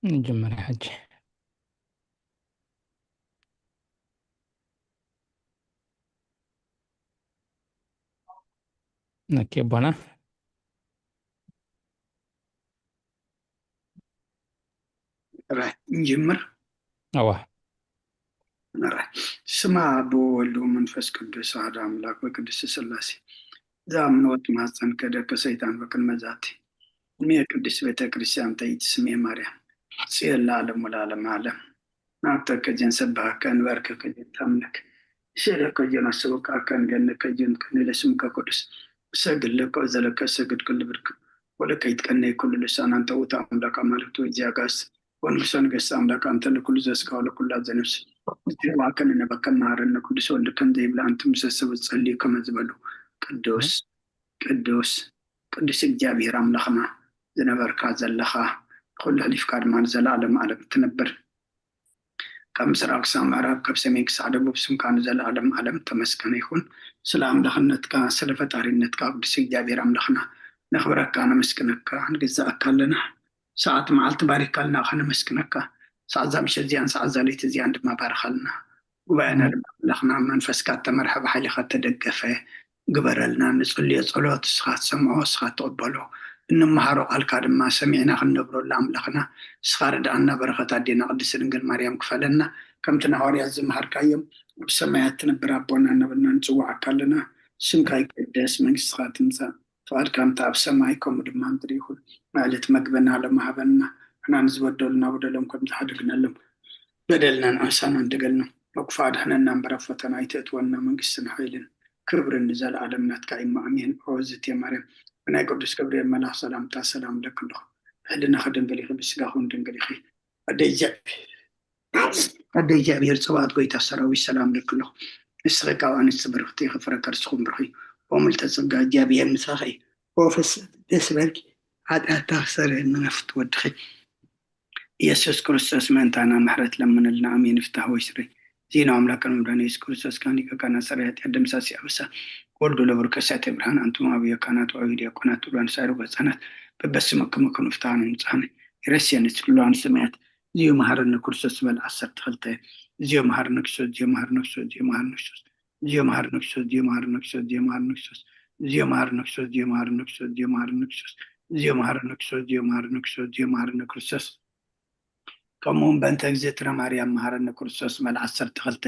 ንጅምር ሕጂ። ነኪ ኣቦና። ራይ፣ ንጅምር። ኣዋ። ራይ። ስማ ኣቦ ወወልድ ወመንፈስ ቅዱስ ኣሐዱ ኣምላክ ወቅድስት ስላሴ። እዛ ምንወት ማህፀን ከደከ ሰይጣን በቅድመ ዛቲ እሜ ቅድስት ቤተ ክርስቲያን ተይት ስሜ ማርያም ጽዮን ለዓለም ወለዓለም ዓለም። ናብተከ ጀን ሰብሃከ እንበርከከ ጀን ታምነክ እሸደከ ጀን ኣስወቃከ እንገነከ ጀን ከነ ለስምከ ቅዱስ እሰግድ ለከ እዘለከ እሰግድ ክል ብርክ ወለከ ይትቀነይ ኩሉ ልሳን አንተ ውእቱ አምላክ አማልክት ወእግዚአጋስ ወንጉሰ ነገስት አምላክ አንተ ለኩሉ ዘስጋ ወለኩላ ዘነፍስ ንትህዋከ ንነበከ መሃረነ ቅዱስ ወልድከን ዘይብላ አንተ ምሰ ሰብ ጸልዩ ከመ ዝበሉ ቅዱስ ቅዱስ ቅዱስ እግዚኣብሔር ኣምላኽና ዝነበርካ ዘለኻ ኩሉ ሕሊፍካ ድማ ንዘለኣለም ዓለም ትነብር። ካብ ምስራቅ ክሳብ ምዕራብ ካብ ሰሜን ክሳብ ደቡብ ስምካ ንዘለኣለም ዓለም ተመስገነ ይኹን። ስለ ኣምላኽነትካ ስለ ፈጣሪነትካ ቅዱስ እግዚኣብሔር ኣምላኽና ነኽብረካ ነመስግነካ ንግዛኣካ ኣለና። ሰዓት መዓልቲ ባሪካልና ከነመስግነካ ሰዓት ዛ ምሸት እዚኣን ሰዓት ዛ ለይቲ እዚኣን ድማ ባርኻልና። ጉባኤና ድማ ኣምላኽና መንፈስካ እተመርሐ ብሓይልካ እተደገፈ ግበረልና። ንጽልዮ ጸሎት እስኻ ትሰምዖ እስኻ ትቕበሎ እንመሃሮ ቃልካ ድማ ሰሚዕና ክንነብረሉ ኣምላኽና እስኻ ርድኣና። በረኸት ኣዴና ቅድስት ድንግል ማርያም ክፈለና። ከምቲ ንሃዋርያት ዝመሃርካዮም ኣብ ሰማያት ትነብር ኣቦና እናበልና ንጽውዓካ ኣለና። ስምካ ይቀደስ መንግስትኻ ትምጻእ ፍቓድካ እንተ ኣብ ሰማይ ከምኡ ድማ ምድሪ ይኹን። ዕለት መግበና ሎሚ ሃበና። ንሕና ንዝበደሉና በደሎም ከም ዝሓደግናሎም በደልና ንኣሳና እንደገልና። ወክፉ ኣድሕነና እምበር ኣብ ፈተና ኣይተእትወና። መንግስትን ሓይልን ክብርን ንዘለኣለም ናትካ እዩ። ኣሜን። ኦ ዝእቲ ማርያም ብናይ ቅዱስ ገብርኤል መልኣኽ ሰላምታ ሰላም እብለኪ ኣለኹ። ብሕልናኺ ድንግል ኢኺ፣ ብስጋኺ እውን ድንግል ኢኺ። ኣደ እግዚኣብሔር ኣደ እግዚኣብሔር ጸባኦት ጎይታ ሰራዊት ሰላም እብለኪ ኣለኹ። ንስኺ ካብ ኣንስቲ ብርኽቲ ኢኺ፣ ፍረ ከርስኹም ብሩኽ እዩ። ኦ ምልዕተ ጸጋ እግዚኣብሔር ምሳኺ እዩ። ኦ ፍስሕቲ ደስ ይበልኪ፣ ሓጢኣትካ ክሰርየልና ናፍቲ ወድኺ ኢየሱስ ክርስቶስ ምእንታና ምሕረት ለምንልና። ኣሜን። ፍታህ ወይ ስረይ ዜና ኣምላክን መድኃኒት ኢየሱስ ክርስቶስ ካን ሊቀ ካህናት ሰራይ ኃጢአት ደምሳሲ ኣበሳ ወልዱ ለብሩክ እሳተ ብርሃን አንትሙ አብዮ ካህናት ወአብዮ ዲያቆናት ወአንሳሩ ህፃናት በበስመክሙ ክንፍታን ንጻን ይረስየን ስሉላን ሰማያት እዚዮ መሐረነ ክርስቶስ በል ዓሰርተ ክልተ እዚዮ መሐረነ ክርስቶስ እዚዮ መሐረነ ክርስቶስ እዚዮ መሐረነ ክርስቶስ እዚዮ መሐረነ ክርስቶስ እዚዮ መሐረነ ክርስቶስ እዚዮ መሐረነ ክርስቶስ እዚዮ መሐረነ ክርስቶስ እዚዮ መሐረነ ክርስቶስ እዚዮ መሐረነ ክርስቶስ እዚዮ መሐረነ ክርስቶስ እዚዮ መሐረነ ክርስቶስ ከምኡ እውን በእንተ እግዝእትነ ማርያም መሐረነ ክርስቶስ በል ዓሰርተ ክልተ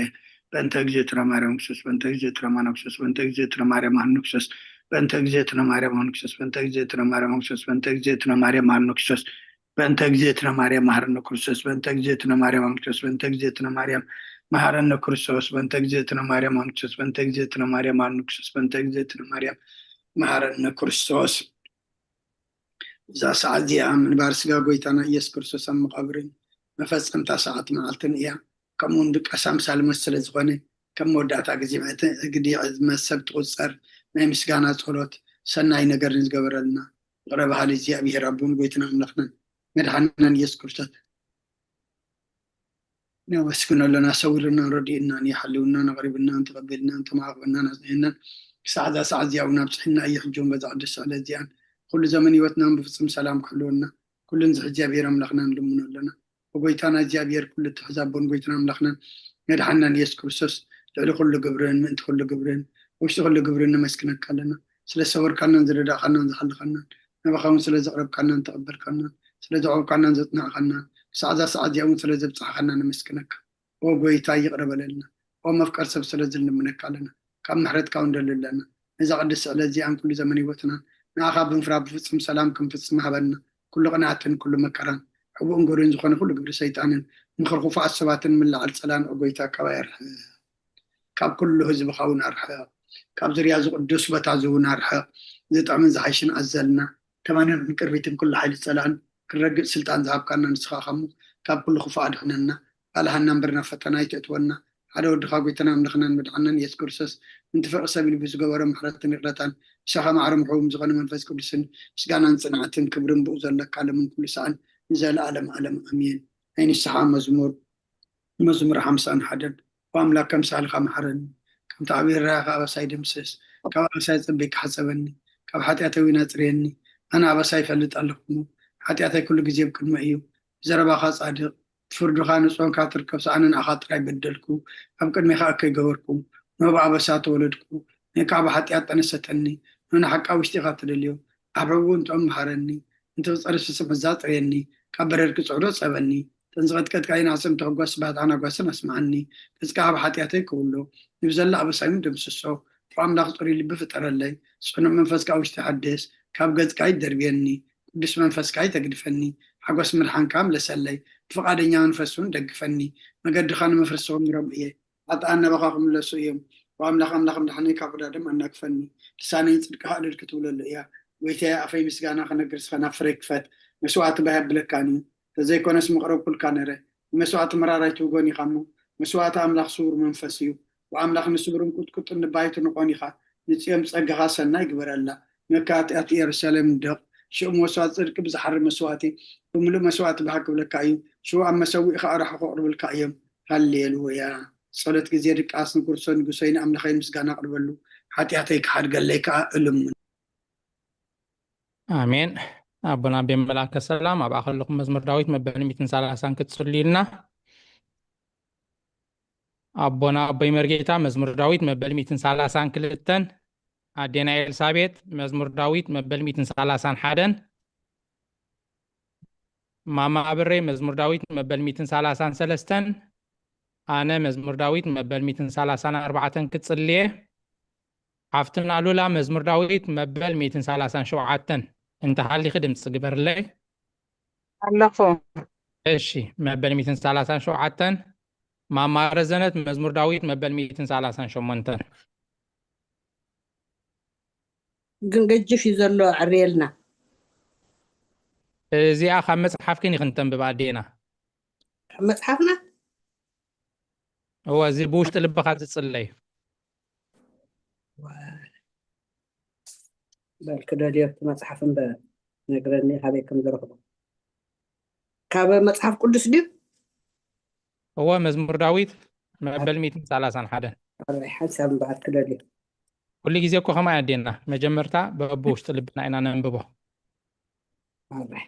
በእንተ እግዝእትነ ማርያም ክርስቶስ በእንተ እግዝእትነ ማርያም ክርስቶስ በእንተ እግዝእትነ ማርያም መሐረነ ክርስቶስ በእንተ እግዝእትነ ማርያም መሐረነ ክርስቶስ በእንተ እግዝእትነ ማርያም መሐረነ ክርስቶስ በእንተ እግዝእትነ ማርያም መሐረነ ክርስቶስ በእንተ እግዝእትነ ማርያም መሐረነ ክርስቶስ በእንተ እግዝእትነ ማርያም መሐረነ ክርስቶስ በእንተ እግዝእትነ ማርያም መሐረነ ክርስቶስ በእንተ እግዝእትነ ማርያም መሐረነ ክርስቶስ በእንተ እግዝእትነ ማርያም መሐረነ ክርስቶስ በእንተ እግዝእትነ ማርያም መሐረነ ክርስቶስ። እዛ ሰዓት እዚኣ ምንባር ስጋ ጎይታና ኢየሱስ ክርስቶስ ኣብ መቓብርን መፈጸምታ ሰዓት መዓልትን እያ። ከምኡ እውን ድቃስ ኣምሳል መስለ ዝኾነ ከም መወዳእታ ግዜ ግዲዕ ዝመሰል ትቑጸር ናይ ምስጋና ጸሎት ሰናይ ነገር ንዝገበረልና ይቕረ በሃሊ እግዚኣብሔር ኣቦን ጎይትና ኣምላኽናን መድሓንናን ኢየሱስ ክርስቶስ ነመስግኖ ኣለና። ሰዊርናን ረዲእናን እዩ ሓልውናን ኣቕሪብናን ተቐቢልናን ተማዕቕብናን ኣጽኒዕናን ክሳዕ እዛ ሰዓት እዚኣ እውን ኣብፅሒና እዩ። ሕጂ እውን በዛ ቅድስቲ ዕለት እዚኣን ኩሉ ዘመን ህይወትናን ብፍጹም ሰላም ክሕልወና ኩሉ ንዝሕ እግዚኣብሔር ኣምላኽና ንልምኖ ኣለና። ብጎይታና እግዚኣብሔር ኩሉ እትሕዝ ኣቦን ጎይትና ኣምላኽናን መድሓንናን ኢየሱስ ክርስቶስ ልዕሊ ኩሉ ግብርን ምእንቲ ኩሉ ግብርን ውሽጢ ኩሉ ግብርን ነመስግነካ ኣለና። ስለ ዝሰወርካናን ዝረዳእካናን ዝሓለኻናን ናባኻ እውን ስለ ዘቕረብካናን ተቐበልካናን ስለ ዘዕቆብካናን ዘጽናዕካናን ክሳዕ እዛ ሰዓት እዚኣ እውን ስለ ዘብጽሓኻና ነመስግነካ። ኦ ጎይታ ይቕረ በለልና። ኦ መፍቀር ሰብ ስለ ዝንልምነካ ኣለና። ካብ ምሕረትካ እውን ደሊ ኣለና። ነዛ ቅድስቲ ዕለት እዚኣን ኩሉ ዘመን ህይወትናን ንኣኻ ብምፍራህ ብፍጹም ሰላም ክንፍጽም ሃበና። ኩሉ ቅንኣትን ኩሉ መከራን ሕቡእን ጎሪን ዝኾነ ኩሉ ግብሪ ሰይጣንን ምኽሪ ክፉኣት ሰባትን ምልዓል ጸላን ኦ ጎይታ ካባይ ኣርሕቕ። ካብ ኩሉ ህዝብኻ እውን ኣርሕቕ። ካብ ዙርያ እዚ ቅዱስ ቦታ እዚ እውን ኣርሕቕ። ዝጥዕምን ዝሓይሽን ኣዘልና። ተማንን ዕንቅርቢትን ኩሉ ሓይሊ ጸላእን ክረግጽ ስልጣን ዝሃብካና ንስኻ ኸሞ ካብ ኩሉ ክፉእ ኣድሕነና። ኣልሃና እምበር ናብ ፈተና ኣይተእትወና። ሓደ ወድኻ ጎይታና ኣምላኽናን መድሓንናን ኢየሱስ ክርስቶስ ምእንቲ ፍቕሪ ሰብ ኢሉ ብዝገበሮ ምሕረትን ይቕረታን ምሳኻ ማዕረ ምሕውም ዝኾነ መንፈስ ቅዱስን ምስጋናን ጽንዓትን ክብርን ብኡ ዘለካ ዓለምን ኩሉ ሰዓን ንዘለኣለም ዓለም ኣሜን። ናይ ንስሓ መዝሙር መዝሙር ሓምሳን ሓደን ኦ ኣምላክ ከም ሳህልካ መሓረኒ፣ ከምቲ ዓብዪ ርህራሄኻ ኣበሳይ ደምስስ፣ ካብ ኣበሳይ ጸቢቅካ ሕጸበኒ፣ ካብ ሓጢኣተይ እውን ኣጽርየኒ። ኣነ ኣበሳይ ይፈልጥ ኣለኹ እሞ፣ ሓጢኣተይ ኩሉ ግዜ ኣብ ቅድመይ እዩ። ብዘረባኻ ጻድቕ፣ ብፍርድኻ ንጹህ ኳንካ ትርከብ። ኣነ ንኣኻ ጥራይ በደልኩ፣ ኣብ ቅድሜኻ እከይ ገበርኩ፣ ንህቡእ ኣበሳ ተወለድኩ፣ ንእካብ ሓጢኣት ጠነሰተኒ፣ ንሓቂ ኣብ ውሽጢኻ ትደልዮ፣ ኣብ ሕቡእ እንተኦም መሃረኒ፣ ነቲ ክጸሪ ስስዕ መዛ ጽርየኒ፣ ካብ በረድ ክጽዕዶ ጸበኒ፣ እተን ዝቐጥቀጥካየን ኣዕጽምቲ ሕጓስ ስብሃት ሓናጓስን ኣስምዓኒ፣ ገጽካ ካብ ሓጢኣተይ ክውሎ፣ ንብዘላ ኣበሳይ እውን ደምስሶ። ኦ ኣምላኽ ጽሩይ ልቢ ፍጠረለይ፣ ጽኑዕ መንፈስካ ኣብ ውሽጢ ሓድስ፣ ካብ ገጽካ ኣይትደርብየኒ፣ ቅዱስ መንፈስካ ኣይተግድፈኒ፣ ሓጎስ ምድሓንካ ምለሰለይ፣ ብፍቓደኛ መንፈስ እውን ደግፈኒ፣ መገድኻ ንመፍረስቶም ምሮም እየ፣ ኃጥኣን ናባኻ ክምለሱ እዮም። ኦ ኣምላኽ ኣምላኽ ምድሓነይ ካብ ዕዳ ደም ኣናግፈኒ። ልሳነይ ንጽድቅኻ እልል ክትብለሉ እያ። ጎይታየ ኣፈይ ምስጋና ክነግር ስኸና ፍረ ክፈት። መስዋዕቲ ባህ የብለካን እዩ። ተዘይኮነስ ምቕረብኩልካ ነረ። ንመስዋዕቲ መራራይ ትውጎን ኢኻ እሞ መስዋዕቲ ኣምላኽ ስውር መንፈስ እዩ። ኦ ኣምላኽ ንስብርን ቁጥቁጥን ንባይቱ ንቆን ኢኻ። ንጽዮን ብጸጋኻ ሰናይ ግበረላ። መካትኣት ኢየሩሳሌም ንደቕ። ሽዑ መስዋዕቲ ጽድቂ ብዝሓሪ መስዋዕቲ ብምሉእ መስዋዕቲ ባህ ክብለካ እዩ። ሽዑ ኣብ መሰዊእኻ ኣራሑ ከቕርብልካ እዮም። ሃሌሉያ። ጸሎት ግዜ ድቃስ ንክርስቶስ ንጉሰይ ንኣምላኸይ ምስጋና ኣቕርበሉ፣ ሓጢኣተይ ክሓድገለይ ከኣ እልምን። ኣሜን። ኣቦና ኣቤ መልኣከ ሰላም ኣብኣ ከለኹም መዝሙር ዳዊት መበል ሚእትን ሰላሳን ክትጽልዩልና። ኣቦና ኣቦይ መርጌታ መዝሙር ዳዊት መበል ሚእትን ሰላሳን ክልተን፣ ኣዴና ኤልሳቤጥ መዝሙር ዳዊት መበል ሚእትን ሰላሳን ሓደን፣ ማማ ኣብረይ መዝሙር ዳዊት መበል ሚእትን ሰላሳን ሰለስተን፣ ኣነ መዝሙር ዳዊት መበል ሚእትን ሰላሳን ኣርባዕተን ክጽልየ፣ ሓፍትና ሉላ መዝሙር ዳዊት መበል ሚእትን ሰላሳን ሸውዓተን፣ እንተሃሊኺ ድምፂ ግበርለይ። ኣለኹ። እሺ፣ መበል ሚእትን ሰላሳን ሸውዓተን፣ ማማ ረዘነት መዝሙር ዳዊት መበል ሚእትን ሰላሳን ሸሞንተን። ግን ገጅፍ እዩ ዘሎ፣ ኣዕርየልና። እዚኣ ካብ መጽሓፍክን ኢኽን ተንብባ ኣዴና። መጽሓፍና? እወ፣ እዚ ብውሽጢ ልብኻ ዝጽለይ። በል ክደልዮ እቲ መጽሓፍ እምበር ነግረኒ ካበይ ከም ዝረኽቦ። ካብ መጽሓፍ ቅዱስ ድዩ? እወ፣ መዝሙር ዳዊት መበል ሚእትን ሰላሳን ሓደን። ኣራይ ሓንሳብ እምበኣር ክደልዮ። ኩሉ ግዜ እኮ ከምኣ ኣዴና፣ መጀመርታ በብውሽጢ ልብና ኢና ነንብቦ። ኣራይ።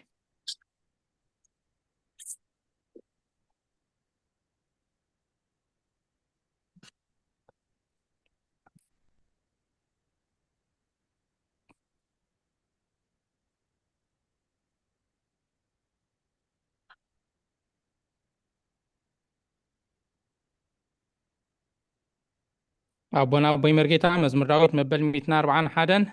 ኣቦና ኣቦይ መርጌታ መዝሙር ዳዊት መበል ሚእትን ኣርባዓን ሓደን።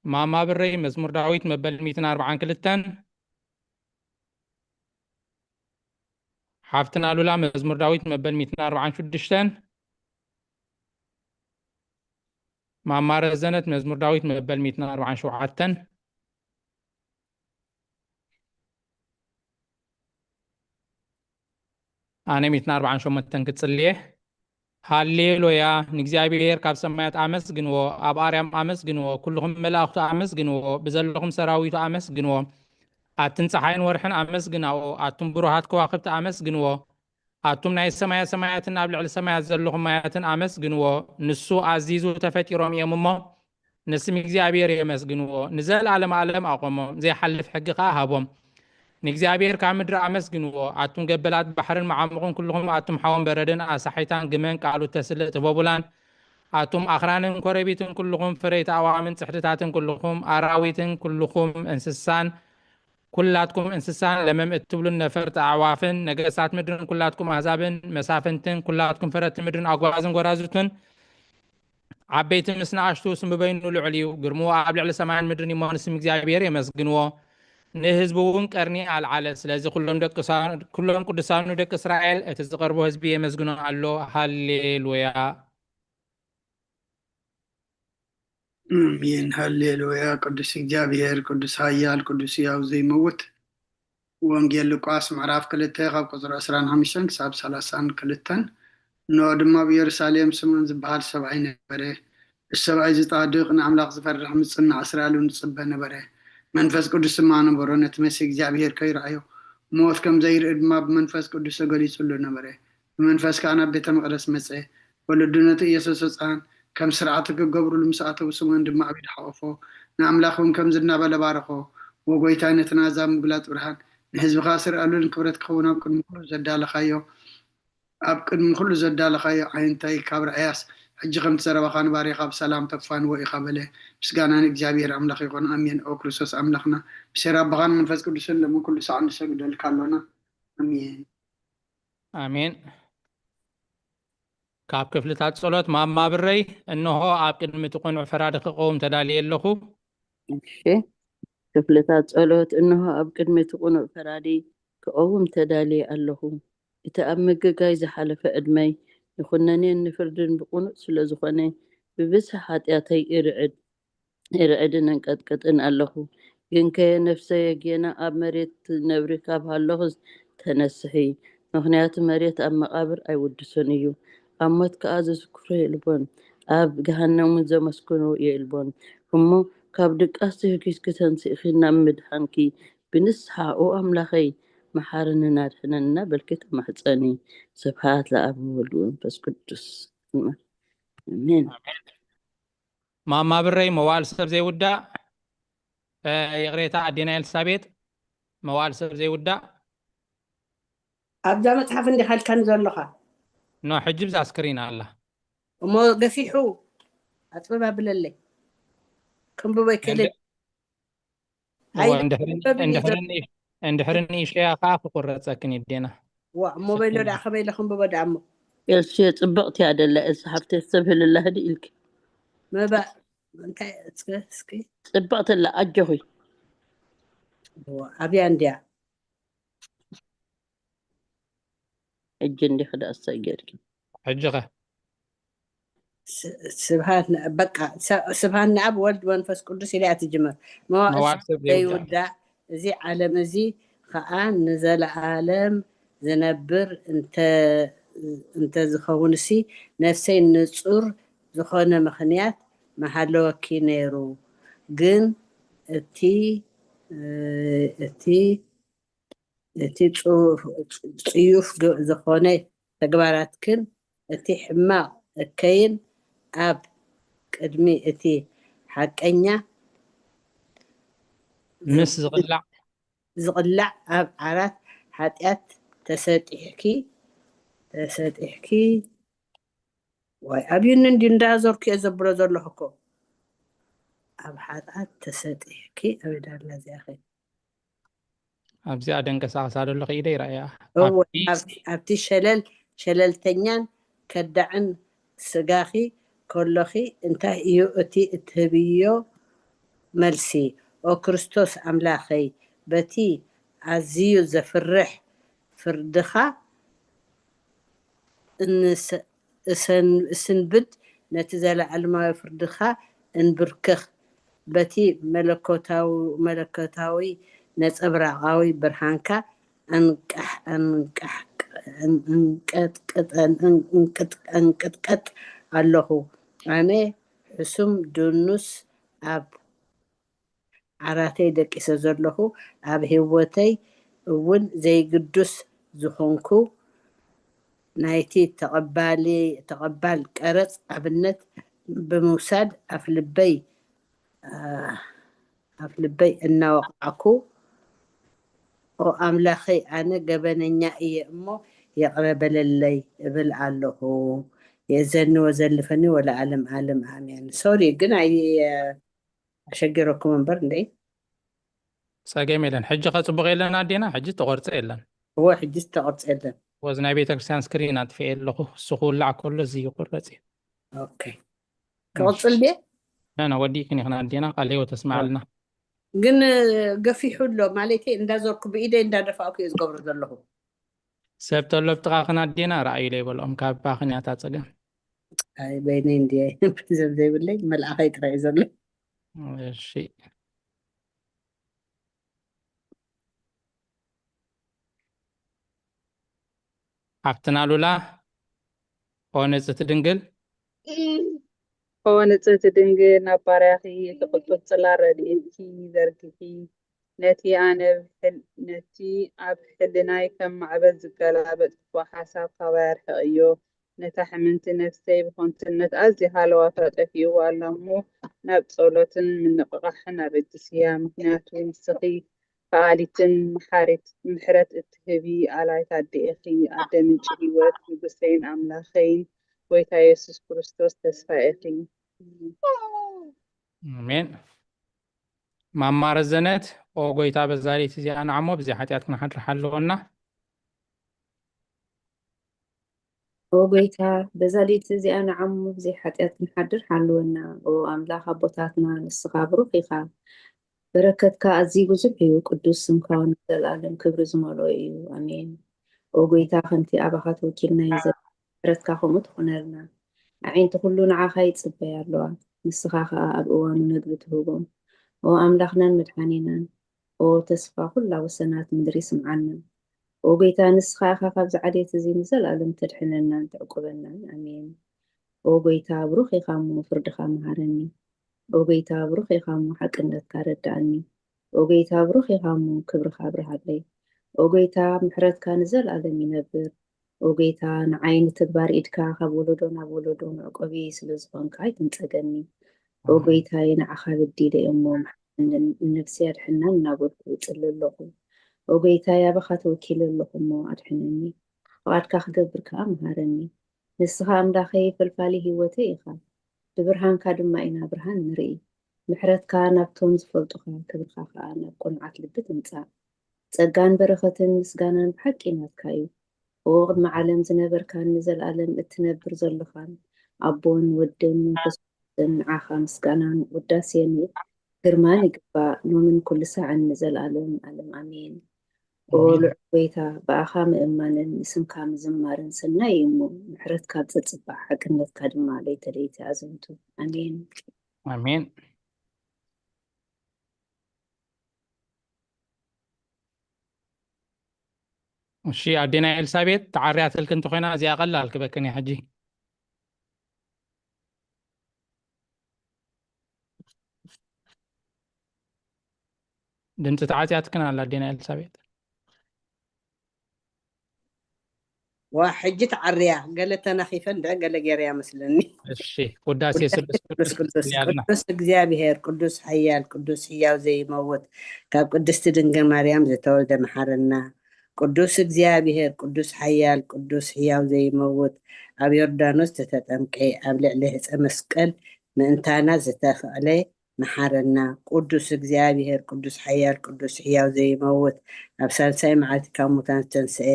ማማ ብረይ መዝሙር ዳዊት መበል ሚእትን ኣርባዓን ክልተን። ሓፍትና ሉላ መዝሙር ዳዊት መበል ሚእትን ኣርባዓን ሽዱሽተን። ማማ ረዘነት መዝሙር ዳዊት መበል ሚእትን ኣርባዓን ሸውዓተን። ኣነ ሚእትን ኣርባዓን ሸሞንተን ክጽልየ። ሃሌሉያ፣ ንእግዚኣብሔር ካብ ሰማያት ኣመስግንዎ፣ ኣብ ኣርያም ኣመስግንዎ፣ ኩልኹም መላእኽቱ ኣመስግንዎ፣ ብዘለኹም ሰራዊቱ ኣመስግንዎ። ኣትን ጸሓይን ወርሕን ኣመስግናዎ፣ ኣቱም ብሩሃት ከዋኽብቲ ኣመስግንዎ። ኣቱም ናይ ሰማያ ሰማያትን ኣብ ልዕሊ ሰማያት ዘለኹም ማያትን ኣመስግንዎ። ንሱ ኣዚዙ ተፈጢሮም እዮም እሞ፣ ንስም እግዚኣብሔር የመስግንዎ። ንዘለዓለም ዓለም ኣቆሞም፣ ዘይሓልፍ ሕጊ ከኣ ሃቦም። ንእግዚኣብሔር ካብ ምድሪ ኣመስግንዎ። ኣቱም ገበላት ባሕርን መዓሙቕን ኩልኹም፣ ኣቱም ሓውን በረድን ኣሳሒታን ግመን ቃሉ ተስልእ ትቦቡላን፣ ኣቱም ኣኽራንን ኮረቢትን ኩልኹም፣ ፍረይቲ ኣዋምን ጽሕድታትን ኩልኹም፣ ኣራዊትን ኩልኹም እንስሳን፣ ኩላትኩም እንስሳን ለመም እትብሉን ነፈርቲ ኣዕዋፍን፣ ነገስታት ምድርን ኩላትኩም ኣህዛብን መሳፍንትን፣ ኩላትኩም ፈረድቲ ምድርን ኣጓዝን ጎራዙትን፣ ዓበይቲ ምስ ንኣሽቱ፣ ስሙ በይኑ ልዑል እዩ። ግርምኡ ኣብ ልዕሊ ሰማይን ምድርን እሞ፣ ንስም እግዚኣብሔር የመስግንዎ። ንህዝቡ እውን ቀርኒ ኣልዓለ። ስለዚ ኩሎም ደቂ ሳ-፣ ኩሎም ቅዱሳኑ ደቂ እስራኤል፣ እቲ ዝቐርቦ ህዝቢ የመስግኖ ኣሎ። ሃሌሉያ። ኣሜን። ሃሌሉያ። ቅዱስ እግዚኣብሔር፣ ቅዱስ ኃያል፣ ቅዱስ ሕያው ዘይመውት። ወንጌል ሉቃስ ምዕራፍ ክልተ ካብ ቁጽሪ ዕስራን ሓሙሽተን ክሳብ ሰላሳን ክልተን። እንሆ ድማ ኣብ ኢየሩሳሌም ስምዖን ዝበሃል ሰብኣይ ነበረ። እቲ ሰብኣይ እዚ ጻድቕ፣ ንኣምላኽ ዝፈርሕ፣ ምጽናዕ እስራኤል እውን ዝጽበ ነበረ። መንፈስ ቅዱስ ድማ ነበሮ፣ ነቲ መሲሕ እግዚኣብሔር ከይረኣዮ፣ ሞት ከም ዘይርኢ ድማ ብመንፈስ ቅዱስ ተገሊጹሉ ነበረ። ብመንፈስ ከኣ ናብ ቤተ መቕደስ መጸ። ወለዱ ነቲ ኢየሱስ ህጻን ከም ስርዓቱ ክገብሩሉ ምስ ኣተዉ፣ ስምዖን ድማ ኣብ ኢዱ ሓቖፎ፣ ንኣምላኽ እውን ከምዚ እናበለ ባረኾ። ወጎይታይ ነቲ ናዛ ምግላጽ ብርሃን ንህዝብኻ ስር ኣሉልን ክብረት ክኸውን ኣብ ቅድሚ ኩሉ ዘዳለኻዮ ኣብ ቅድሚ ኩሉ ዘዳለኻዮ ዓይንታይ ካብ ርኣያስ ሕጂ ከምቲ ዘረባኻ ንባርያኻ ብሰላም ተፋንዎ ኢኻ በለ። ምስጋና ንእግዚኣብሔር ኣምላኽ ይኹን። ኣሜን። ኦ ክርስቶስ ኣምላኽና ብሴራ ኣቦኻን መንፈስ ቅዱስን ለምን ኩሉ ሳዕ ንሰግደልካ ኣሎና። ኣሜን። ኣሜን። ካብ ክፍልታት ጸሎት ማማ ብረይ፣ እንሆ ኣብ ቅድሚ እቲ ቅኑዕ ፈራዲ ክቐውም ተዳልየ ኣለኹ። እሺ፣ ክፍልታት ጸሎት። እንሆ ኣብ ቅድሚ እቲ ቅኑዕ ፈራዲ ክቐውም ተዳልየ ኣለኹ። እቲ ኣብ ምግጋይ ዝሓለፈ ዕድመይ ንኹነኔን ንፍርድን ብቕኑዕ ስለ ዝኾነ፣ ብብዝሒ ሓጢኣተይ ይርዕድ ይርዕድን እንቀጥቅጥን ኣለኹ። ግንከ ነፍሰየ ጌና ኣብ መሬት ትነብሪ ካብ ሃለኹስ ተነስሒ፣ ምኽንያቱ መሬት ኣብ መቓብር ኣይውድሶን እዩ። ኣብ ሞት ከኣ ዝዝክሮ የልቦን፣ ኣብ ገሃነም እውን ዘመስግኖ የልቦን። እሞ ካብ ድቃስ ትህኪስኪ ተንሲእኺ ናብ ምድሓንኪ ብንስሓ ኦ ኣምላኸይ መሓረንን ኣድሕነን እናበልኪ ተማሕጸኒ። ስብሓት ለኣብ ወወልድ ወመንፈስ ቅዱስ። ኣሜን። ማማ ብረይ መዋል ሰብ ዘይውዳእ። እ፣ ይቕሬታ ኣዴና ኤልሳቤጥ፣ መዋል ሰብ ዘይውዳእ። ኣብዛ መጽሓፍ እንዲኻ ኢልካኒ ዘለኻ። ኖ፣ ሕጂ ብዛ ስክሪን ኣላ። እሞ ገፊሑ ኣጽብብ ኣብለለይ። ክንብቦ ይክእል እንድ- እዎ፣ እንድሕሪ- እንድሕሪ ንእሽ- እንድሕሪ ንእሽተያ ከዓ ክቁረፀክን ይዴና። ዋ እሞ በይሎ ደኣ ከመይ ኢለ ክንብቦ ደኣ እሞ። ኤልሲ ጽብቕቲ እያ ደላ። ኤልሲ ሓፍተይ ሰብ ህልላ ህዲ ኢልኪ። መባ እንታይ እስከ እስኪ ጽብቕቲ ኣላ ኣጆኺ። ዋ ኣብያ እንድያ። ሕጂ እንዲኺ ደኣ እሰይ ጌርኪ። ሕጂ ኸ? ስ- ስብሃት ን- በቃ ስ- ስብሃት ንኣብ ወልድ መንፈስ ቅዱስ ኢላ እያ ትጅምር። መዋእል መዋእል ሰብ ሰብ ዘይውዳእ። ዘይውዳእ እዚ ዓለም እዚ ኸዓ ንዘለኣለም ዝነብር እንተ እንተ ዝኸውንሲ ነፍሰይ ንጹር ዝኾነ ምኽንያት ምሃለወኪ ነይሩ። ግን እቲ እ፣ እቲ እቲ ጽ- ጽዩፍ ግ- ዝኾነ ተግባራትክን እቲ ሕማቕ እከይን ኣብ ቅድሚ እቲ ሓቀኛ ምስ ዝቕላዕ ዝቕላዕ ኣብ ዓራት ሓጢኣት ተሰጢሕኪ ተሰጢሕኪ ዋይ ኣብዩኒ እንዲ እንዳዞርኩ እየ ዘብሎ ዘለኹ እኮ ኣብ ሓጢኣት ተሰጢሕኪ ኣበይ ዳላ እዚኣኸ ኣብዚኣ ደንቀሳቐሳ ደሎ ክኢደ ይረኣያ። እወ፣ ኣብቲ ኣብ- ኣብቲ ሸለል ሸለልተኛን ከዳዕን ስጋኺ ከሎኺ እንታይ እዩ እቲ እትህብዮ መልሲ? ኦ ክርስቶስ ኣምላኸይ፣ በቲ ኣዝዩ ዘፍርሕ ፍርድኻ እንስ- እሰን- እስንብድ፣ ነቲ ዘለኣለማዊ ፍርድኻ እንብርክኽ፣ በቲ መለኮታዊ መለኮታዊ ነጸብራቓዊ ብርሃንካ ኣንቃሕ ኣንቃሕ እንቀጥቀጠን እንቅጥቀጥ ኣለኹ ኣነ ሕሱም ድኑስ ኣብ ዓራተይ ደቂሰ ዘለኹ ኣብ ህይወተይ እውን ዘይግዱስ ዝኾንኩ ናይቲ ተቐባሊ ተቐባል ቀረጽ ኣብነት ብምውሳድ ኣፍልበይ ኣፍልበይ እናወቃዕኩ ኦ ኣምላኸይ ኣነ ገበነኛ እየ እሞ ይቕረ በለለይ እብል ኣለኹ። የእዘኒ ወዘልፈኒ ወለዓለም ዓለም ኣሜን። ሶሪ ግን ኣይ ኣሸጊረኩም እምበር እንደ ጸገም የለን። ሕጂ ከጽቡቕ የለን ኣዴና፣ ሕጂ ተቆርጸ የለን። እወ ሕጂ ዝተቆርጸ የለን። ወዚ ናይ ቤተክርስትያን ስክሪን ኣጥፍኤ ኣለኹ። እሱ ክውላዕ ከሎ እዚ ይቁረጽ እዩ። ኦኬ ክቕጽል ድየ? ና ወዲእክን ኢኽና ኣዴና፣ ቃል ህይወት ተስማዓልና። ግን ገፊሑ ኣሎ ማለተይ እንዳዞርኩ ብኢደይ እንዳደፋእኩ እየ ዝገብሮ ዘለኹ። ሰብ ተሎ ብጥቓኽን ኣዴና ረኣዩ ለይበልኦም ካብ ባኽን እያ እታ ጸገም። ኣይ በይነይ እንድየ ሰብ ዘይብለይ መልኣኸይ ጥራይ እዩ ዘሎ። እሺ ሓፍትና ሉላ ኦ ንጽህቲ ድንግል ኦ ንጽህቲ ድንግል ናብ ባርያኺ እቲ ቅልጡፍ ጽላል ረድኤትኪ ዘርግሒ ነቲ ኣነ ነቲ ኣብ ሕልናይ ከም ማዕበል ዝገላበጥ ክፉእ ሓሳብ ካባይ ኣርሕቕዮ። ነታ ሕምንቲ ነፍሰይ ብኾንትነት ኣዝያ ሃለዋታ ጠፊእዋ ኣላ እሞ ናብ ጸሎትን ምንቕቓሕን ኣበግስያ። ምኽንያቱ ንስኺ ከኣሊትን መሓሪት ምሕረት እትህቢ ኣላይት ኣደ ኢኺ። ኣደ ምንጪ ህይወት፣ ንጉሰይን ኣምላኸይን ጎይታ የሱስ ክርስቶስ ተስፋ ኢኺ። ኣሜን። ማማ ረዘነት፣ ኦ ጎይታ፣ በዛ ለይቲ እዚኣ ንዓሞ ብዘይ ሓጢኣት ክንሓድር ሓልወና። ኦ ጎይታ፣ በዛ ለይቲ እዚኣ ንዓሞ ብዘይ ሓጢኣት ክንሓድር ሓልወና። ኦ ኣምላኽ ኣቦታትና፣ ንስኻ ብሩኽ ኢኻ። በረከትካ ኣዝዩ ብዙሕ እዩ። ቅዱስ ስምካ ንዘለኣለም ክብሪ ዝመልኦ እዩ። ኣሜን። ኦ ጎይታ፣ ከምቲ ኣባኻ ተወኪልና እዩ ዘሎ፣ ምሕረትካ ከምኡ ትኹነልና። ኣዒንቲ ኩሉ ንዓኻ ይጽበያ ኣለዋ፣ ንስኻ ኸኣ ኣብ እዋኑ መግቢ ትህቦም። ኦ ኣምላኽናን መድሓኒናን፣ ኦ ተስፋ ኩላ ወሰናት ምድሪ ስምዓና። ኦ ጎይታ፣ ንስኻ ኢኻ ካብዚ ዓሌት እዚ ንዘለኣለም ተድሕነናን ተዕቁበናን። ኣሜን። ኦ ጎይታ፣ ብሩኽ ኢኻ እሞ ፍርድኻ መሃረኒ። ኦ ጎይታ፣ ብሩኽ ኢኻ እሞ ሓቅነትካ ረድኣኒ። ኦ ጎይታ፣ ብሩኽ ኢኻ እሞ ክብርኻ ኣብርሃለይ። ኦ ጎይታ፣ ምሕረትካ ንዘለኣለም ይነብር። ኦ ጎይታ፣ ንዓይ ንተግባር ኢድካ ካብ ወለዶ ናብ ወለዶ መዕቆቢ ስለ ዝኾንካ ኣይትንጸገኒ። ኦ ጎይታይ፣ ንዓኻ በዲለ እየ እሞ መሓረኒ፣ ንነብሰይ ኣድሕና እናበልኩ እጽሊ ኣለኹ። ኦ ጎይታይ፣ ኣባኻ ተወኪለ ኣለኹ እሞ ኣድሕነኒ። ፍቓድካ ክገብር ከኣ መሃረኒ። ንስኻ ኣምላኸይ ፈልፋሊ ህይወተይ ኢኻ። ብብርሃንካ ድማ ኢና ብርሃን ንርኢ። ምሕረትካ ናብቶም ዝፈልጡኻ፣ ክብርኻ ከኣ ናብ ቅኑዓት ልቢ ትምጻእ። ጸጋን በረኸትን ምስጋናን ብሓቂ ናትካ እዩ። ኦ ቅድሚ ዓለም ዝነበርካን ንዘለኣለም እትነብር ዘለኻን፣ ኣቦን ወድን መንፈስ ቅዱስን፣ ንዓኻ ምስጋናን ውዳሴን ግርማን ይግባእ፣ ሎምን ኩሉ ሳዕን ንዘለኣለም ዓለም ኣሜን። ኦ ኣሜን። ልዑል ጎይታ፣ ብኣኻ ምእማንን ንስምካ ምዝማርን ሰናይ እዩ እሞ፣ ምሕረትካ ብጸጽባሕ፣ ሓቅነትካ ድማ ለይተ ለይቲ ኣዘንቱ። ኣሜን። ኣሜን። እሺ፣ ኣዴና ኤልሳቤጥ፣ ተዓርያትልኪ እንተኾይና እዚኣ ቀላል ክበክን እያ ሕጂ። ድምፂ ተዓፅያትክን ኣላ ኣዴና ኤልሳቤጥ። ዋ፣ ሕጂ ተዓርያ፣ ገለ ተናኺፈ እንድዒ፣ ገለ ገይረያ መስለኒ። እሺ፣ ውዳሴ ስሉስ ቅዱስ ቅዱስ ቅዱስ ያልና። ቅዱስ እግዚኣብሔር፣ ቅዱስ ሓያል፣ ቅዱስ ህያው ዘይመውት፣ ካብ ቅድስቲ ድንግል ማርያም ዝተወልደ መሓረና። ቅዱስ እግዚኣብሔር፣ ቅዱስ ሓያል፣ ቅዱስ ህያው ዘይመውት፣ ኣብ ዮርዳኖስ ዝተጠምቀ፣ ኣብ ልዕሊ ዕፀ መስቀል ምእንታና ዝተሰቕለ መሓረና። ቅዱስ እግዚኣብሔር፣ ቅዱስ ሓያል፣ ቅዱስ ህያው ዘይመውት፣ ኣብ ሳልሳይ መዓልቲ ካብ ሙታን ዝተንስኤ፣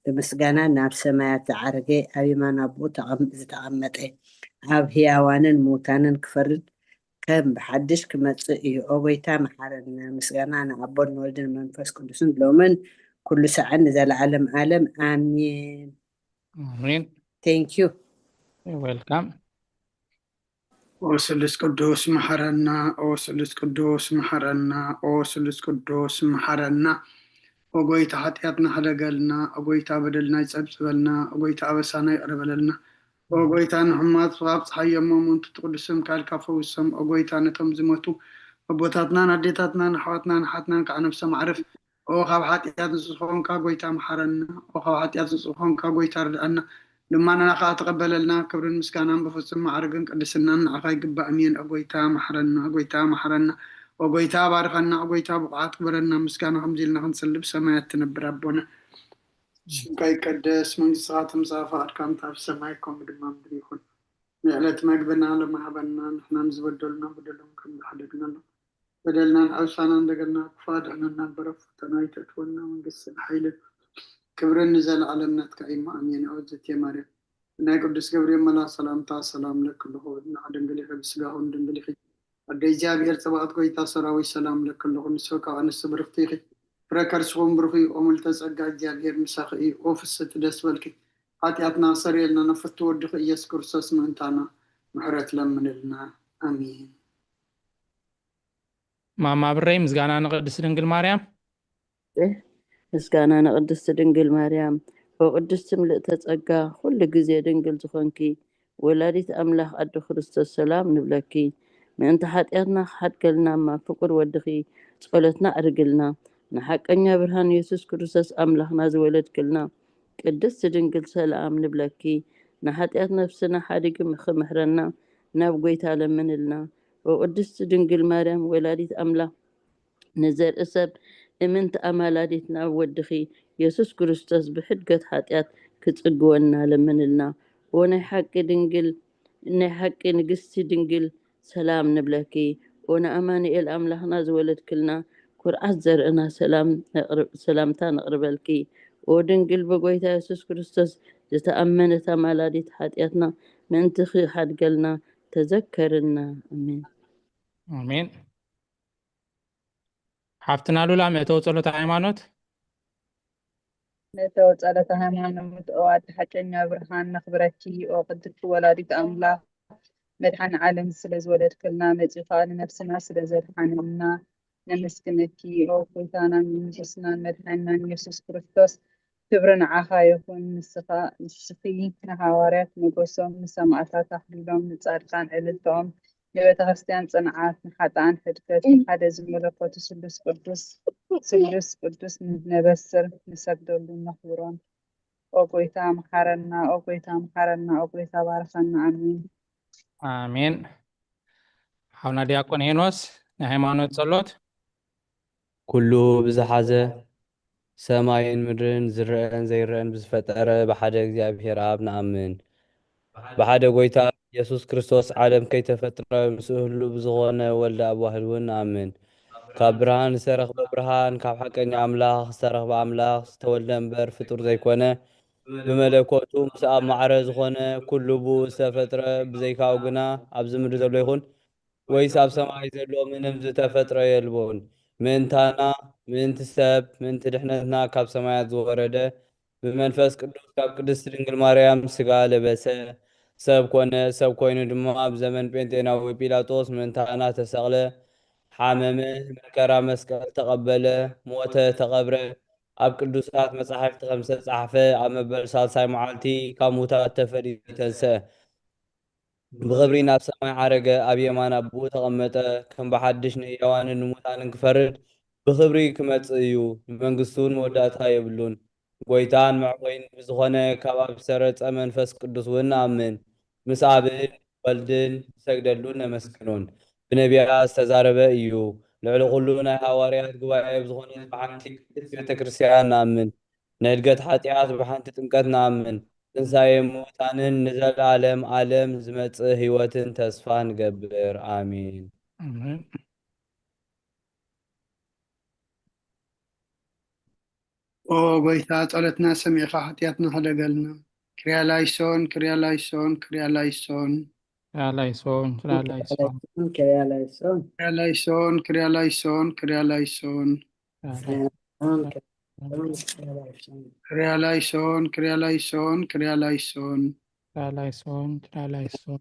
ብምስጋና ናብ ሰማያት ዝዓረገ፣ ኣብ የማን ኣቦኡ ተቐም-፣ ዝተቐመጠ፣ ኣብ ህያዋንን ምውታንን ክፈርድ ከም ብሓድሽ ክመጽእ እዩ። ኦ ጎይታ መሓረና። ምስጋና ንኣቦን ንወልድን መንፈስ ቅዱስን ሎምን ኩሉ ሰዓን ንዘለዓለም ዓለም ኣሜን። ኣሜን። Thank you። Welcome። ኦ ስሉስ ቅዱስ መሓረና፣ ኦ ስሉስ ቅዱስ መሓረና፣ ኦ ስሉስ ቅዱስ መሓረና። ኦ ጎይታ ሓጢኣትና ሕደገልና፣ ኦ ጎይታ በደልና ይጸብጽበልና፣ ኦ ጎይታ ኣበሳና ይቕረ በለልና። ኦ ጎይታ ንሕሙማት ካብ ጸሓይ የሞም፣ ምእንቲ እቲ ቅዱስ ስምካ ኢልካ ፈውሶም። ኦ ጎይታ ነቶም ዝሞቱ ኣቦታትናን ኣዴታትናን ኣሕዋትናን ኣሓትናን ከዓ ነብሶም ኣዕርፍ። ኦ ካብ ሓጢኣት ንጹህ ዝኾንካ ጎይታ መሓረና። ኦ ካብ ሓጢኣት ንጹህ ዝኾንካ ጎይታ ርድኣና። ልማናና ከዓ ተቐበለልና። ክብርን ምስጋናን ብፍጹም ማዕርግን ቅድስናን ንዓኻ ይግባእ። ኣሜን። ኦ ጎይታ መሓረና፣ ኦ ጎይታ መሓረና። ኦ ጎይታ ባርኸና፣ ኦ ጎይታ ብቑዓት ግበረና። ምስጋና ከምዚ ኢልና ክንጽሊ ብሰማያት ትነብር ኣቦና። ስምካ ይቀደስ፣ መንግስትኻ ትምጻእ፣ ፈቓድካ ከምቲ ኣብ ሰማይ ከምኡ ድማ ምድሪ ይኹን። ንዕለት መግብና ሎሚ ሃበና፣ ንሕና ንዝበደሉና በደሎም ከም ዝሓደግናሎም በደልናን ዓብሳናን ደገልና ክፉእ ኣድሕነና እምበር፣ ኣብ ፈተና ኣይተእትወና፣ መንግስትን ሓይልን ክብርን ንዘለዓለም ናትካ እዩ፣ ኣሜን። ኣወዘቴ ማርያም፣ ብናይ ቅዱስ ገብርኤል መልኣኽ ሰላምታ ሰላም እለኪ ኣለኹ፣ ብድንግል ድንግል ኢኺ፣ ብስጋኹን ድንግል ኢኺ፣ ኣደ እግዚኣብሔር ጸባኦት፣ ጎይታ ሰራዊት፣ ሰላም እለኪ ኣለኹ፣ ንስኺ ካብ ኣንስቲ ብርኽቲ ኢኺ፣ ፍረ ከርስኹም ብሩኽ እዩ፣ ኦ ምልዕተ ጸጋ፣ እግዚኣብሔር ምሳኺ እዩ፣ ኦ ፍስሕቲ ደስ በልኪ፣ ሓጢኣትና ክሰርየልና፣ ንፍቱ ወድኺ ኢየሱስ ክርስቶስ ምእንታና ምሕረት ለምንልና፣ ኣሜን። ማማ ብረይ፣ ምስጋና ንቅድስት ድንግል ማርያም። ምስጋና ንቅድስት ድንግል ማርያም። ኦ ቅድስቲ ምልእተ ጸጋ፣ ኩሉ ግዜ ድንግል ዝኾንኪ ወላዲት ኣምላኽ ኣዶ ክርስቶስ፣ ሰላም ንብለኪ። ምእንቲ ሓጢኣትና ክሓድገልና እማ ፍቁር ወድኺ ጸሎትና ኣዕርግልና። ንሓቀኛ ብርሃን የሱስ ክርስቶስ ኣምላኽና ዝወለድክልና ቅድስቲ ድንግል ሰላም ንብለኪ። ንሓጢኣት ነፍስና ሓዲጉ ክምሕረና ናብ ጐይታ ለምንልና። ኦ ቅድስቲ ድንግል ማርያም ወላዲት ኣምላኽ፣ ንዘርኢ ሰብ እምንቲ ኣማላዲት ናብ ወድኺ የሱስ ክርስቶስ ብሕድገት ሓጢኣት ክጽግወና ለምንልና። ኦ ናይ ሓቂ ድንግል፣ ናይ ሓቂ ንግስቲ ድንግል ሰላም ንብለኪ። ኦ ንኣማኑኤል ኣምላኽና ዝወለድክልና ኩርዓት ዘርእና ሰላም ነቕርብ-፣ ሰላምታ ነቕርበልኪ። ኦ ድንግል ብጎይታ የሱስ ክርስቶስ ዝተኣመነት ኣማላዲት ሓጢኣትና ምእንትኺ ሓድገልና ተዘከርና። ኣሜን። ኣሜን። ሓፍትና ሉላ መእተዊ ጸሎተ ሃይማኖት። መእተዊ ጸሎተ ሃይማኖት። ኦ ኣደ ሓቀኛ ብርሃን ነኽብረኪ። ኦ ቅድስቲ ወላዲት ኣምላኽ መድሓኒ ዓለም ስለ ዝወለድክልና መጺኡ ኸኣ ንነፍስና ስለ ዘድሓነልና ነመስግነኪ። ኦ ጎይታናን ንጉስናን መድሓኒናን የሱስ ክርስቶስ ክብሪ ንዓኻ ይኹን። ንስኻ ንስኺ ንሃዋርያት ሞገሶም፣ ንሰማእታት ኣኽሊሎም፣ ንጻድቃን ዕልልታኦም፣ ንቤተ ክርስቲያን ጽንዓት፣ ንሓጥኣን ሕድገት፣ ብሓደ ዝመለኮቱ ስሉስ ቅዱስ ስሉስ ቅዱስ ነበስር ንሰግደሉ ነኽብሮን። ኦ ጎይታ መሓረና፣ ኦ ጎይታ መሓረና፣ ኦ ጎይታ ባርኸና። ኣሜን። ኣሜን። ሓውና ዲያቆን ሄኖስ ናይ ሃይማኖት ጸሎት። ኩሉ ብዝሓዘ ሰማይን ምድርን ዝረአን ዘይረአን ብዝፈጠረ ብሓደ እግዚኣብሔር ኣብ ንኣምን። ብሓደ ጎይታ ኢየሱስ ክርስቶስ ዓለም ከይተፈጥረ ምስኡ ህሉ ብዝኾነ ወልደ ኣብ ዋህድ እውን ንኣምን። ካብ ብርሃን ዝተረኽበ ብርሃን፣ ካብ ሓቀኛ ኣምላኽ ዝተረኽበ ኣምላኽ፣ ዝተወልደ እምበር ፍጡር ዘይኮነ፣ ብመለኮቱ ምስ ኣብ ማዕረ ዝኾነ ኩሉ ብኡ ዝተፈጥረ፣ ብዘይካኡ ግና ኣብዚ ምድሪ ዘሎ ይኹን ወይስ ኣብ ሰማይ ዘሎ ምንም ዝተፈጥረ የልቦን። ምእንታና፣ ምእንቲ ሰብ፣ ምእንቲ ድሕነትና ካብ ሰማያት ዝወረደ፣ ብመንፈስ ቅዱስ ካብ ቅድስቲ ድንግል ማርያም ስጋ ለበሰ፣ ሰብ ኮነ። ሰብ ኮይኑ ድማ ኣብ ዘመን ጴንጤናዊ ጲላጦስ ምእንታና ተሰቕለ፣ ሓመመ፣ መከራ መስቀል ተቐበለ፣ ሞተ፣ ተቐብረ። ኣብ ቅዱሳት መጻሕፍቲ ከም ዝተጻሕፈ ኣብ መበል ሳልሳይ መዓልቲ ካብ ሙታት ተፈልዩ ተንስአ። ብኽብሪ ናብ ሰማይ ዓረገ፣ ኣብ የማን ኣቦኡ ተቐመጠ። ከም ብሓድሽ ንህያዋንን ንሙታንን ክፈርድ ብኽብሪ ክመጽእ እዩ። ንመንግስቱ እውን መወዳእታ የብሉን። ጎይታን መዕቆይን ብዝኾነ ካብ ኣብ ዝተረጸ መንፈስ ቅዱስ እውን ንኣምን። ምስ ኣብን ወልድን ንሰግደሉን ነመስግኖን። ብነቢያት ዝተዛረበ እዩ። ልዕሊ ኩሉ ናይ ሃዋርያት ጉባኤ ብዝኾነት ብሓንቲ ቅድስት ቤተ ክርስቲያን ንኣምን። ንሕድገት ሓጢኣት ብሓንቲ ጥምቀት ንኣምን። ትንሳኤ ምዉታንን ንዘለዓለም ዓለም ዝመጽእ ህይወትን ተስፋ ንገብር። ኣሜን። ኣሜን። ኦ ጎይታ፣ ጸሎትና ሰሚዕካ ሓጢኣትና ሕደገልና። ክርያላይሶን፣ ክርያላይሶን፣ ክርያላይሶን። ክርያላይሶን፣ ክርያላይሶን። ክርያላይሶን፣ ክርያላይሶን፣ ክርያላይሶን፣ ክርያላይሶን። ክርያላይሶን፣ ክርያላይሶን፣ ክርያላይሶን። ክርያላይሶን፣ ክርያላይሶን።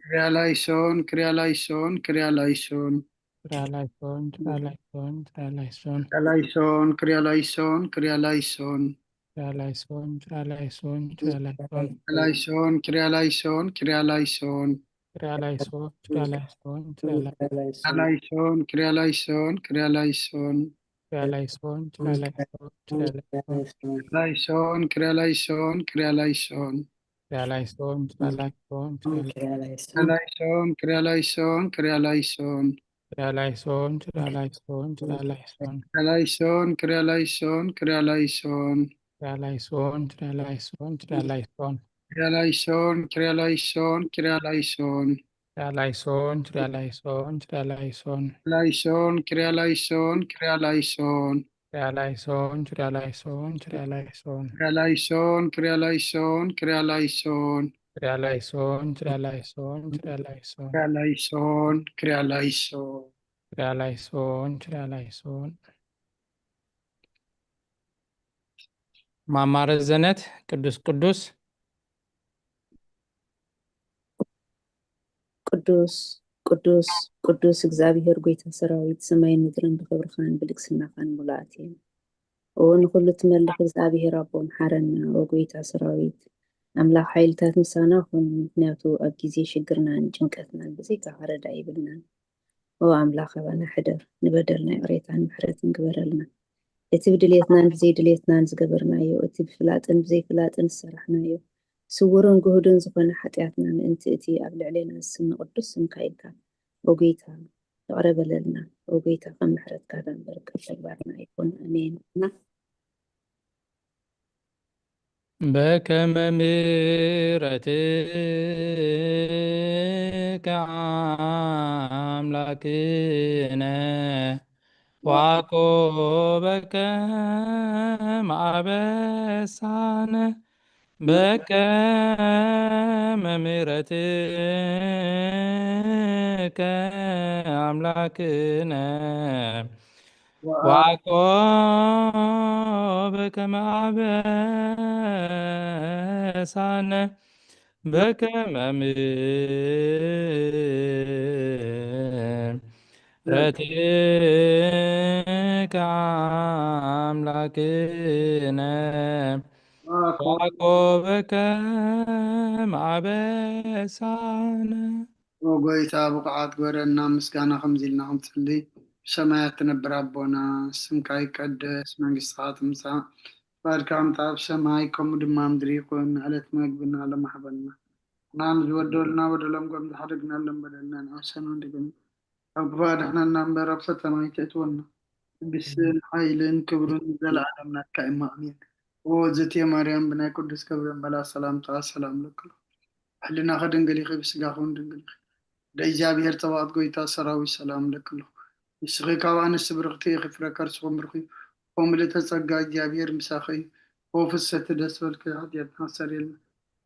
ክርያላይሶን፣ ክርያላይሶን፣ ክርያላይሶን። ክርያላይሶን፣ ክርያላይሶን፣ ክርያላይሶን። ክርያላይሶን፣ ክርያላይሶን፣ ክርያላይሶን። ክርያላይሶን፣ ክርያላይሶን፣ ክርያላይሶን። ክርያላይሶን፣ ክርያላይሶን፣ ክርያላይሶን። ክርያላይሶን፣ ክርያላይሶን፣ ክርያላይሶን። ክርያላይሶን፣ ክርያላይሶን፣ ክርያላይሶን። ክርያላይሶን፣ ክርያላይሶን፣ ክርያላይሶን። ክርያላይሶን፣ ክርያላይሶን። ክርያላይሶን፣ ክርያላይሶን፣ ክርያላይሶን። ክርያላይሶን፣ ክርያላይሶን፣ ክርያላይሶን። ክርያላይሶን፣ ክርያላይሶን፣ ክርያላይሶን። ክርያላይሶን፣ ክርያላይሶን፣ ክርያላይሶን። ክርያላይሶን፣ ክርያላይሶን፣ ክርያላይሶን። ክርያላይሶን፣ ክርያላይሶን፣ ክርያላይሶን። ክርያላይሶን፣ ክርያላይሶን፣ ክርያላይሶን። ክርያላይሶን፣ ክርያላይሶን፣ ክርያላይሶን። ክርያላይሶን፣ ክርያላይሶን፣ ክርያላይሶን። ክርያላይሶን፣ ክርያላይሶን፣ ክርያላይሶን። ክርያላይሶን፣ ክርያላይሶን፣ ክርያላይሶን። ክርያላይሶን፣ ክርያላይሶን። ክርያላይሶን፣ ክርያላይሶን። ማማ ረዘነት፣ ቅዱስ ቅዱስ። ቅዱስ ቅዱስ ቅዱስ እግዚኣብሔር ጐይታ ሰራዊት፣ ሰማይን ምድርን ብኽብርኻን ብልግስናኻን ምሉኣት እየን። ኦ ንኹሉ ትመልኽ እግዚኣብሔር ኣቦ፣ መሓረና። ኦ ጐይታ ሰራዊት ኣምላኽ፣ ሓይልታት ምሳና ኩን፣ ምኽንያቱ ኣብ ግዜ ሽግርናን ጭንቀትናን ብዘይካኻ ረዳኢ የብልናን። ኦ ኣምላኽ ኣባና ሕደር፣ ንበደልና ይቕሬታን ምሕረትን ግበረልና። እቲ ብድልየትናን ብዘይድልየትናን ዝገበርናዮ፣ እቲ ብፍላጥን ብዘይፍላጥን ዝሰራሕናዮ፣ ስውርን ግሁድን ዝኾነ ሓጢኣትና ምእንቲ እቲ ኣብ ልዕሌና ዝስነ ቅዱስ ስምካ ኢልካ፣ ኦ ጎይታ፣ ይቕረ በለልና። ኦ ጎይታ፣ ከም ምሕረትካ ዳንበር ከም ተግባርና ይኹን። ኣሜን። በከመ ምሕረትከ ኣምላክነ ዋኮ በከመ አበሳነ በከመ ምሕረትከ አምላክነ ዋኮ በከመ አበሳነ በከመ ምሕረትከ አምላክነ ዋኮ በከመ አበሳነ። ኦ ጎይታ፣ ብቑዓት ግበረና ምስጋና ከምዚ ኢልና ክንጽሊ። ብሰማያት ትነብር ኣቦና፣ ስምካ ይቀደስ፣ መንግስትኻ ትምጻእ፣ ፍቓድካ ከምቲ ኣብ ሰማይ ከምኡ ድማ ኣብ ምድሪ ይኹን። ዕለት መግብና ሎሚ ሃበና። ንሕና ንዝበደሉና በደሎም ከም ዝሓደግናሎም በደልና ንኣሰና ድግም ኣብ ክፉእ ኣድሕነና እምበር ኣብ ፈተና ኣይተእትወና። መንግስትን ሓይልን ክብርን ዘለኣለም ናትካ እሞ ኣሜን። ኦ እግዝእትየ ማርያም፣ ብናይ ቅዱስ ገብርኤል መልኣክ ሰላምታ ሰላም እለኪ ኣለኹ። ሕልናኺ ድንግል ኢኺ፣ ብስጋኺ እውን ድንግል ኢኺ። ደይ እግዚኣብሔር ጸባኦት ጎይታ ሰራዊት ሰላም እለኪ ኣለኹ። ንስኺ ካብ ኣንስቲ ብርኽቲ ኢኺ፣ ፍረ ከርስኺ እውን ብሩኽ እዩ። ኦ ምልእተ ጸጋ፣ እግዚኣብሔር ምሳኺ እዩ። ኦ ፍስሕቲ ደስ በልኪ፣ ሓጢኣትና ኣስተሰርየልና።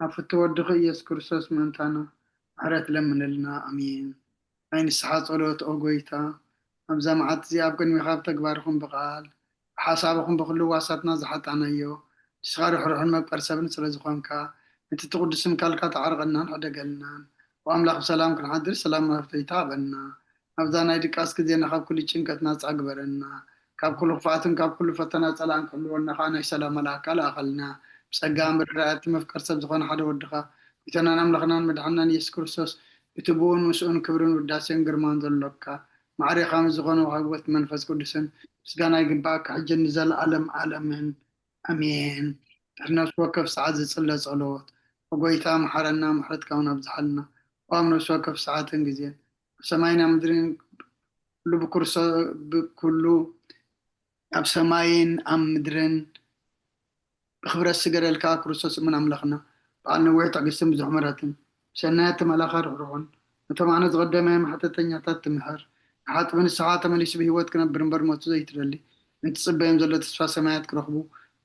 ናብ ፍትው ወድኺ ኢየሱስ ክርስቶስ ምእንታና ምሕረት ለምንልና። ኣሜን። ናይ ንስሓ ጸሎት። ኦ ጎይታ፣ ኣብዛ መዓልቲ እዚኣ ኣብ ቅድሚኻ ብተግባርኹም ብቓል ብሓሳብኹም ብኹሉ ዋሳትና ዝሓጣናዮ፣ ንስኻ ርሕሩሕን መፍቀር ሰብን ስለ ዝኾንካ፣ ነቲ እቲ ቅዱስ ስምካ ኢልካ ተዓርቐናን ሕደገልናን። ኦ ኣምላኽ፣ ብሰላም ክንሓድር ሰላም መፍተይታ ሃበና። ኣብዛ ናይ ድቃስ ግዜና ካብ ኩሉ ጭንቀት ናጻ ግበረና። ካብ ኩሉ ክፍኣትን ካብ ኩሉ ፈተና ጸላእን ክሕልወና ከኣ ናይ ሰላም መልኣካ ለኣኸልና። ብጸጋ ምርዳእቲ መፍቀር ሰብ ዝኾነ ሓደ ወድኻ፣ ጎይታናን ኣምላኽናን መድሓንናን ኢየሱስ ክርስቶስ፣ እቲ ብኡን ምስኡን ክብርን ውዳሴን ግርማን ዘሎካ፣ ማዕሬኻ ምስ ዝኾነ ህይወት መንፈስ ቅዱስን ምስጋና ይግባእካ፣ ሕጂ ንዘለኣለም ዓለምን። ኣሜን። ድሕሪ ነፍሲ ወከፍ ሰዓት ዝጽለ ጸሎት። ኦ ጎይታ፣ መሓረና፣ ምሕረትካ እውን ኣብዝሓልና። ኦ ኣብ ነፍሲ ወከፍ ሰዓትን ግዜን፣ ኣብ ሰማይን ኣብ ምድርን፣ ኩሉ ብክርሶ-፣ ብኩሉ ኣብ ሰማይን ኣብ ምድርን ብኽብረት ዝገደልካ ክርስቶስ እሙን ኣምላኽና፣ በዓል ነዊሕ ትዕግስትን ብዙሕ ምሕረትን፣ ብሰናያት ተመላእካ ርሕሩሕን፣ ነቶም ኣነ ዝቐደመ ማሕተተኛታት ትምሕር፣ ንሓጥቢ ንስኻ ተመሊሱ ብህይወት ክነብር እምበር ሞቱ ዘይትደሊ፣ ንትጽበዮም ዘሎ ተስፋ ሰማያት ክረኽቡ፣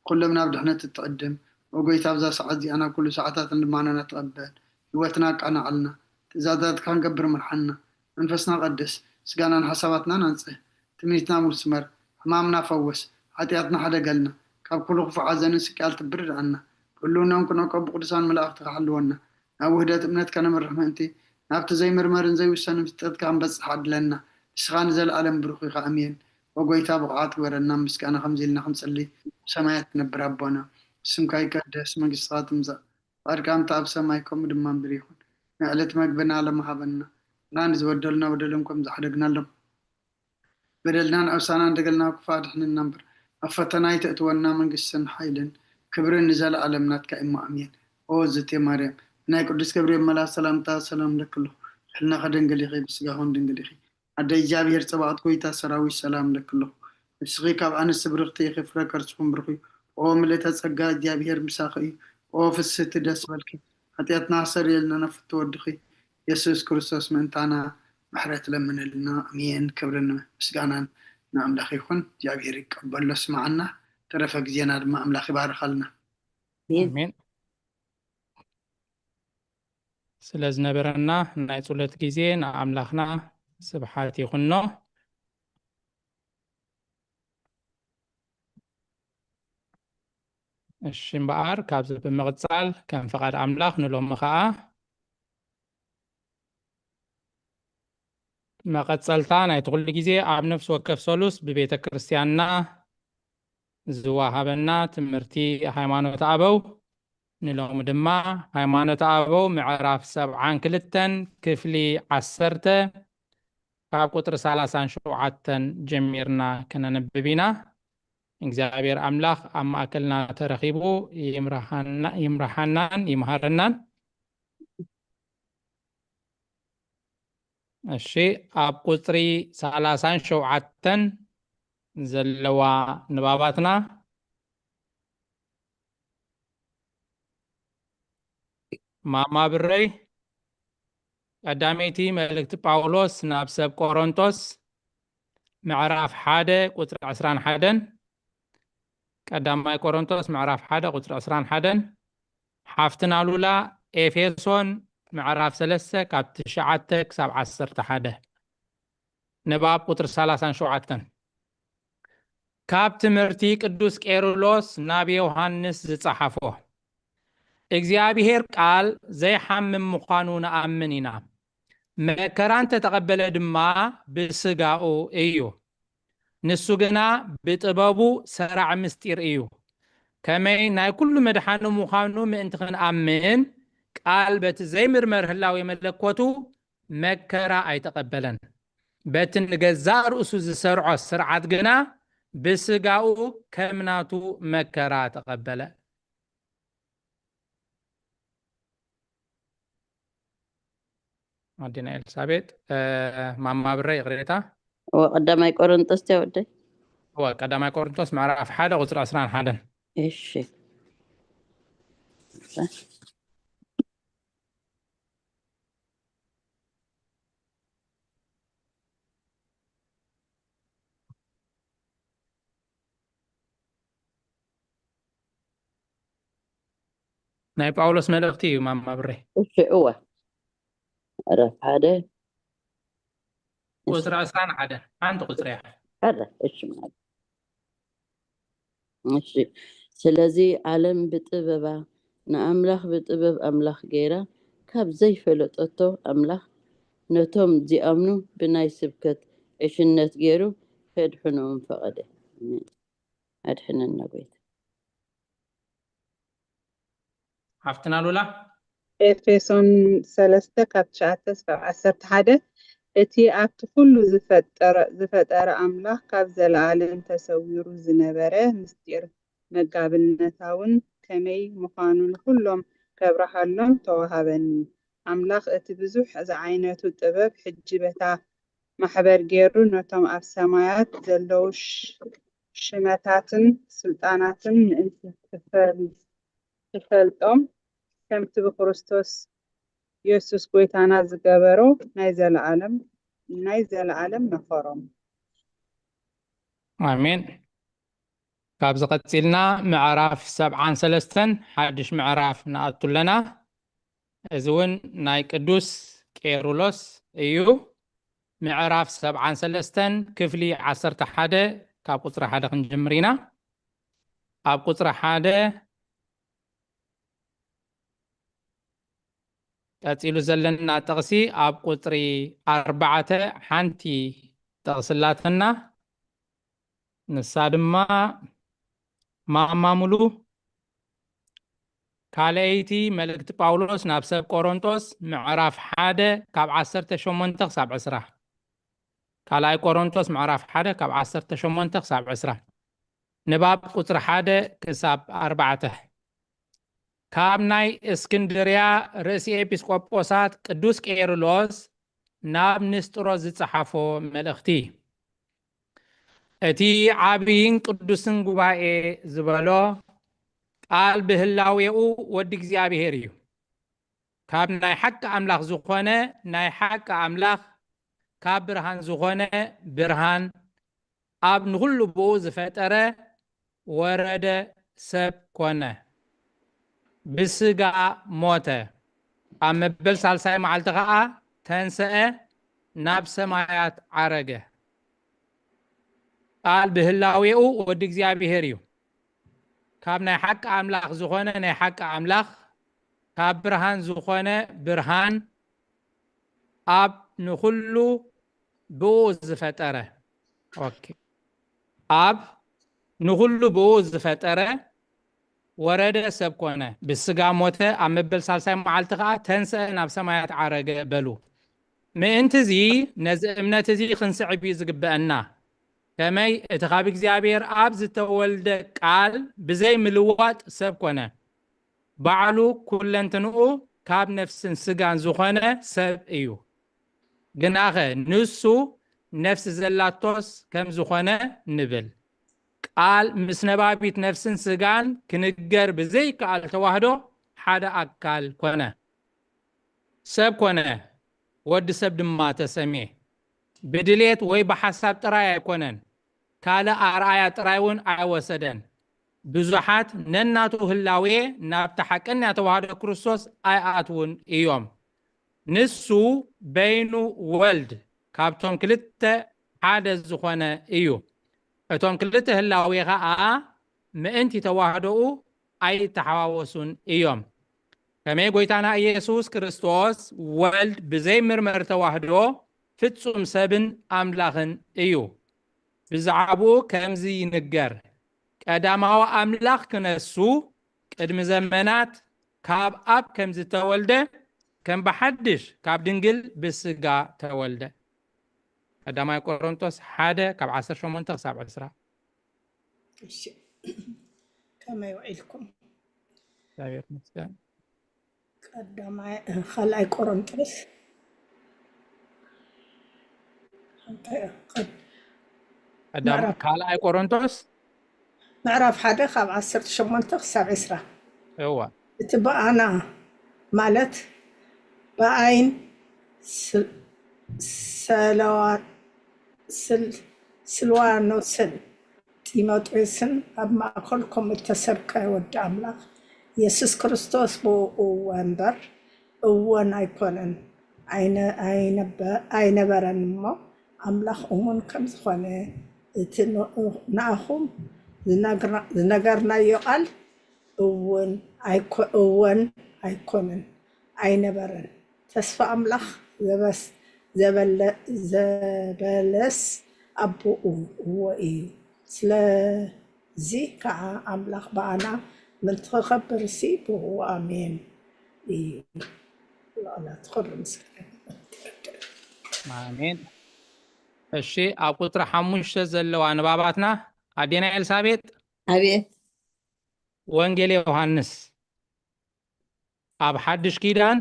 ንኹሎም ናብ ድሕነት እትዕድም፣ ኦ ጎይታ፣ ኣብዛ ሰዓት እዚኣ ናብ ኩሉ ሰዓታትን ልማናና ተቐበል፣ ህይወትና ኣቃንዓልና፣ ትእዛዛትካ ክንገብር ምርሓና፣ መንፈስና ቀድስ፣ ስጋናን ሓሳባትናን ኣንጽህ፣ ትምኒትና ምውስ እምበር፣ ሕማምና ፈውስ፣ ሓጢኣትና ሓደገልና፣ ካብ ኩሉ ክፉእ ሓዘንን ስቅያል ትብርድኣና፣ ብህልውናን ኩነቆ ብቅዱሳን መላእኽትኻ ሓልወና፣ ናብ ውህደት እምነትካ ነምርሕ ምእንቲ፣ ናብቲ ዘይምርመርን ዘይውሰንን ፍልጠትካ ክንበጽሕ ዓድለና፣ ንስኻ ንዘለኣለም ብሩኽ ኢኻ። ኣሜን። ኦ ጎይታ፣ ብቑዓት ግበረና፣ ምስጋና ከምዚ ኢልና ክንጽሊ፣ ብሰማያት ትነብር ኣቦና፣ ስምካ ይቀደስ፣ መንግስትኻ ትምጻእ፣ ፍቓድካ ከምቲ ኣብ ሰማይ ከምኡ ድማ ምድሪ ይኹን። ንዕለት መግብና ሎሚ ሃበና፣ ንሕና ንዝበደሉና በደሎም ከም ዝሓደግናሎም በደልናን ኣበሳናን ደገልና ክፉእ ኣድሕነና እምበር፣ ኣብ ፈተና ኣይተእትወና፣ መንግስትን ሓይልን ክብርን ንዘለኣለም ናትካ እሞ ኣሜን። ኦ እግዝእትየ ማርያም፣ ብናይ ቅዱስ ገብርኤል መልኣክ ሰላምታ ሰላም እለኪ ኣለኹ። ሕልናኺ ድንግል ኢኺ፣ ብስጋኺ እውን ድንግል ኢኺ። ኣደ እግዚኣብሔር ጸባኦት ጎይታ ሰራዊት ሰላም እለኪ ኣለኹ። ንስኺ ካብ ኣንስቲ ብርኽቲ ኢኺ፣ ፍረ ከርስኹም ብሩኽ እዩ። ኦ ምልእተ ጸጋ፣ እግዚኣብሔር ምሳኺ እዩ። ኦ ፍስህቲ ደስ በልኪ፣ ሓጢኣትና ኣስተሰርየልና፣ ናብ ፍትው ወድኺ የሱስ ክርስቶስ ምእንታና ምሕረት ለምንልና። ኣሜን። ክብርን ምስጋናን ንኣምላኽ ይኹን። እግዚኣብሔር ይቀበሎ፣ ስምዓና። ተረፈ ግዜና ድማ ኣምላኽ ይባርኸልና። ኣሜን። ኣሜን። ስለ ዝነበረና ናይ ጸሎት ግዜ ንኣምላኽና ስብሓት ይኹኖ። እሺ እምበኣር፣ ካብዚ ብምቕጻል ከም ፍቓድ ኣምላኽ ንሎሚ ኸኣ መቐጸልታ ናይቲ ኩሉ ግዜ ኣብ ነፍሲ ወከፍ ሰሉስ ብቤተ ክርስቲያንና ዝወሃበና ትምህርቲ ሃይማኖት ኣበው፣ ንሎሚ ድማ ሃይማኖት ኣበው ምዕራፍ ሰብዓን ክልተን ክፍሊ ዓሰርተ ካብ ቁጽሪ ሰላሳን ሸውዓተን ጀሚርና ከነንብብ ኢና። እግዚኣብሔር ኣምላኽ ኣብ ማእከልና ተረኺቡ ይምርሓና- ይምርሓናን ይምሃረናን። እሺ፣ ኣብ ቁጽሪ ሰላሳን ሸውዓተን ዘለዋ ንባባትና፣ ማማ ብረይ፣ ቀዳመይቲ መልእክቲ ጳውሎስ ናብ ሰብ ቆሮንቶስ ምዕራፍ ሓደ ቁጽሪ ዕስራን ሓደን፣ ቀዳማይ ቆሮንቶስ ምዕራፍ ሓደ ቁጽሪ ዕስራን ሓደን፣ ሓፍትና ሉላ ኤፌሶን ምዕራፍ ሰለስተ ካብ ትሽዓተ ክሳብ ዓሰርተ ሓደ። ንባብ ቁጽሪ ሰላሳን ሸውዓተን። ካብ ትምህርቲ ቅዱስ ቄርሎስ ናብ ዮሃንስ ዝጸሓፎ። እግዚኣብሔር ቃል ዘይሓምም ምዃኑ ንኣምን ኢና። መከራ እንተተቐበለ ድማ ብስጋኡ እዩ። ንሱ ግና ብጥበቡ ሰራዕ ምስጢር እዩ። ከመይ ናይ ኩሉ መድሓኒ ምዃኑ ምእንቲ ክንኣምን ቃል በቲ ዘይምርመር ህላዌ መለኮቱ መከራ ኣይተቐበለን። በቲ ንገዛእ ርእሱ ዝሰርዖ ስርዓት ግና ብስጋኡ ከም ናቱ መከራ ተቐበለ። ኣዴና ኤልሳቤጥ፣ እ፣ ማማ ብረ ይቕሬታ። እወ፣ ቀዳማይ ቆሮንቶስ ድያ ወደይ? እወ፣ ቀዳማይ ቆሮንቶስ ምዕራፍ ሓደ ቁጽሪ ዕስራን ሓደን። እሺ። ናይ ጳውሎስ መልእኽቲ እዩ፣ ማማ ብሬ። እሺ፣ እወ። ምዕራፍ ሓደ። ቁጽሪ ዕስራን ሓደን፣ ሓንቲ ቁጽሪ እያ። ሓደ፣ እሺ፣ ማለት። እሺ፣ ስለዚ ዓለም ብጥበባ ንኣምላኽ ብጥበብ ኣምላኽ ገይራ ካብ ዘይፈለጠቶ ኣምላኽ ነቶም ዚኣምኑ ብናይ ስብከት ዕሽነት ገይሩ ከድሕኖም ፈቐደ። ኣሜን። ኣድሕነና ጎይታ። ሓፍትና ሉላ። ኤፌሶን ሰለስተ ካብ ትሽዓተ እስካብ ዓሰርተ ሓደ። እቲ ኣብቲ ኩሉ ዝፈጠረ፣ ዝፈጠረ ኣምላኽ ካብ ዘለኣለም ተሰዊሩ ዝነበረ ምስጢር መጋብነታውን ከመይ ምዃኑ ንኹሎም ከብርሃሎም ተዋሃበኒ። ኣምላኽ እቲ ብዙሕ ዝዓይነቱ ጥበብ ሕጂ በታ ማሕበር ገይሩ ነቶም ኣብ ሰማያት ዘለዉ ሽ-፣ ሽመታትን ስልጣናትን ምእንቲ ክፈል-፣ ክፈልጦም ከምቲ ብክርስቶስ የሱስ ጎይታና ዝገበሮ ናይ ዘለኣለም፣ ናይ ዘለኣለም መኸሮም። ኣሜን። ካብዚ ቀጺልና ምዕራፍ ሰብዓን ሰለስተን ሓድሽ ምዕራፍ ንኣቱ ኣለና። እዚ እውን ናይ ቅዱስ ቄሩሎስ እዩ። ምዕራፍ ሰብዓን ሰለስተን ክፍሊ ዓሰርተ ሓደ ካብ ቁጽሪ ሓደ ክንጅምር ኢና። ኣብ ቁጽሪ ሓደ ቀጺሉ ዘለና ጥቕሲ ኣብ ቁጽሪ ኣርባዕተ ሓንቲ ጥቕሲ ኣላትና። ንሳ ድማ ማማ ሙሉ ካልኣይቲ መልእክቲ ጳውሎስ ናብ ሰብ ቆሮንቶስ ምዕራፍ ሓደ ካብ ዓሰርተ ሸሞንተ ክሳብ ዕስራ። ካልኣይ ቆሮንቶስ ምዕራፍ ሓደ ካብ ዓሰርተ ሸሞንተ ክሳብ ዕስራ። ንባብ ቁጽሪ ሓደ ክሳብ ኣርባዕተ። ካብ ናይ እስክንድርያ ርእሲ ኤጲስቆጶሳት ቅዱስ ቄርሎስ ናብ ንስጥሮስ ዝጸሓፎ መልእኽቲ። እቲ ዓብይን ቅዱስን ጉባኤ ዝበሎ ቃል ብህላዌኡ ወዲ እግዚኣብሔር እዩ። ካብ ናይ ሓቂ ኣምላኽ ዝኾነ ናይ ሓቂ ኣምላኽ፣ ካብ ብርሃን ዝኾነ ብርሃን፣ ኣብ ንኹሉ ብኡ ዝፈጠረ ወረደ ሰብ ኮነ፣ ብስጋ ሞተ፣ ኣብ መበል ሳልሳይ መዓልቲ ኸዓ ተንሰአ፣ ናብ ሰማያት ዓረገ። ቃል ብህላዌኡ ወዲ እግዚኣብሔር እዩ። ካብ ናይ ሓቂ ኣምላኽ ዝኾነ ናይ ሓቂ ኣምላኽ፣ ካብ ብርሃን ዝኾነ ብርሃን፣ ኣብ ንኹሉ ብኡ ዝፈጠረ። ኦኬ። ኣብ ንኹሉ ብኡ ዝፈጠረ ወረደ ሰብ ኮነ፣ ብስጋ ሞተ፣ ኣብ መበል ሳልሳይ መዓልቲ ኸዓ ተንሰአ፣ ናብ ሰማያት ዓረገ በሉ። ምእንቲ እዚ ነዚ እምነት እዚ ክንስዕብ እዩ ዝግበአና። ከመይ እቲ ካብ እግዚኣብሔር ኣብ ዝተወልደ ቃል ብዘይ ምልዋጥ ሰብ ኮነ። ባዕሉ ኩለንትንኡ ካብ ነፍስን ስጋን ዝኾነ ሰብ እዩ። ግናኸ ንሱ ነፍሲ ዘላቶስ ከም ዝኾነ ንብል። ቃል ምስ ነባቢት ነፍስን ስጋን ክንገር ብዘይከኣል ተዋህዶ ሓደ ኣካል ኮነ። ሰብ ኮነ፣ ወዲ ሰብ ድማ ተሰምየ። ብድሌት ወይ ብሓሳብ ጥራይ ኣይኮነን፣ ካልእ ኣርኣያ ጥራይ እውን ኣይወሰደን። ብዙሓት ነናቱ ህላዌ ናብታ ሓቀኛ ተዋህዶ ክርስቶስ ኣይኣትውን እዮም። ንሱ በይኑ ወልድ ካብቶም ክልተ ሓደ ዝኾነ እዩ። እቶም ክልተ ህላዌ ኸኣ ምእንቲ ተዋህዶኡ ኣይተሓዋወሱን እዮም። ከመይ ጎይታና ኢየሱስ ክርስቶስ ወልድ ብዘይ ምርመር ተዋህዶ ፍጹም ሰብን ኣምላኽን እዩ። ብዛዕባኡ ከምዚ ይንገር፣ ቀዳማዊ ኣምላኽ ክነሱ ቅድሚ ዘመናት ካብ ኣብ ከም ዝተወልደ ከም ብሓድሽ ካብ ድንግል ብስጋ ተወልደ። ቀዳማይ ቆሮንቶስ ሓደ ካብ ዓሰርተ ሸሞንተ ክሳብ ዕስራ። እሺ፣ ከመይ ውዒልኩም? እግዚኣብሔር ይመስገን። ቀዳማይ ካልኣይ ቆሮንቶስ ቀዳም ካልኣይ ቆሮንቶስ ምዕራፍ ሓደ ካብ ዓሰርተ ሸሞንተ ክሳብ ዕስራ። እዋ እቲ ብኣና ማለት ብኣይን ስ- ሰለዋ- ስል- ስልዋኖስን ጢሞቴዎስን ኣብ ማእከልኩም እተሰብከ ወዲ ኣምላኽ የሱስ ክርስቶስ ብእኡ እወ እምበር እወን ኣይኮነን ኣይነ- ኣይነበ- ኣይነበረን እሞ ኣምላኽ እሙን ከም ዝኾነ እቲ ን- ንኣኹም ዝነግርና- ዝነገርናዮ ቃል እውን ኣይኮ- እወን ኣይኮነን ኣይነበረን። ተስፋ ኣምላኽ ዘበስ- ዘበለ- ዘበለስ ኣቦኡ እዎ እዩ። ስለዚ ከዓ ኣምላኽ ብኣና ምእንቲ ክኸብርሲ ብእኡ ኣሜን እዩ። ቃላት ኩሉ ምስጋና ኣሜን። እሺ፣ ኣብ ቁፅሪ ሓሙሽተ ዘለዋ ንባባትና ኣዴና ኤልሳቤጥ ኣቤት ወንጌል ዮሃንስ ኣብ ሓድሽ ኪዳን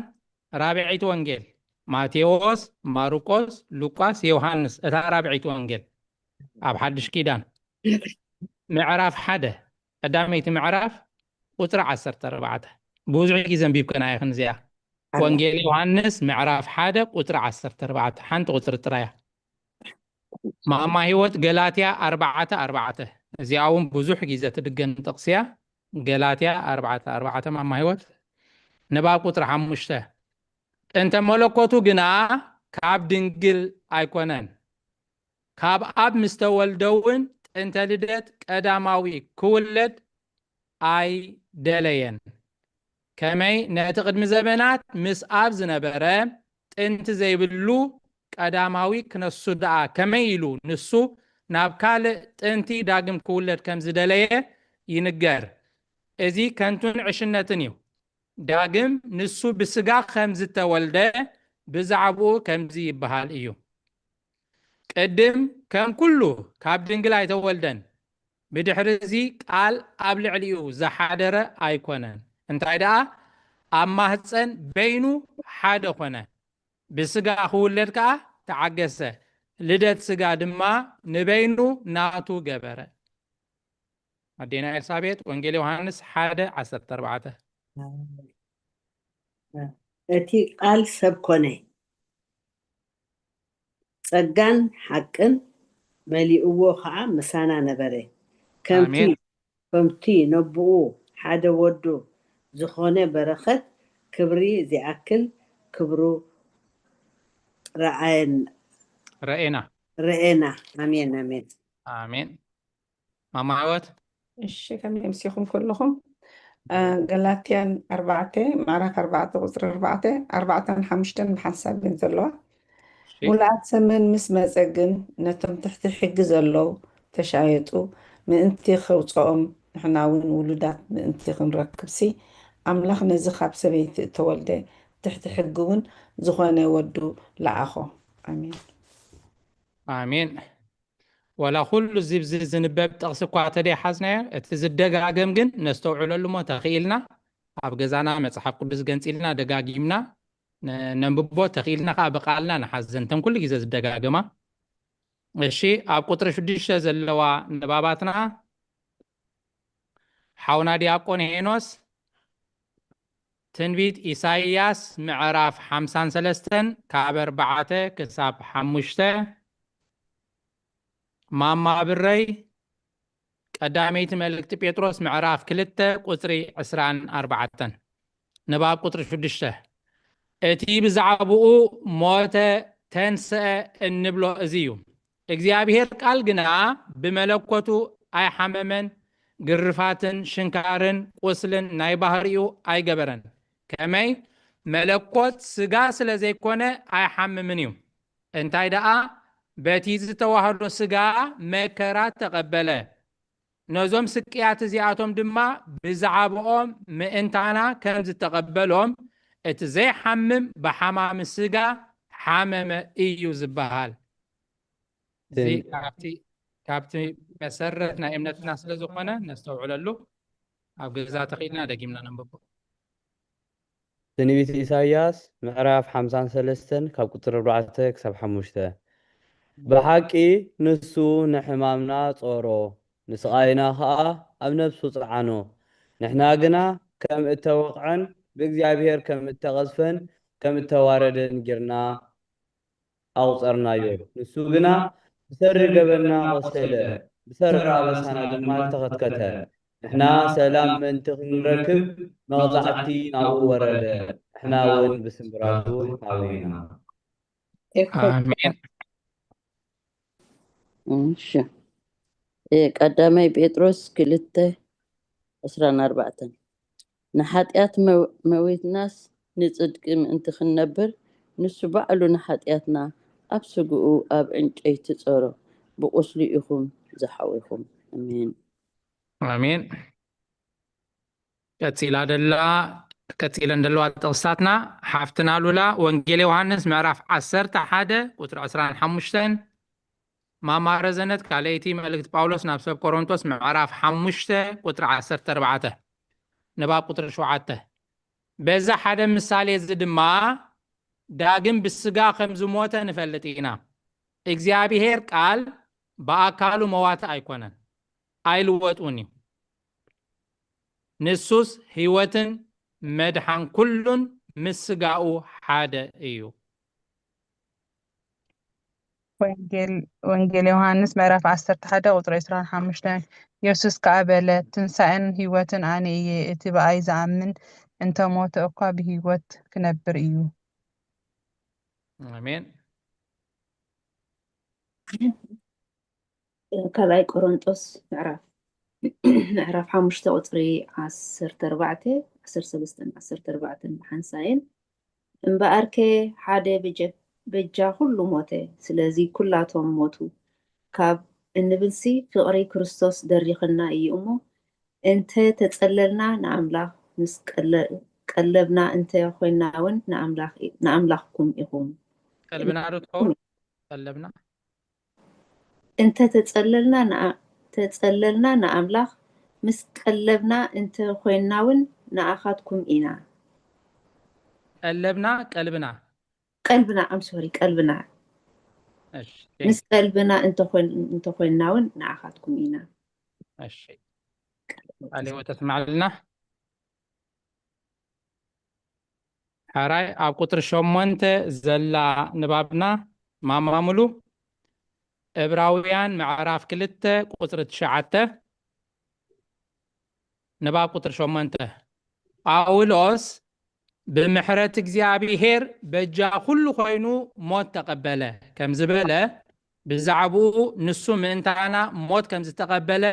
ራብዐይቲ ወንጌል ማቴዎስ፣ ማርቆስ፣ ሉቃስ፣ ዮሃንስ እታ ራብዐይቲ ወንጌል ኣብ ሓድሽ ኪዳን ምዕራፍ ሓደ ቀዳመይቲ ምዕራፍ ቁፅሪ ዓሰርተ ኣርባዕተ ብዙሕ ግዜ ኣንቢብከና ኢኽን እዚኣ። ወንጌል ዮሃንስ ምዕራፍ ሓደ ቁፅሪ ዓሰርተ ኣርባዕተ ሓንቲ ቁፅሪ ጥራያ። ማማ ህይወት ገላትያ ኣርባዕተ ኣርባዕተ እዚኣ እውን ብዙሕ ግዜ ትድገም ጥቕሲ እያ። ገላትያ ኣርባዕተ ኣርባዕተ ማማ ህይወት ንባብ ቁፅሪ ሓሙሽተ ጥንተ መለኮቱ ግና ካብ ድንግል ኣይኮነን። ካብ ኣብ ምስ ተወልደ እውን ጥንተ ልደት ቀዳማዊ ክውለድ ኣይደለየን። ከመይ ነቲ ቅድሚ ዘመናት ምስ ኣብ ዝነበረ ጥንቲ ዘይብሉ ቀዳማዊ ክነሱ ደኣ ከመይ ኢሉ ንሱ ናብ ካልእ ጥንቲ ዳግም ክውለድ ከም ዝደለየ ይንገር። እዚ ከንቱን ዕሽነትን እዩ። ዳግም ንሱ ብስጋ ከም ዝተወልደ ብዛዕባኡ ከምዚ ይበሃል እዩ። ቅድም ከም ኩሉ ካብ ድንግል ኣይተወልደን። ብድሕሪ እዚ ቃል ኣብ ልዕሊኡ ዝሓደረ ኣይኮነን። እንታይ ደኣ ኣብ ማህፀን በይኑ ሓደ ኮነ። ብስጋ ክውለድ ከኣ ተዓገሰ። ልደት ስጋ ድማ ንበይኑ ናቱ ገበረ። ኣዴና ኤልሳቤጥ ወንጌል ዮሃንስ ሓደ ዓሰርተ ኣርባዕተ እቲ ቃል ሰብ ኮነ፣ ጸጋን ሓቅን መሊእዎ ኸዓ ምሳና ነበረ። ከምቲ ኣሜን። ከምቲ ነብኡ ሓደ ወዱ ዝኾነ በረኸት ክብሪ ዚኣክል ክብሩ ረኣየን ረኤና ረኤና። ኣሜን ኣሜን። ኣሜን። ማማ ህይወት እሺ ከመይ ኣምሲኹም ኩልኹም? አ፣ ገላትያን ኣርባዕተ ምዕራፍ ኣርባዕተ ቁፅሪ ኣርባዕተ ኣርባዕተን ሓሙሽተን ብሓንሳብ እየን ዘለዋ። እሺ። ሙሉኣት ዘመን ምስ መጸ ግን ነቶም ትሕቲ ሕጊ ዘለዉ ተሻየጡ ምእንቲ ከውፅኦም ንሕና እውን ውሉዳት ምእንቲ ክንረክብሲ ኣምላኽ ነዚ ካብ ሰበይቲ እተወልደ ትሕቲ ሕጊ እውን ዝኾነ ወዱ ለኣኾ። ኣሜን። ኣሜን። ወላ ኩሉ እዚ ብዚ ዝንበብ ጥቕሲ እኳ ተደይሓዝናዮ፣ እቲ ዝደጋገም ግን ነስተውዕለሉ እሞ ተኽኢልና ኣብ ገዛና መጽሓፍ ቅዱስ ገንጺልና ደጋጊምና ነ-፣ ነንብቦ፣ ተኽኢልና ከኣ ብቓልና ንሓዘን። እተን ኩሉ ግዜ ዝደጋገማ። እሺ፣ ኣብ ቁጽሪ ሽዱሽተ ዘለዋ ንባባትና ሓውና ዲያቆን ሄኖስ ትንቢት ኢሳይያስ ምዕራፍ ሓምሳን ሰለስተን ካብ ኣርባዕተ ክሳብ ሓሙሽተ። ማማ ብረይ ቀዳመይቲ መልእክቲ ጴጥሮስ ምዕራፍ ክልተ ቁጽሪ ዕስራን ኣርባዕተን። ንባብ ቁጽሪ ሽዱሽተ። እቲ ብዛዕባኡ ሞተ፣ ተንስአ እንብሎ እዚ እዩ። እግዚኣብሔር ቃል ግና ብመለኮቱ ኣይሓመመን፣ ግርፋትን ሽንካርን ቁስልን ናይ ባህሪኡ ኣይገበረን። ከመይ? መለኮት ስጋ ስለ ዘይኮነ ኣይሓምምን እዩ። እንታይ ደኣ? በቲ ዝተዋህዶ ስጋ መከራ ተቐበለ። ነዞም ስቅያት እዚኣቶም ድማ ብዛዕባኦም ምእንታና ከም ዝተቐበሎም፣ እቲ ዘይሓምም ብሓማሚ ስጋ ሓመመ እዩ ዝበሃል። እዚ ትም- ካብቲ፣ ካብቲ መሰረት ናይ እምነትና ስለ ዝኾነ ነስተውዕለሉ። ኣብ ገዛ ተኽኢልና ደጊምና ነንብቦ። ትንቢት ኢሳይያስ ምዕራፍ ሓምሳን ሰለስተን ካብ ቁጽሪ ኣርባዕተ ክሳብ ሓሙሽተ። ብሓቂ ንሱ ንሕማምና ጾሮ፣ ንስቓይና ኸኣ ኣብ ነፍሱ ጸዓኖ። ንሕና ግና ከም እተወቕዐን ብእግዚኣብሔር ከም እተቐዝፈን ከም እተዋረደን ጌርና ኣቑጸርናዮ። ንሱ ግና ብሰሪ ገበንና ቆሰለ፣ ብሰሪ ኣበሳና ድማ ተኸትከተ። ንሕና ሰላም ምእንቲ ክንረክብ መቕጻዕቲ ናብኡ ወረደ፣ ንሕና እውን ብስምብራቱ ሓወይና። ኣሜን። እሺ። እ፣ ቀዳማይ ጴጥሮስ ክልተ ዕስራን ኣርባዕተን። ንሓጢኣት መው-፣ መዊትናስ ንጽድቂ ምእንቲ ክንነብር፣ ንሱ ባዕሉ ንሓጢኣትና ኣብ ስግኡ ኣብ ዕንጨይቲ ጾሮ፣ ብቁስሉ ኢኹም ዝሓዊኹም። ኣሜን። ኣሜን። ቀጺላ ደላ፣ ቀጺለን ደለዋ ጥቕስታትና፣ ሓፍትና ሉላ፣ ወንጌል ዮሃንስ ምዕራፍ ዓሰርተ ሓደ ቁጽሪ ዕስራን ሓሙሽተን፣ ማማ ረዘነት ካልኣይቲ መልእክቲ ጳውሎስ ናብ ሰብ ቆሮንቶስ ምዕራፍ ሓሙሽተ ቁጽሪ ዓሰርተ ኣርባዕተ፣ ንባብ ቁጽሪ ሸውዓተ። በዚ ሓደ ምሳሌ እዚ ድማ ዳግም ብስጋ ከም ዝሞተ ንፈልጥ ኢና። እግዚኣብሔር ቃል ብኣካሉ መዋቲ ኣይኮነን፣ ኣይልወጥ እውን እዩ። ንሱስ ህይወትን መድሓን ኩሉን ምስ ስጋኡ ሓደ እዩ። ወንጌል፣ ወንጌል ዮሃንስ ምዕራፍ ዓሰርተ ሓደ ቁጽሪ ዕስራን ሓሙሽተን። የሱስ ከኣ በለ፣ ትንሳኤን ህይወትን ኣነ እየ፣ እቲ ብኣይ ዝኣምን እንተ ሞተ እኳ ብህይወት ክነብር እዩ። ኣሜን። ካልኣይ ቆሮንጦስ ምዕራፍ፣ ምዕራፍ ሓሙሽተ ቁጽሪ ዓሰርተ ኣርባዕተ፣ ዓሰርተ ሰለስተን ዓሰርተ ኣርባዕተን ብሓንሳእን። እምበኣርከ ሓደ በጀ-፣ በጃ ኩሉ ሞተ፣ ስለዚ ኩላቶም ሞቱ። ካብ እንብልሲ ፍቕሪ ክርስቶስ ደሪኽና እዩ እሞ፣ እንተ ተጸለልና ንኣምላኽ፣ ምስ ቀለ-፣ ቀለብና እንተ ኾይንና እውን ንኣምላኽ፣ ንኣምላኽኩም ኢኹም። ቀልብና ዶ ትኸውን? ቀለብና? እንተ ተጸለልና ንኣ-፣ ተጸለልና ንኣምላኽ፣ ምስ ቀለብና እንተ ኾይንና እውን ንኣኻትኩም ኢና። ቀለብና፣ ቀልብና? ቀልብና፣ I'm sorry፣ ቀልብና። እሺ፣ ምስ ቀልብና እንተ ኾይን-፣ እንተ ኾይንና እውን ንኣኻትኩም ኢና። እሺ። ቃለ ሕይወት ተስማዕልና። ሕራይ ኣብ ቁጽሪ ሸሞንተ ዘላ ንባብና ማማ ሙሉ፣ ዕብራውያን ምዕራፍ ክልተ ቁጽሪ ትሽዓተ፣ ንባብ ቁጽሪ ሸሞንተ። ጳውሎስ ብምሕረት እግዚኣብሔር በጃ ኩሉ ኮይኑ ሞት ተቐበለ ከም ዝበለ፣ ብዛዕባኡ ንሱ ምእንታና ሞት ከም ዝተቐበለ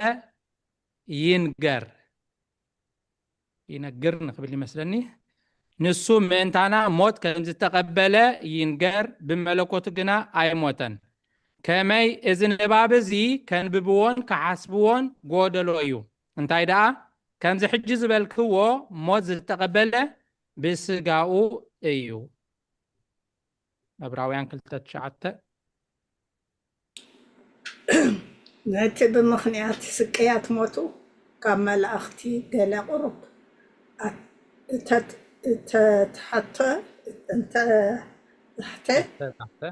ይንገር። ይነግር ንኽብል ይመስለኒ። ንሱ ምእንታና ሞት ከም ዝተቐበለ ይንገር፣ ብመለኮቱ ግና ኣይሞተን። ከመይ እዚ ንባብ እዚ ከንብብዎን ክሓስብዎን ጎደሎ እዩ። እንታይ ደኣ፣ ከምዚ ሕጂ ዝበልክዎ ሞት ዝተቐበለ ብስጋኡ እዩ። ዕብራውያን ክልተ ትሽዓተ። ነቲ ብምኽንያት ስቅያት ሞቱ ካብ መላእኽቲ ገለ ቁሩብ እተትሓተ እንተተሕተ፣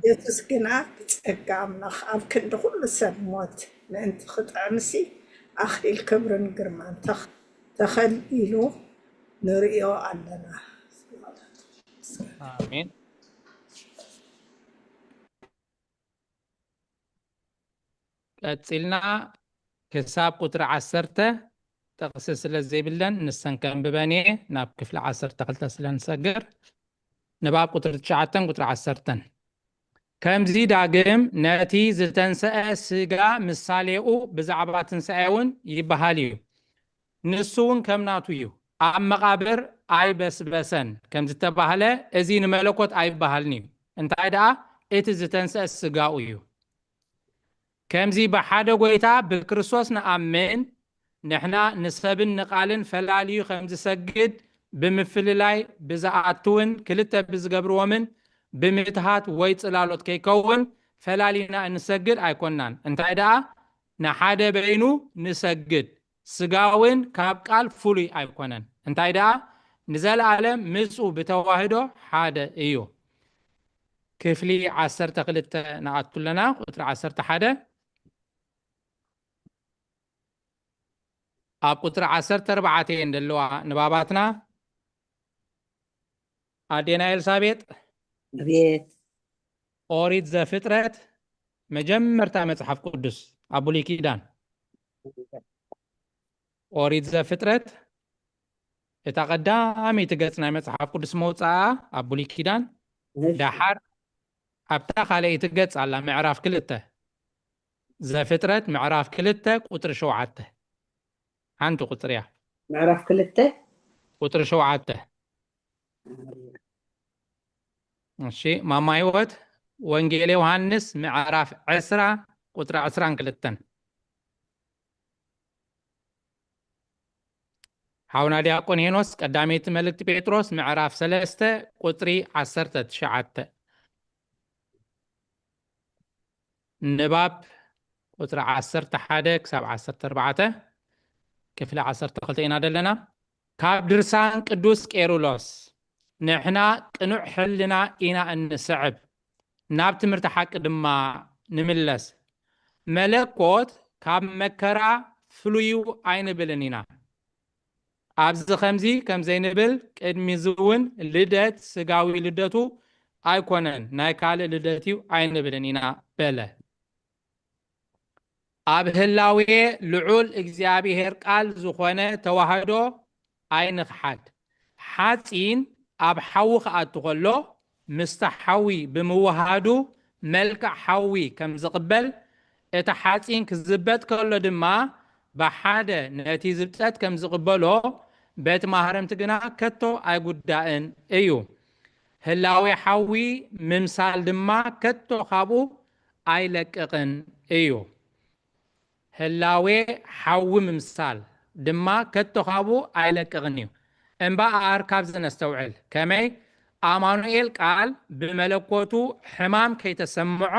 የሱስ ግና ብጸጋ ኣምላኽ ኣብ ክንዲ ኩሉ ሰብ ሞት ምእንቲ ክጥዕምሲ ኣኽሊል ክብርን ግርማን ተኸሊሉ ንርእዮ ኣለና። ኣሜን። ቀጺልና ክሳብ ቁጽሪ ዓሰርተ ጥቕሲ ስለ ዘይብለን ንሰን ከንብበን እየ። ናብ ክፍሊ ዓሰርተ ክልተ ስለ ንሰግር ንባብ ቁጽሪ ትሽዓተን ቁጽሪ ዓሰርተን። ከምዚ ዳግም ነቲ ዝተንሰአ ስጋ ምሳሌኡ ብዛዕባ ትንሳኤ እውን ይበሃል እዩ። ንሱ እውን ከም ናቱ እዩ። ኣብ መቓብር ኣይበስበሰን ከም ዝተባህለ፣ እዚ ንመለኮት ኣይበሃልን እዩ። እንታይ ደኣ፣ እቲ ዝተንሰአ ስጋኡ እዩ። ከምዚ ብሓደ ጐይታ ብክርስቶስ ንኣምን፣ ንሕና ንሰብን ንቓልን ፈላልዩ ከም ዝሰግድ ብምፍልላይ ብዝኣትውን ክልተ ብዝገብርዎምን ብምትሃት ወይ ጽላሎት ከይከውን ፈላሊና እንሰግድ ኣይኮንናን። እንታይ ደኣ፣ ንሓደ በይኑ ንሰግድ፣ ስጋ እውን ካብ ቃል ፍሉይ ኣይኮነን። እንታይ ደኣ፣ ንዘለኣለም ምስኡ ብተዋህዶ ሓደ እዩ። ክፍሊ ዓሰርተ ክልተ ንኣቱ ኣለና፣ ቁጽሪ ዓሰርተ ሓደ። ኣብ ቁጽሪ ዓሰርተ ኣርባዕተ እየን ዘለዋ ንባባትና። ኣዴና ኤልሳቤጥ፣ ቤት ኦሪት ዘፍጥረት መጀመርታ መጽሓፍ ቅዱስ ኣብ ብሉይ ኪዳን። ኦሪት ዘፍጥረት እታ ቀዳመይቲ ገጽ ናይ መጽሓፍ ቅዱስ መውጽኣ ኣብ ብሉይ ኪዳን፣ ደሓር ኣብታ ካልኣይቲ ገጽ ኣላ፣ ምዕራፍ ክልተ። ዘፍጥረት ምዕራፍ ክልተ ቁጽሪ ሸውዓተ። ሓንቲ ቁጽሪ እያ። ምዕራፍ ክልተ ቁጽሪ ሸውዓተ። እሺ፣ ማማ ህይወት፣ ወንጌል ዮሃንስ ምዕራፍ ዕስራ ቁጽሪ ዕስራን ክልተን። ሓውና ዲያቆን ሄኖስ፣ ቀዳመይቲ መልእክቲ ጴጥሮስ ምዕራፍ ሰለስተ ቁጽሪ ዓሰርተ ትሽዓተ። ንባብ ቁጽሪ ዓሰርተ ሓደ ክሳብ ዓሰርተ ኣርባዕተ፣ ክፍሊ ዓሰርተ ክልተ ኢና ዘለና። ካብ ድርሳን ቅዱስ ቄርሎስ፣ ንሕና ቅኑዕ ሕልና ኢና እንስዕብ፣ ናብ ትምህርቲ ሓቂ ድማ ንምለስ። መለኮት ካብ መከራ ፍሉዩ ኣይንብልን ኢና። ኣብዚ ኸምዚ ከም ዘይንብል፣ ቅድሚ እዚ እውን ልደት ስጋዊ ልደቱ ኣይኮነን፣ ናይ ካልእ ልደት እዩ ኣይንብልን ኢና በለ። ኣብ ህላዌ ልዑል እግዚኣብሔር ቃል ዝኾነ ተዋህዶ ኣይንኽሓድ። ሓጺን ኣብ ሓዊ ክኣቱ ከሎ፣ ምስቲ ሓዊ ብምውሃዱ መልክዕ ሓዊ ከም ዝቕበል፣ እቲ ሓጺን ክዝበጥ ከሎ ድማ ብሓደ ነቲ ዝብጠት ከም ዝቕበሎ በቲ ማህረምቲ ግና ከቶ ኣይጉዳእን እዩ። ህላዌ ሓዊ ምምሳል ድማ ከቶ ካብኡ ኣይለቅቕን እዩ። ህላዌ ሓዊ ምምሳል ድማ ከቶ ካብኡ ኣይለቅቕን እዩ። እምበኣር ካብዚ ነስተውዕል፣ ከመይ ኣማኑኤል ቃል ብመለኮቱ ሕማም ከይተሰምዖ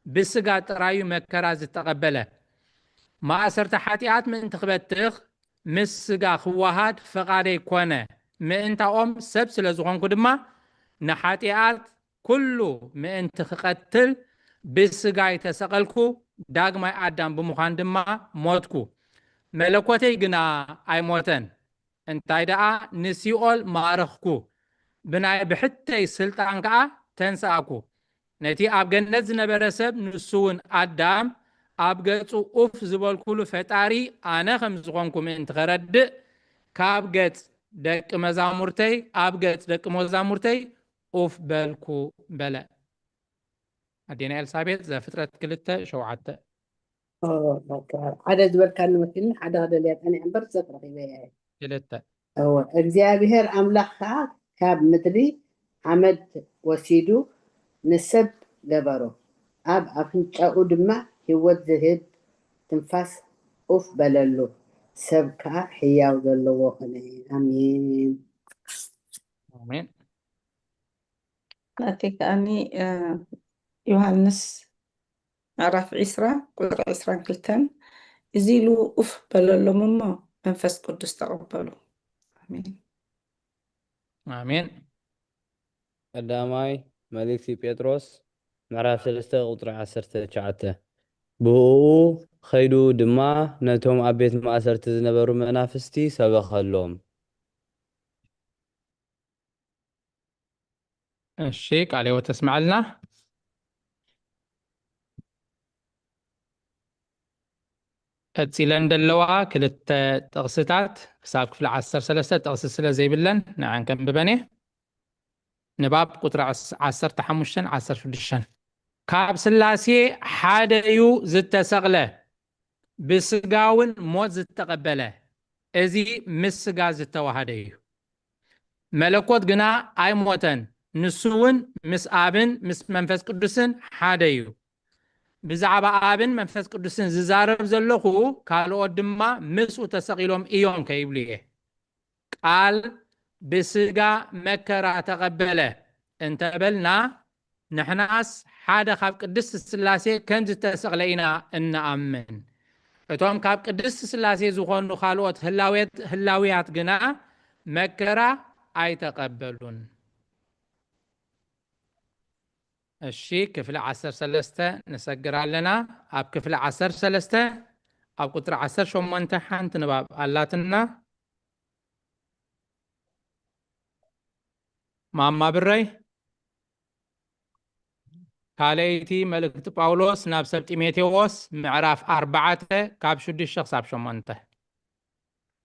ብስጋ ጥራዩ መከራ ዝተቐበለ፣ ማእሰርቲ ሓጢኣት ምእንቲ ክበትኽ ምስ ስጋ ክወሃድ ፈቓደይ ኮነ። ምእንታኦም ሰብ ስለ ዝኾንኩ ድማ ንሓጢኣት ኩሉ ምእንቲ ክቐትል ብስጋይ ተሰቐልኩ፣ ዳግማይ ኣዳም ብምዃን ድማ ሞትኩ። መለኮተይ ግና ኣይሞተን። እንታይ ደኣ ንሲኦል ማረኽኩ፣ ብናይ ብሕተይ ስልጣን ከኣ ተንስኣኩ። ነቲ ኣብ ገነት ዝነበረ ሰብ፣ ንሱ እውን ኣዳም፣ ኣብ ገጹ ኡፍ ዝበልኩሉ ፈጣሪ ኣነ ከም ዝኾንኩ ምእንቲ ከረድእ፣ ካብ ገጽ ደቂ መዛሙርተይ፣ ኣብ ገጽ ደቂ መዛሙርተይ ኡፍ በልኩ በለ። ኣዴና ኤልሳቤጥ፣ ዘፍጥረት ክልተ ሸውዓተ። ኦ፣ በቃ ሓደ ዝበልካኒ መሲልኒ፣ ሓደ ክደልያ ጸኒሐ እምበር ሰብ ረኺበያ እየ። ክልተ። እወ፣ እግዚኣብሔር ኣምላኽ ከኣ ካብ ምድሪ ሓመድ ወሲዱ ንሰብ ገበሮ፣ ኣብ ኣፍንጫኡ ድማ ህይወት ዝህብ ትንፋስ ኡፍ በለሉ፣ ሰብ ከኣ ህያው ዘለዎ ኾነ። ኣሜን። ኣሜን። ናተይ ከኣኒ እ፣ ዮሃንስ ምዕራፍ ዒስራ ቁፅሪ ዒስራን ክልተን እዚ ኢሉ ኡፍ በለሎም እሞ መንፈስ ቅዱስ ተቐበሉ። ኣሜን። ኣሜን። ቀዳማይ መልእክቲ ጴጥሮስ ምዕራፍ ሰለስተ ቁፅሪ ዓሰርተ ትሽዓተ። ብእኡ ኸይዱ ድማ ነቶም ኣብ ቤት ማእሰርቲ ዝነበሩ መናፍስቲ ሰበኸሎም። እሺ፣ ቃለ ሕይወት ተስምዐልና። ቀጺለን ዘለዋ ክልተ ጥቕስታት ክሳብ ክፍሊ ዓሰርተ ሰለስተ ጥቕሲ ስለ ዘይብለን ንዐን ከንብበን እየ። ንባብ ቁጽሪ ዓስ- ዓሰርተ ሓሙሽተን ዓሰርተ ሽዱሽተን። ካብ ስላሴ ሓደ እዩ ዝተሰቕለ፣ ብስጋ እውን ሞት ዝተቐበለ፣ እዚ ምስ ስጋ ዝተዋሃደ እዩ። መለኮት ግና ኣይሞተን፣ ንሱ እውን ምስ ኣብን ምስ መንፈስ ቅዱስን ሓደ እዩ። ብዛዕባ ኣብን መንፈስ ቅዱስን ዝዛረብ ዘለኹ፣ ካልኦት ድማ ምስኡ ተሰቒሎም እዮም ከይብሉ እየ። ቃል ብስጋ መከራ ተቐበለ እንተበልና፣ ንሕናስ ሓደ ካብ ቅድስት ስላሴ ከም ዝተሰቕለ ኢና እንኣምን። እቶም ካብ ቅድስት ስላሴ ዝኾኑ ካልኦት ህላዌት- ህላውያት ግና መከራ ኣይተቐበሉን። እሺ፣ ክፍሊ ዓሰርተ ሰለስተ ንሰግር ኣለና። ኣብ ክፍሊ ዓሰርተ ሰለስተ ኣብ ቁጽሪ ዓሰርተ ሸሞንተ ሓንቲ ንባብ ኣላትና። ማማ ብረይ፣ ካልኣይቲ መልእክቲ ጳውሎስ ናብ ሰብ ጢሞቴዎስ ምዕራፍ ኣርባዕተ ካብ ሽዱሽተ ክሳብ ሸሞንተ።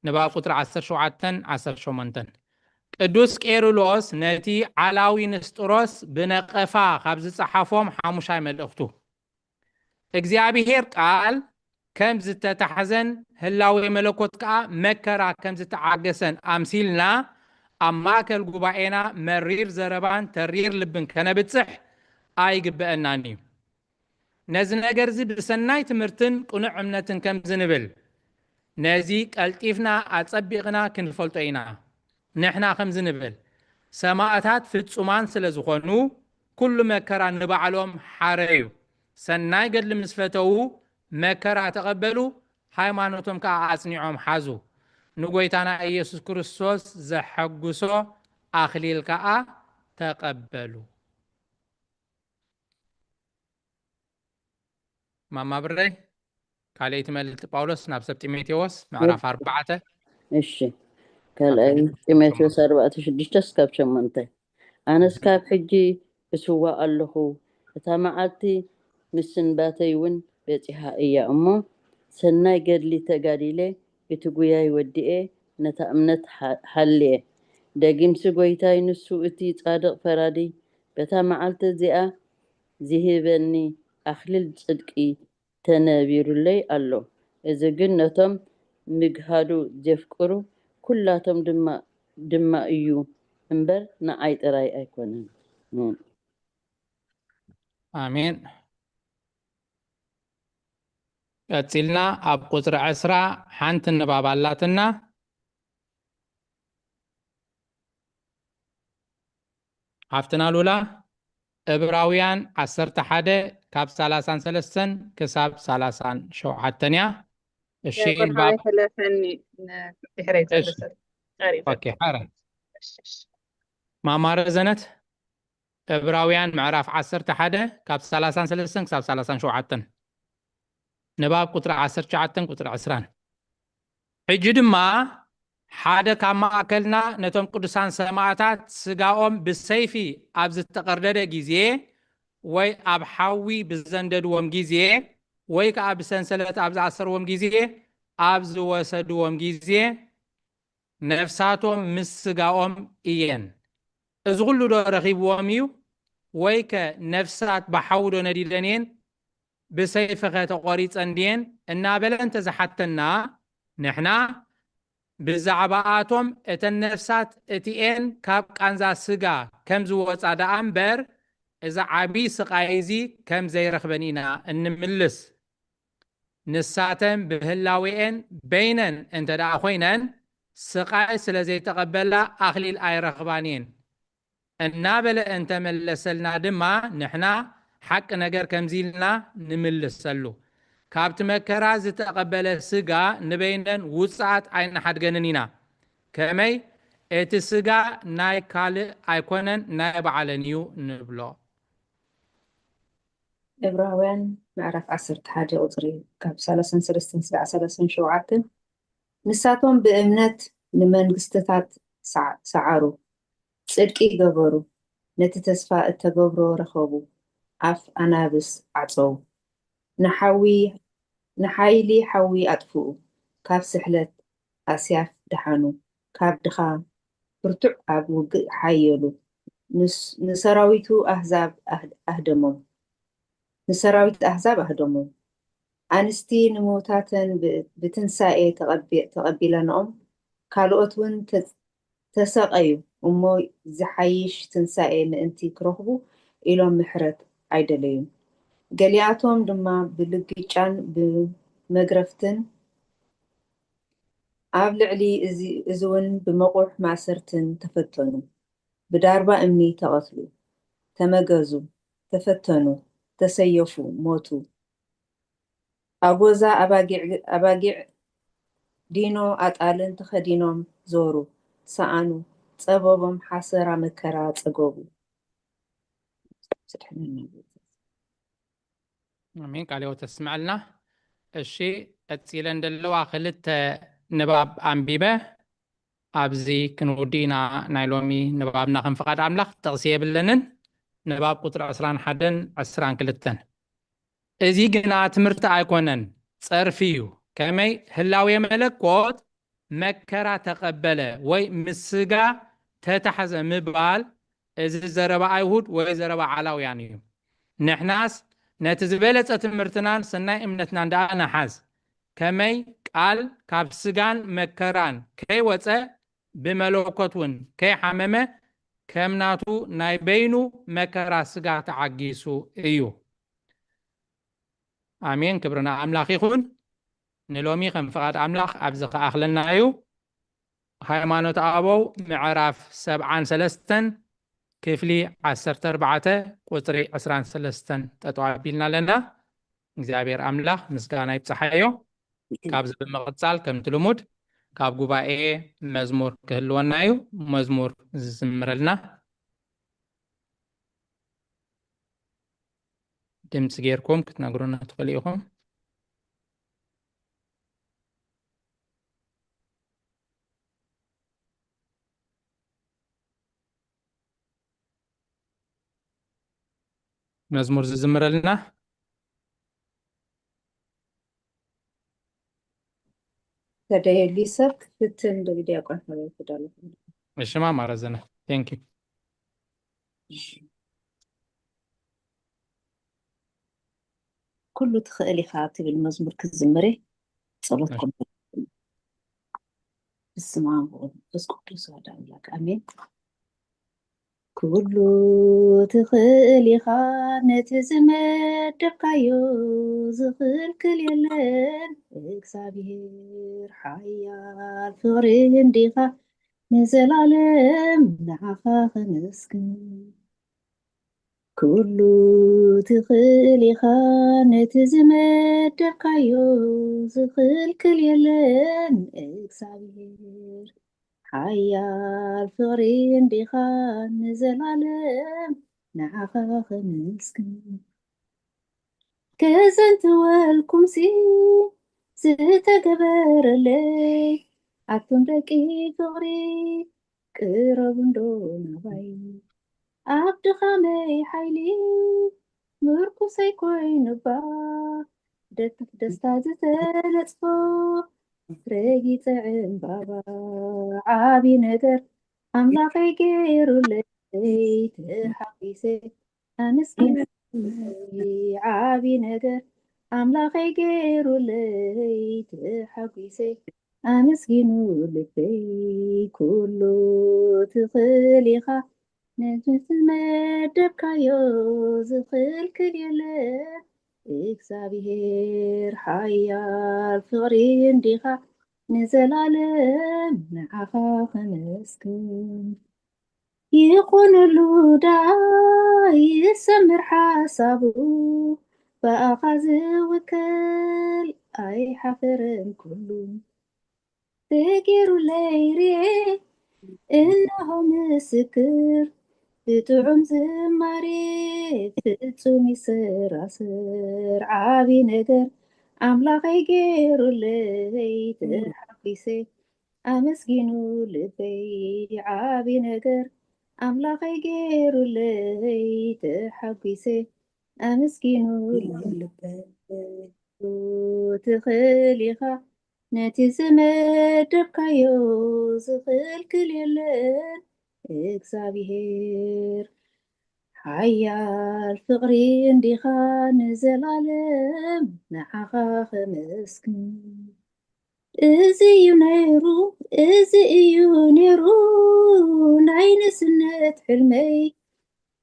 ንባብ ቁጽሪ ዓሰርተ ሸውዓተን ዓሰርተ ሸሞንተን። ቅዱስ ቄርሎስ ነቲ ዓላዊ ንስጥሮስ ብነቐፋ ካብ ዝጸሓፎም ሓሙሻይ መልእኽቱ፣ እግዚኣብሔር ቃል ከም ዝተታሕዘን ህላዌ መለኮት ከኣ መከራ ከም ዝተዓገሰን ኣምሲልና ኣብ ማእከል ጉባኤና መሪር ዘረባን ተሪር ልብን ከነብጽሕ ኣይግበአናን እዩ። ነዚ ነገር እዚ ብሰናይ ትምህርትን ቅኑዕ እምነትን ከም ዝንብል፣ ነዚ ቀልጢፍና ኣጸቢቕና ክንፈልጦ ኢና። ንሕና ከምዚ ንብል፣ ሰማእታት ፍጹማን ስለ ዝኾኑ፣ ኩሉ መከራ ንባዕሎም ሓረዩ። ሰናይ ገድሊ ምስ ፈተዉ፣ መከራ ተቐበሉ፣ ሃይማኖቶም ከኣ ኣጽኒዖም ሓዙ። ንጎይታና ኢየሱስ ክርስቶስ ዘሐጉሶ ኣኽሊል ከኣ ተቐበሉ። ማማ ብረይ፣ ካልኣይቲ መልእክቲ ጳውሎስ ናብ ሰብ ጢሞቴዎስ ምዕራፍ ኣርባዕተ። እሺ፣ ካልኣይ ጢሞቴዎስ ኣርባዕተ ሽዱሽተ እስካብ ሸሞንተ። ኣነስ ካብ ሕጂ እስዋእ ኣለኹ፣ እታ መዓልቲ ምስንባተይ እውን በጺሓ እያ እሞ፣ ሰናይ ገድሊ ተጋዲለ፣ እቲ ጉያይ ወዲኤ፣ ነታ እምነት ሓ- ሓልየ። ደጊምሲ ጎይታይ ንሱ እቲ ጻድቕ ፈራዲ በታ መዓልቲ እዚኣ ዝህበኒ ኣኽሊል ጽድቂ ተነቢሩለይ ኣሎ። እዚ ግን ነቶም ምግሃዱ ዜፍቅሩ ኩላቶም ድማ ድማ እዩ እምበር ንዓይ ጥራይ ኣይኮነን። ኣሜን። ቀጺልና ኣብ ቁጽሪ ዕስራ ሓንቲ ንባብ ኣላትና። ሓፍትና ሉላ፣ እብራውያን ዓሰርተ ሓደ ካብ ሰላሳን ሰለስተን ክሳብ ሰላሳን ሸውዓተን እያ። እሺ፣ ንባብ ተለፈኒ ድሕረይ እሺ። ኦኬ፣ ሓረ። ማማ ረዘነት፣ እብራውያን ምዕራፍ ዓሰርተ ሓደ ካብ ሰላሳን ሰለስተን ክሳብ ሰላሳን ሸውዓተን። ንባብ ቁጽሪ ዓሰርተ ትሽዓተን ቁጽሪ ዕስራን። ሕጂ ድማ ሓደ ካብ ማእከልና ነቶም ቅዱሳን ሰማእታት ስጋኦም ብሰይፊ ኣብ ዝተቐርደደ ግዜ፣ ወይ ኣብ ሓዊ ብዘንደድዎም ግዜ፣ ወይ ከኣ ብሰንሰለት ኣብ ዝኣሰርዎም ግዜ፣ ኣብ ዝወሰድዎም ግዜ፣ ነፍሳቶም ምስ ስጋኦም እየን። እዚ ኩሉ ዶ ረኺብዎም እዩ? ወይከ ነፍሳት ብሓዊ ዶ ነዲደን እየን? ብሰይፍኸ ተቖሪጸን ድየን? እናበለ እንተ ዝሓተና፣ ንሕና ብዛዕባኣቶም እተን ነፍሳት እቲኤን ካብ ቃንዛ ስጋ ከም ዝወጻ ደኣ እምበር፣ እዚ ዓቢ ስቓይ እዚ ከም ዘይረኽበን ኢና እንምልስ። ንሳተን ብህላዌኤን በይነን እንተ ደኣ ኮይነን፣ ስቓይ ስለ ዘይተቐበላ ኣኽሊል ኣይረኽባን እየን። እናበለ እንተመለሰልና ድማ፣ ንሕና ሓቂ ነገር ከምዚ ኢልና ንምልሰሉ። ካብቲ መከራ ዝተቐበለ ስጋ ንበይነን ውጽኣት ኣይንሓድገንን ኢና። ከመይ? እቲ ስጋ ናይ ካልእ ኣይኮነን፣ ናይ ባዕለን እዩ ንብሎ። ዕብራውያን ምዕራፍ ዓሰርተ ሓደ ቁጽሪ ካብ ሰላሳን ሰለስተን ስጋዕ ሰላሳን ሸውዓተን። ንሳቶም ብእምነት ንመንግስትታት ሰዓ-፣ ሰዓሩ፣ ጽድቂ ገበሩ፣ ነቲ ተስፋ እተገብሮ ረኸቡ፣ ኣፍ ኣናብስ ዓጸዉ፣ ንሓዊ፣ ንሓይሊ ሓዊ ኣጥፍኡ፣ ካብ ስሕለት ኣስያፍ ደሓኑ፣ ካብ ድኻ ብርቱዕ ኣብ ውግእ ሓየሉ፣ ንስ-፣ ንሰራዊቱ ኣህዛብ ኣህ-፣ ኣህደሞም፣ ንሰራዊት ኣህዛብ ኣህደሞም። ኣንስቲ ንምውታተን ብ-፣ ብትንሳኤ ተቐቢ-፣ ተቐቢለንኦም፣ ካልኦት እውን ተ-፣ ተሰቐዩ እሞ ዝሓይሽ ትንሳኤ ምእንቲ ክረኽቡ ኢሎም ምሕረት ኣይደለዩን። ገሊኣቶም ድማ ብልግጫን ብመግረፍትን ኣብ ልዕሊ እዚ፣ እዚ እውን ብመቑሕ ማእሰርትን ተፈተኑ። ብዳርባ እምኒ ተቐትሉ፣ ተመገዙ፣ ተፈተኑ፣ ተሰየፉ፣ ሞቱ። ኣጎዛ ኣባጊዕ፣ ኣባጊዕ ዲኖ ኣጣልን ተኸዲኖም ዞሩ፣ ሰኣኑ፣ ጸበቦም ሓሰራ መከራ ጸገቡ። ኣሜን። ቃለ ሕይወት ተስምዐልና። እሺ፣ ቀጺለን ዘለዋ ክልተ ንባብ ኣንቢበ ኣብዚ ክንውዲ ኢና ናይ ሎሚ ንባብና። ከም ፍቓድ ኣምላኽ ጥቕሲ የብለንን። ንባብ ቁጽሪ ዕስራን ሓደን ዕስራን ክልተን። እዚ ግና ትምህርቲ ኣይኮነን፣ ጸርፊ እዩ። ከመይ? ህላዌ መለኮት መከራ ተቐበለ ወይ ምስ ስጋ ተታሕዘ ምባል፣ እዚ ዘረባ ኣይሁድ ወይ ዘረባ ዓላውያን እዩ። ንሕናስ ነቲ ዝበለጸ ትምህርትናን ሰናይ እምነትናን ደኣ ንሓዝ። ከመይ? ቃል ካብ ስጋን መከራን ከይወጸ፣ ብመለኮት እውን ከይሓመመ፣ ከም ናቱ ናይ በይኑ መከራ ስጋ ተዓጊሱ እዩ። ኣሜን። ክብሪ ንኣምላኽ ይኹን። ንሎሚ ከም ፍቓድ ኣምላኽ ኣብዚ ክኣኽለና እዩ። ሃይማኖት ኣበው ምዕራፍ ሰብዓን ሰለስተን ክፍሊ ዓሰርተ ኣርባዕተ ቁጽሪ ዕስራን ሰለስተን ጠጠው ኣቢልና ኣለና። እግዚኣብሔር ኣምላኽ ምስጋና ይብጽሓዮ። ካብዚ ብምቕጻል ከምቲ ልሙድ ካብ ጉባኤ መዝሙር ክህልወና እዩ። መዝሙር ዝዝምረልና ድምፂ ጌርኩም ክትነግሩና ትኽእሉ ኢኹም። መዝሙር ዝዝምረልና ተደየሊ ሰብ ክትፍትን ዶ ዲያቆን ሓወይ ክዳለኹም። እሺ ማማ ረዘነ። Thank you። ኩሉ ትኽእል ኢኻ ትብል መዝሙር ክዝምር እየ። ጸሎትኩም። በስመ ኣብ ወወልድ ወመንፈስ ቅዱስ ኣሐዱ ኣምላክ ኣሜን። ኩሉ ትኽእል ኢኻ፣ ነቲ ዝመደብካዮ ዝኽልክል የለን። እግዚኣብሔር ሓያል ፍቕሪ እንዲኻ፣ ንዘላለም ንዓኻ ኸመስግን። ኩሉ ትኽእል ኢኻ፣ ነቲ ዝመደብካዮ ዝኽልክል የለን። እግዚኣብሔር ሓያል ፍቕሪ እንዲኻ፣ ንዘላለም ንዓኻ ኸመስግን። ከዘንትወልኩምሲ ዝተገበረለይ፣ ኣቱም ደቂ ፍቕሪ ቅረቡ እንዶ ናባይ። ኣብ ድኻመይ ሓይሊ ምርኩሰይ ኮይኑባ፣ ደትፍ ደስታ ዝተነጽፎ ረጊጸ ዕምባባ። ዓቢ ነገር ኣምላኸይ ገይሩለይ፣ ተሓጒሰ ኣመስጊነ። ዓቢ ነገር ኣምላኸይ ገይሩለይ፣ ተሓጒሰ ኣመስጊኑ ልበይ። ኩሉ ትኽእል ኢኻ፣ ነቲ ዝመደብካዮ ዝኽልክል የለን። እግዚኣብሔር ሓያል ፍቕሪ እንዲኻ፣ ንዘላለም ንዓኻ ኸመስግን። ይኹንሉ ደኣ ይሰምር ሓሳቡ፣ ብኣኻ ዝውከል ኣይሓፈረን ኩሉ። ተጌሩለይ ርኤ፣ እነሆ ምስክር፣ ብጥዑም ዝማሬ ፍጹም ይሰራሰር። ዓቢ ነገር ኣምላኸይ ገይሩለይ፣ ተሓጒሰ ኣመስጊኑ ልበይ። ዓቢ ነገር ኣምላኸይ ገይሩለይ፣ ተሓጒሰ ኣመስጊኑ ልበይ። ትኽእል ኢኻ፣ ነቲ ዝመደብካዮ ዝኽልክል የለን። እግዚኣብሄር ሓያል ፍቕሪ እንዲኻ፣ ንዘላለም ንዓኻ ኸመስግን። እዚ እዩ ነይሩ፣ እዚ እዩ ነይሩ ናይ ንእስነት ሕልመይ፣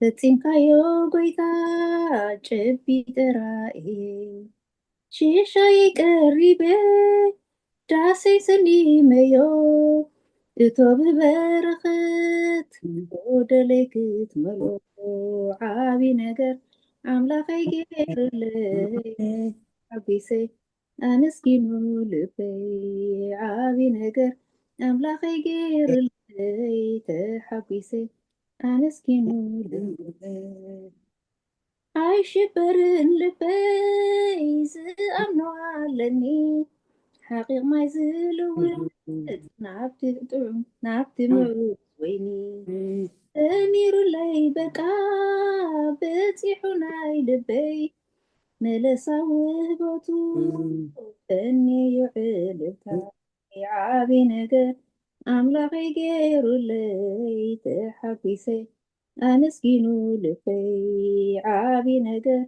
ፈጺምካዮ ጎይታ፣ ጨቢጠ ራእየይ። ሽሻይ ቀሪበ፣ ዳሰይ ሰሊመዮ፣ እቶ ብበረኸት ጎደለይ ክትመልኦ። ዓቢ ነገር ኣምላኸይ ገይሩለይ፣ ሓጒሰ ኣመስጊኑ ልበይ። ዓቢ ነገር ኣምላኸይ ገይሩለይ፣ ተሓጒሰ ኣመስጊኑ ልበይ። ኣይሽበርን ልበይ፣ ዝኣምኖ ኣለኒ፣ ሓቂቕ ማይ ዝልውጥ፣ ናብቲ ጥዑም፣ ናብቲ ምዑዝ ወይኒ። ሰሚሩለይ በቃ፣ በጺሑ ናይ ልበይ፣ መለሳ ውህበቱ፣ ፈንዩ ዕልልታ። ዓቢ ነገር ኣምላኸይ ገይሩለይ፣ ተሓጒሰ ኣመስጊኑ ልበይ። ዓቢ ነገር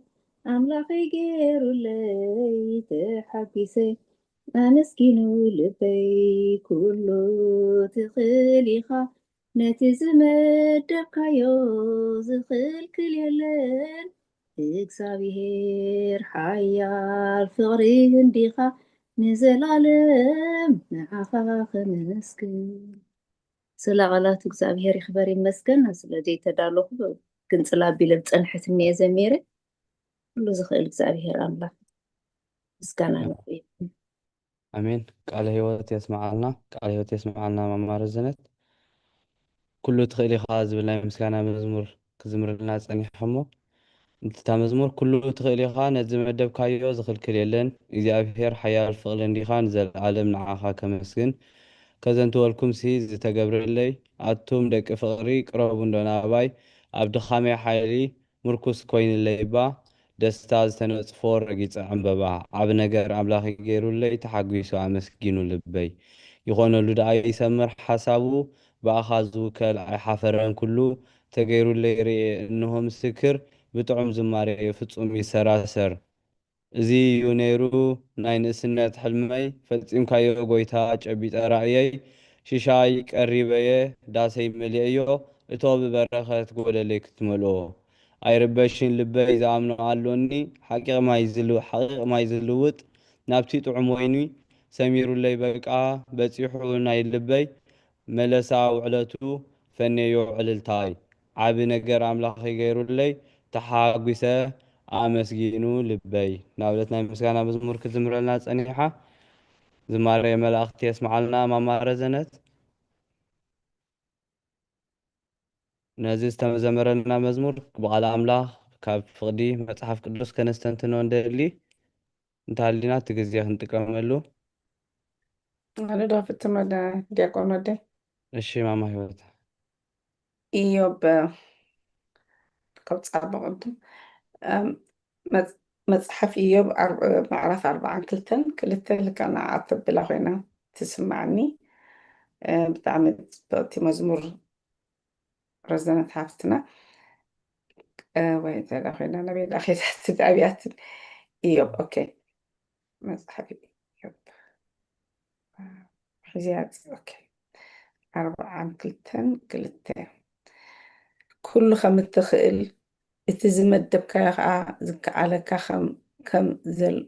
ኣምላኸይ ገይሩለይ፣ ተሓጒሰ ኣመስጊኑ ልበይ። ኩሉ ትኽእል ኢኻ፣ ነቲ ዝመደብካዮ ዝኽልክል የለን። እግዚኣብሄር ሓያል ፍቕሪ እንዲኻ፣ ንዘላለም ንዓኻ ኸመስግን። ስለ ቃላት እግዚኣብሄር ይኽበር ይመስገን። ስለዚ ተዳለኹ ግንጽል ኣቢለ ዝጸንሐትኒ እየ ዘሚረ። ኩሉ ዝኽእል እግዚኣብሄር ኣምላኽ ምስጋና ንዕኡ ይኹን። ኣሜን። ቃለ ህይወት የስምዓልና፣ ቃለ ህይወት የስምዓልና ማማ ረዘነት። ኩሉ ትኽእል ኢኻ ዝብል ናይ ምስጋና መዝሙር ክዝምርልና ጸኒሑ እሞ፣ እታ መዝሙር፣ ኩሉ ትኽእል ኢኻ፣ ነዚ መደብካዮ ዝኽልክል የለን፣ እግዚኣብሄር ሓያል ፍቕሪ እንዲኻ፣ ንዘለኣለም ንዓኻ ከመስግን። ከዘንትወልኩምሲ ዝተገብረለይ፣ ኣቱም ደቂ ፍቕሪ፣ ቅረቡ እንዶ ናባይ፣ ኣብ ድኻመይ ሓይሊ ምርኩስ ኮይንለይ እባ፣ ደስታ ዝተነጽፎ ረጊጸ ዕምበባ፣ ዓቢ ነገር ኣምላኽ ገይሩለይ፣ ተሓጒሱ ኣመስጊኑ ልበይ። ይኾነሉ ደኣ ይሰምር ሓሳቡ፣ ብኣኻ ዝውከል ኣይሓፈረን ኩሉ፣ ተገይሩለይ ርኤ እንሆ ምስክር፣ ብጥዑም ዝማሬ ፍጹም ይሰራሰር። እዚ እዩ ነይሩ ናይ ንእስነት ሕልመይ፣ ፈጺምካዮ ጎይታ ጨቢጠ ራእየይ፣ ሽሻይ ቀሪበየ ዳሰይ መሊአዮ፣ እቶ ብበረኸት ጎደለይ ክትመልኦ። ኣይርበሽን ልበይ ዝኣምኖ ኣሎኒ፣ ሓቂቕ ማይ ዝል-፣ ሓቂቕ ማይ ዝልውጥ ናብቲ ጥዑም ወይኒ፣ ሰሚሩለይ በቃ በጺሑ ናይ ልበይ፣ መለሳ ውዕለቱ ፈነዮ ዕልልታይ፣ ዓቢ ነገር ኣምላኸይ ገይሩለይ፣ ተሓጒሰ ኣመስጊኑ ልበይ። ናብለት ናይ ምስጋና መዝሙር ክትዝምረልና ጸኒሓ። ዝማሬ መላእኽቲ የስምዓልና ማማ ረዘነት። ነዚ ዝተዘመረልና መዝሙር ብቓል ኣምላኽ ካብ ፍቕዲ መጽሓፍ ቅዱስ ከነስተንትኖ እንደሊ እንተሃሊና እቲ ግዜ ክንጥቀመሉ። ኣነ ዶ ፍትኖ ዳ-፣ ዲያቆን ወደይ? እሺ ማማ ህይወት። ኢዮብ ካብ ጻባ ቅድም፣ እም፣ መጽ-፣ መጽሓፍ ኢዮብ ኣር-፣ ምዕራፍ ኣርባዓን ክልተን ክልተ ልካ ንዓ ተብላ ኮይና ትስማዓኒ። እ፣ ብጣዕሚ ጽብቕቲ መዝሙር ረዘነት ሓፍትና። እ፣ ወይ ተላ ኮይና ናበይ ዳ ኸይዳትን ኣብያትን። ኢዮብ፣ ኦኬ። መጽሓፍ ኢዮብ። ሒዝያ፣ ኦኬ። ኣርባዓን ክልተን ክልተ። ኩሉ ከም እትኽእል፣ እቲ ዝመደብካዮ ኸኣ ዝከኣለካ ከም፣ ከም ዘል-፣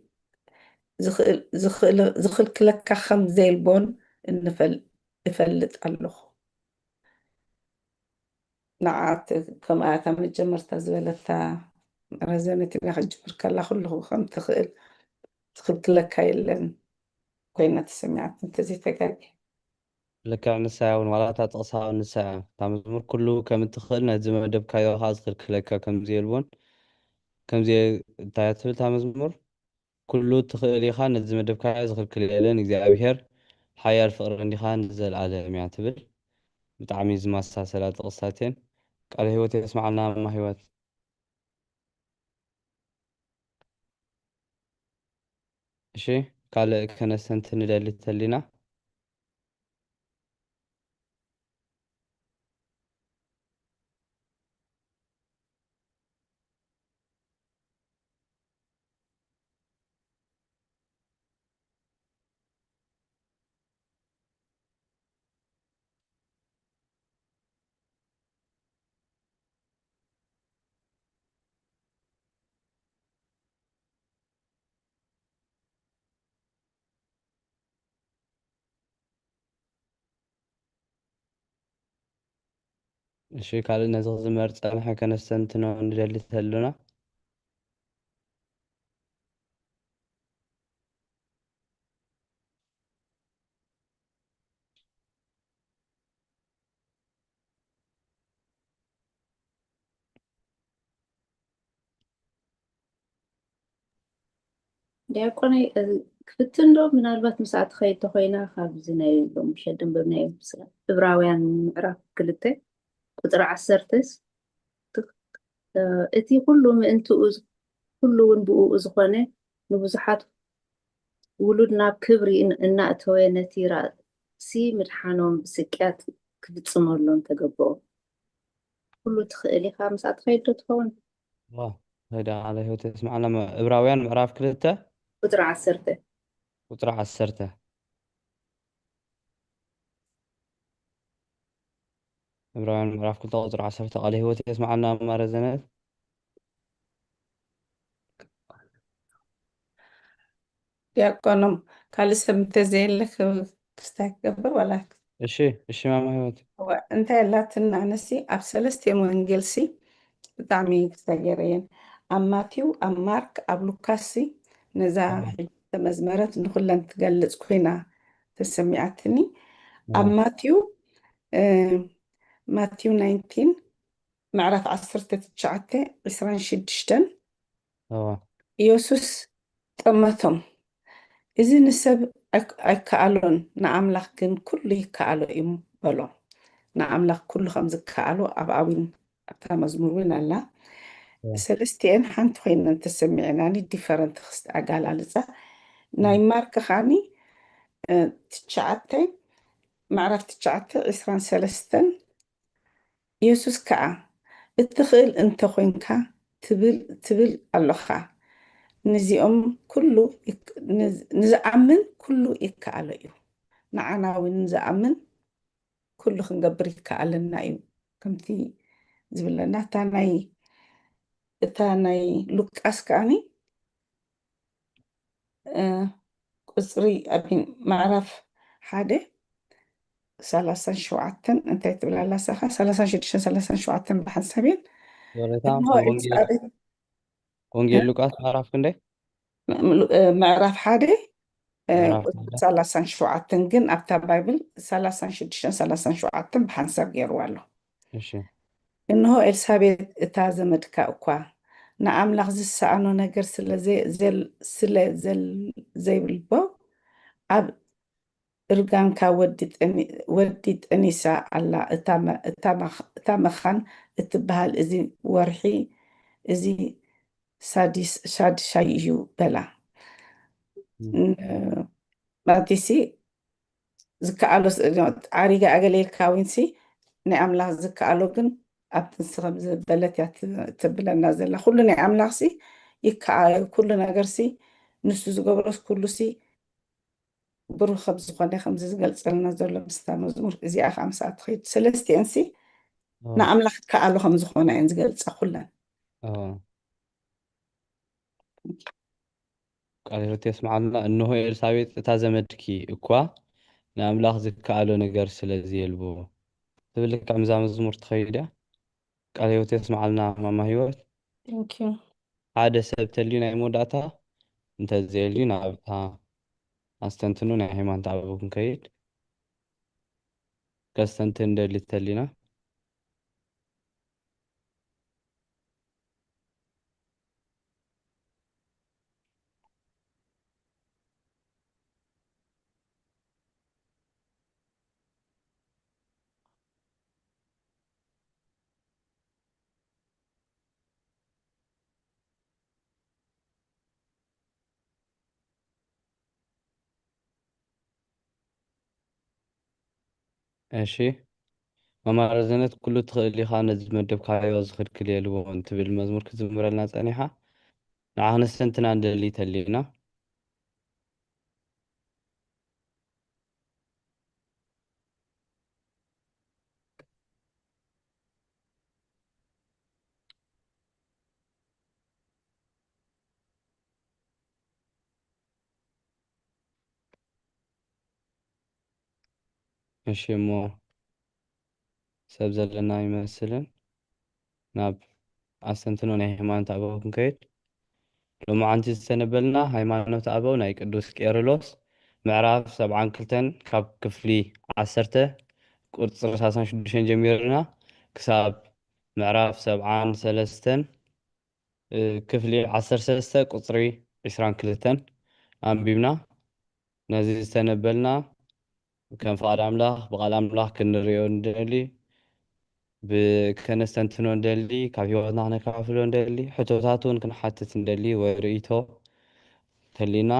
ዝኽእል-፣ ዝኽእል-፣ ዝኽልክለካ ከም ዘይልቦን እንፈል-፣ እፈልጥ ኣለኹ። ንዓት ከምኣ እታ መጀመርታ ዝበለታ ረዘነ ቲና ክትጅምር ከላ ኩሉ ከም ትኽእል ትኽልክለካ የለን ኮይና ተሰሚዓት እንተዘይተጋጊ። ልክዕ ንሳ እውን ዋላ እታ ጥቕሳ እውን ንሳ እያ። እታ መዝሙር ኩሉ ከም እትኽእል ነዚ መደብካዮ ኸዓ ዝኽልክለካ ከምዚ የልቦን። ከምዚ እንታይ እያ ትብል እታ መዝሙር? ኩሉ ትኽእል ኢኻ፣ ነዚ መደብካዮ ዝኽልክል የለን። እግዚኣብሔር ሓያል ፍቕሪ እንዲኻ ንዘለኣለም እያ ትብል። ብጣዕሚ ዝመሳሰላ ጥቕስታት እየን። ቃለ ህይወት የስምዓልና እማ ህይወት። እሺ፣ ካልእ ከነስተንትን ንደሊ ተሊና። እሺ፣ ካልእ ነዚ ክዝመር ጸንሐ ከነስተንትኖ ንደሊ ተሎና። ዲያቆነይ፣ እ፣ ክፍትን ዶ ምናልባት ምስኣ ትኸይድ ተኾይና ካብዚ ናይ ሎምሸት ደንበብናዮ ዕብራውያን ምዕራፍ ክልተ ቁፅሪ ዓሰርተስ፣ እ፣ እቲ ኩሉ ምእንትኡ ዝ-፣ ኩሉ እውን ብእኡ ዝኾነ ንብዙሓት ውሉድ ናብ ክብሪ እን-፣ እናእተወ ነቲ ራእሲ ምድሓኖም ብስቅያት ክፍጽመሎም ተገብኦ። ኩሉ ትኽእል ኢኻ ምስኣ ትኸይድ ዶ ትኸውን? ዋ፣ ሄዳ ቃለ ህይወት የስምዓና። እብራውያን ምዕራፍ ክልተ ቁጽሪ ዓሰርተ። ቁጽሪ ዓሰርተ። እብራውያን ምዕራፍ ክልተ ቁጽሪ ዓሰርተ። ቃለ ህይወት የስምዓና እማ ረዘነት። ዲያቆኖም ካልእ ሰብ እንተዘየለ ክስታይ ክገብር ዋላ? እሺ፣ እሺ ማማ ህይወት። እዋ፣ እንታይ ኣላትና ኣነሲ ኣብ ሰለስቲኦም ወንጌልሲ ብጣዕሚ ክስታይ ገይረ እየን። ኣብ ማቴው፣ ኣብ ማርክ፣ ኣብ ሉካስሲ ነዛ ሕጂ ተመዝመረት ንኹለን ትገልጽ ኮይና ተሰሚዓትኒ። ኣብ ማቴው፣ እ፣ ማቴው ናይንቲን ምዕራፍ ዓሰርተ ትሽዓተ ዕስራን ሽዱሽተን እዋ። ኢየሱስ ጠመቶም። እዚ ንሰብ ኣይክ-፣ ኣይከኣሎን፣ ንኣምላኽ ግን ኩሉ ይከኣሎ እዩ በሎ። ንኣምላኽ ኩሉ ከም ዝከኣሎ ኣብ ኣዊን ኣብታ መዝሙር እውን ኣላ። እዋ። ሰለስቲኤን ሓንቲ ኮይነን ተሰሚዐናኒ፣ ዲፈረንት ክስቲ ኣጋላልጻ። ናይ ማርክ ኻኒ፣ እ፣ ትሽዓተ፣ ምዕራፍ ትሽዓተ ዕስራን ሰለስተን ኢየሱስ ከኣ፣ "እትኽእል እንተ ኾይንካ" ትብል፣ ትብል ኣሎኻ። ነዚኦም ኩሉ ይክ-፣ ንዝ-፣ ንዝኣምን ኩሉ ይከኣሎ እዩ። ንዓና እውን ንዝኣምን ኩሉ ክንገብር ይከኣለና እዩ። ከምቲ ዝብለና፣ እታ ናይ፣ እታ ናይ ሉቃስ ከኣኒ፣ እ፣ ቁጽሪ፣ ኣቢን፣ ምዕራፍ ሓደ፣ ሰላሳን ሸውዓተን እንታይ ትብል ኣላ ንሳኻ? ሰላሳን ሽዱሽተን፣ ሰላሳን ሸውዓተን ብሓንሳብ እየን። ወረታ እንሆ ወንጌል፣ ኤልሳቤጥ፣ ወንጌል እ? ሉቃስ ምዕራፍ ክንደይ? ም-፣ ም-፣ እ፣ ምዕራፍ ሓደ፣ እ፣ ምዕራፍ ቁጽሪ ሓደ። ሰላሳን ሸውዓተን፣ ግን ኣብታ ባይብል ሰላሳን ሽዱሽተን፣ ሰላሳን ሸውዓተን ብሓንሳብ ገይርዋ ኣሎ። እሺ። እንሆ ኤልሳቤጥ እታ ዘመድካ እኳ ንኣምላኽ ዝሰኣኖ ነገር ስለ ዘ-፣ ዘል-፣ ስለ ዘል-፣ ዘይብልቦ ኣብ እርጋንካ ወዲ ጠኒ-፣ ወዲ ጠኒሳ ኣላ። እታ መ-፣ እታ መኽ-፣ እታ መኻን እትበሃል እዚ ወርሒ እዚ ሳዲስ-፣ ሳድሻይ እዩ በላ። እም። ን-፣ ማቲሲ ዝከኣሎ ስ-፣ ዓሪጋ ኣገለ ኢልካ እውንሲ ናይ ኣምላኽ ዝከኣሎ ግን ኣብቲ ንስ ከም ዝበለት እያ ት-፣ ትብለና ዘላ። ኩሉ ናይ ኣምላኽሲ ይከኣ-፣ ኩሉ ነገርሲ ንሱ ዝገብሮስ ኩሉሲ ብሩኽ ከም ዝኾነ ከምዚ ዝገልጸልና ዘሎ ምስታ መዝሙር እዚኣ ከኣ ምስኣ ትኸይድ። ሰለስቲኤንሲ ኣዎ። ንኣምላኽ ይከኣሎ ከም ዝኾነ እየን ዝገልጻ ኩለን። ኣዎ። ቃለ ሕይወት የስምዓልና። እንሆ ኤልሳቤጥ እታ ዘመድኪ እኳ ንኣምላኽ ዝከኣሎ ነገር ስለ ዘየልቦ ትብል ልክዕ ምስዛ መዝሙር ትኸይድ እያ። ቃለ ህይወት የስምዓልና ማማ ህይወት። Thank you። ሓደ ሰብ ተልዩ ናይ መወዳእታ እንተዘየልዩ ናብታ ኣስተንትኑ ናይ ሃይማኖት ኣበው ክንከይድ ከስተንትን እንደሊ ተሊና። እሺ መማረዝነት ኩሉ ትኽእል ኢኻ፣ ነዚ መደብካዮ ዝኽድክል የልቦን ትብል መዝሙር ክትዝምረልና ጸኒሓ። ንዓ ክነስተንትና ንደሊ ተሊና። እሺ እሞ ሰብ ዘለና ይመስልን ናብ ኣስተንትኖ ናይ ሃይማኖት ኣበው ክንከይድ። ሎማዓንቲ ዝተነበልና ሃይማኖት ኣበው ናይ ቅዱስ ቄርሎስ ምዕራፍ ሰብዓን ክልተን ካብ ክፍሊ ዓሰርተ ቁፅሪ ሰላሳን ሽዱሽተን ጀሚርና ክሳብ ምዕራፍ ሰብዓን ሰለስተን ክፍሊ ዓሰርተ ሰለስተ ቁፅሪ ዕስራን ክልተን ኣንቢብና። ነዚ ዝተነበልና ከም ፍቓድ ኣምላኽ ብቓል ኣምላኽ ክንርእዮ እንደሊ፣ ከነስተንትኖ እንደሊ፣ ካብ ህይወትና ክነካፍሎ እንደሊ፣ ሕቶታት እውን ክንሓትት እንደሊ ወይ ርእይቶ ተሊና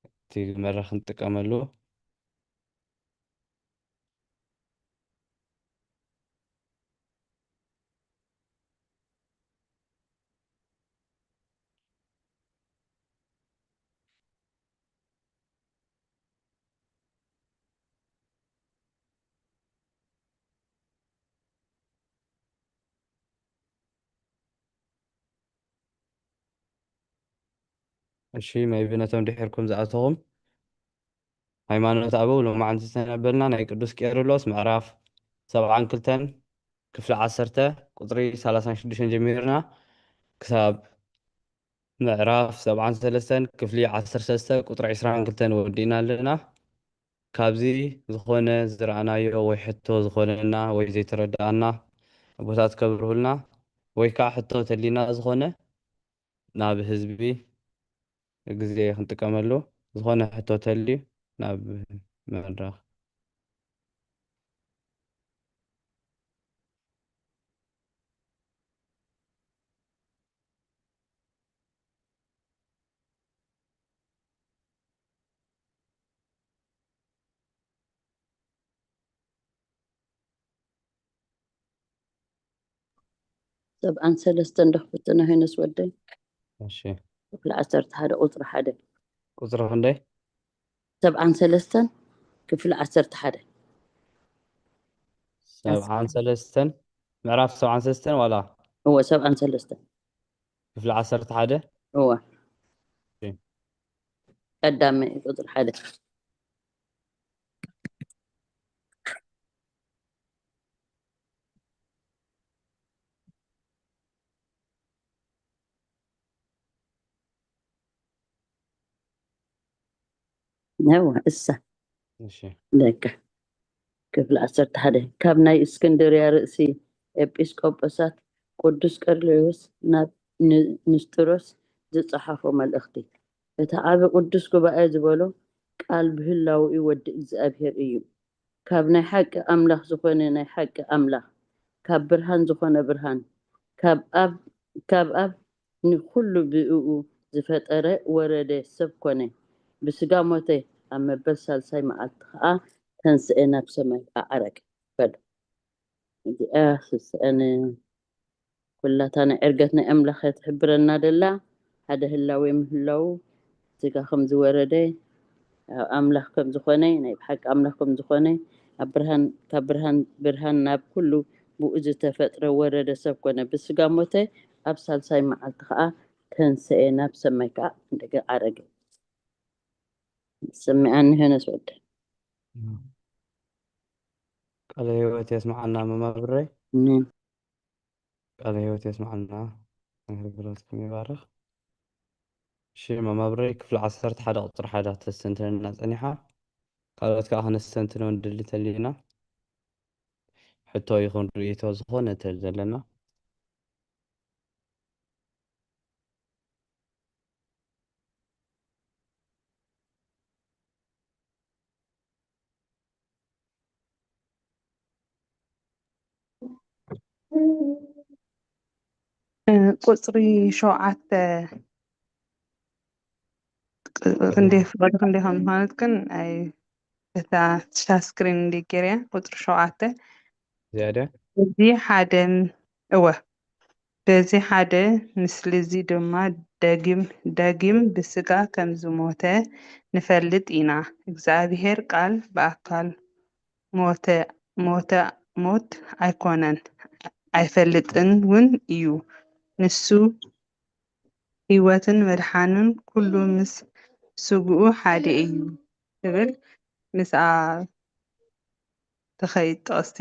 እቲ መድረኽ ክንጥቀመሉ። እሺ maybe ነቶም ድሒርኩም ዝኣተኹም ሃይማኖት ኣበው ሎማዓንቲ ዝተነበልና ናይ ቅዱስ ቄርሎስ ምዕራፍ ሰብዓን ክልተን ክፍሊ ዓሰርተ ቁፅሪ ሰላሳን ሽዱሽተን ጀሚርና ክሳብ ምዕራፍ ሰብዓን ሰለስተን ክፍሊ ዓሰርተ ሰለስተ ቁፅሪ ዕስራን ክልተን ወዲእና ኣለና። ካብዚ ዝኾነ ዝረኣናዮ ወይ ሕቶ ዝኾነና ወይ ዘይተረዳኣና ኣቦታት ከብርሁልና ወይ ከዓ ሕቶ ተሊና ዝኾነ ናብ ህዝቢ ግዜ ክንጥቀመሉ ዝኾነ ሕቶ ተልዩ ናብ መድረኽ። ሰብዓን ሰለስተን ዶ ክፍትና ሄኖስ ወደይ? እሺ ክፍሊ ዓሰርተ ሓደ ቁፅሪ ሓደ። ቁፅሪ ክንደይ? ሰብዓን ሰለስተን ክፍሊ ዓሰርተ ሓደ። ሰብዓን ሰለስተን ምዕራፍ ሰብዓን ሰለስተን ዋላ እወ ሰብዓን ሰለስተን ክፍሊ ዓሰርተ ሓደ። እወ እሺ። ቀዳማይ ቁፅሪ ሓደ። ነዋ እሳ እሺ ደቀ ክፍሊ ዓሰርተ ሓደ ካብ ናይ እስክንድርያ ርእሲ ኤጲስቆጶሳት ቅዱስ ቀርሌዎስ ናብ ን- ንስጥሮስ ዝጸሓፎ መልእኽቲ። እቲ ዓቢ ቅዱስ ጉባኤ ዝበሎ ቃል ብህላውኡ ወዲ እግዚኣብሔር እዩ። ካብ ናይ ሓቂ ኣምላኽ ዝኾነ ናይ ሓቂ ኣምላኽ፣ ካብ ብርሃን ዝኾነ ብርሃን፣ ካብ ኣብ ካብ ኣብ ንኹሉ ብእኡ ዝፈጠረ ወረደ ሰብ ኮነ፣ ብስጋ ሞተ፣ ኣብ መበል ሳልሳይ መዓልቲ ኸዓ ተንስኤ ናብ ሰማይ ኣዐረገ በሉ። እዚኣ ስስዐን ኩላታ ናይ ዕርገት ናይ ኣምላኽ እያ ትሕብረና ደላ። ሓደ ህላዌ ምህላዉ ስጋ ከም ዝወረደ ኣብ ኣምላኽ ከም ዝኾነ ናይ ብሓቂ ኣምላኽ ከም ዝኾነ ኣብ ብርሃን ካብ ብርሃን ብርሃን ናብ ኩሉ ብኡ ዝተፈጥረ ወረደ ሰብ ኮነ ብስጋ ሞተ ኣብ ሳልሳይ መዓልቲ ኸዓ ተንስኤ ናብ ሰማይ ከዓ እንደገ ዓረገ። ሰሚዓኒ ሄኖስ ወደ ቃለ ህይወት የስምዓና መማብረይ። ኣሜን። ቃለ ሕይወት የስምዓልና፣ ኣገልግሎትኩም ይባርኽ። እሺ፣ ማማ ብረይ ክፍሊ ዓሰርተ ሓደ ቁጽሪ ሓደ ተስተንትነልና ጸኒሓ፣ ካልኦት ከኣ ከነስተንትኖ ንድሊ ተሊና፣ ሕቶ ይኹን ርእይቶ ዝኾነ ተዘለና። ቁፅሪ ሸውዓተ ክንደይ ፍቕዲ ክንደይ ከም ዝኾነት ግን ኣይ እታ ሽታ ስክሪን እንዲ ገይረያ ቁፅሪ ሸውዓተ ዝያዳ እዚ ሓደ እወ በዚ ሓደ ምስልዚ ድማ ደጊም ደጊም ብስጋ ከም ዝሞተ ንፈልጥ ኢና። እግዚኣብሔር ቃል ብኣካል ሞተ ሞተ ሞት ኣይኮነን ኣይፈልጥን እውን እዩ። ንሱ ህይወትን መድሓንን ኩሉ ምስ ስግኡ ሓደ እዩ ትብል ምስኣ ትኸይድ ጥቕሲ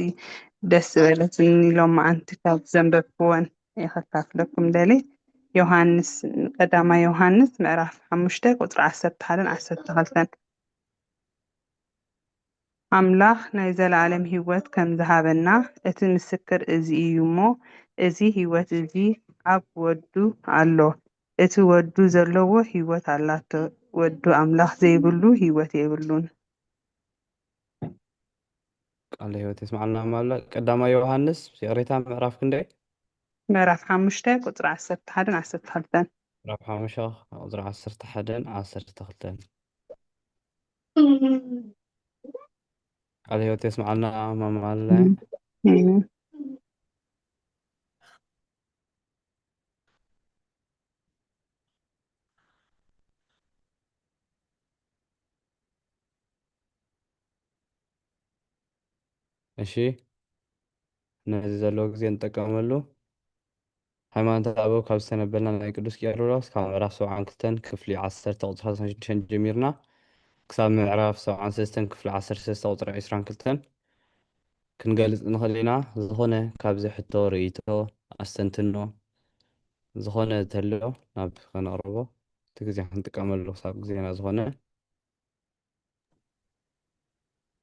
ደስ ዝበለትኒ ሎማዓንቲ ካብ ዘንበብክወን እየ ከካፍለኩም ደልየ። ዮሃንስ ቀዳማይ ዮሃንስ ምዕራፍ ሓሙሽተ ቁፅሪ ዓሰርተ ሓደን ዓሰርተ ክልተን ኣምላኽ ናይ ዘለኣለም ህይወት ከም ዝሃበና እቲ ምስክር እዚ እዩ እሞ እዚ ህይወት እዚ ኣብ ወዱ ኣሎ። እቲ ወዱ ዘለዎ ህይወት ኣላቶ፣ ወዱ ኣምላኽ ዘይብሉ ህይወት የብሉን። ቃለ ህይወት የስምዓልና ማለ ቀዳማይ ዮሃንስ ይቕሬታ ምዕራፍ ክንደይ ምዕራፍ ሓሙሽተ ቁፅሪ ዓሰርተ ሓደን ዓሰርተ ክልተን ምዕራፍ ሓሙሽተ ቁፅሪ ዓሰርተ ሓደን ዓሰርተ ክልተን ቃለ ህይወት የስምዓልና ማማለ እሺ ነዚ ዘለዎ ግዜ ንጠቀመሉ። ሃይማኖተ ኣበው ካብ ዝተነበልና ናይ ቅዱስ ቄርሎስ ካብ ምዕራፍ ሰብዓን ክልተን ክፍሊ ዓሰርተ ቁፅሪ ሰላሳን ሽዱሽተን ጀሚርና ክሳብ ምዕራፍ ሰብዓን ሰለስተን ክፍሊ ዓሰርተ ሰለስተ ቁፅሪ ዕስራን ክልተን ክንገልፅ ንኽእል ኢና። ዝኾነ ካብዚ ሕቶ ርእይቶ ኣስተንትኖ ዝኾነ ተሎ ናብ ከነቕርቦ እቲ ግዜ ክንጥቀመሉ ክሳብ ግዜና ዝኾነ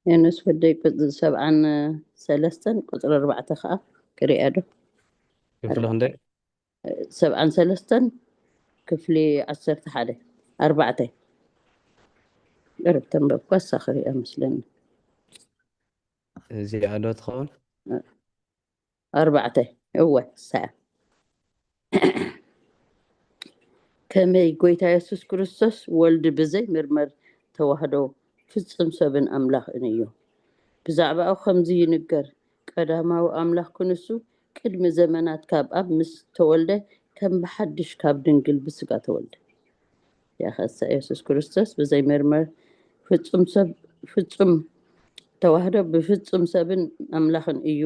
ዮኖስ ወደይ ቁፅሪ ሰብዓን ሰለስተን ቁፅሪ ኣርባዕተ ከዓ ክሪኣ ዶ ክፍሊ ክንደይ ሰብዓን ሰለስተን ክፍሊ ዓሰርተ ሓደ ኣርባዕተ ርብ ተንበብኳ እሳ ክሪኣ መስለኒ እዚኣ ዶ ትኸውን ኣርባዕተ እወ ሰ ከመይ ጎይታ የሱስ ክርስቶስ ወልድ ብዘይ ምርመር ተዋህዶ ፍጹም ሰብን ኣምላኽን እዩ። ብዛዕባኡ ከምዚ ይንገር፣ ቀዳማዊ ኣምላኽ ክንሱ ቅድሚ ዘመናት ካብ ኣብ ምስ ተወልደ ከም ብሓድሽ ካብ ድንግል ብስጋ ተወልደ። ያኸሳ የሱስ ክርስቶስ ብዘይ ምርመር ፍጹም ሰብ ፍጹም ተዋህዶ ብፍጹም ሰብን ኣምላኽን እዩ።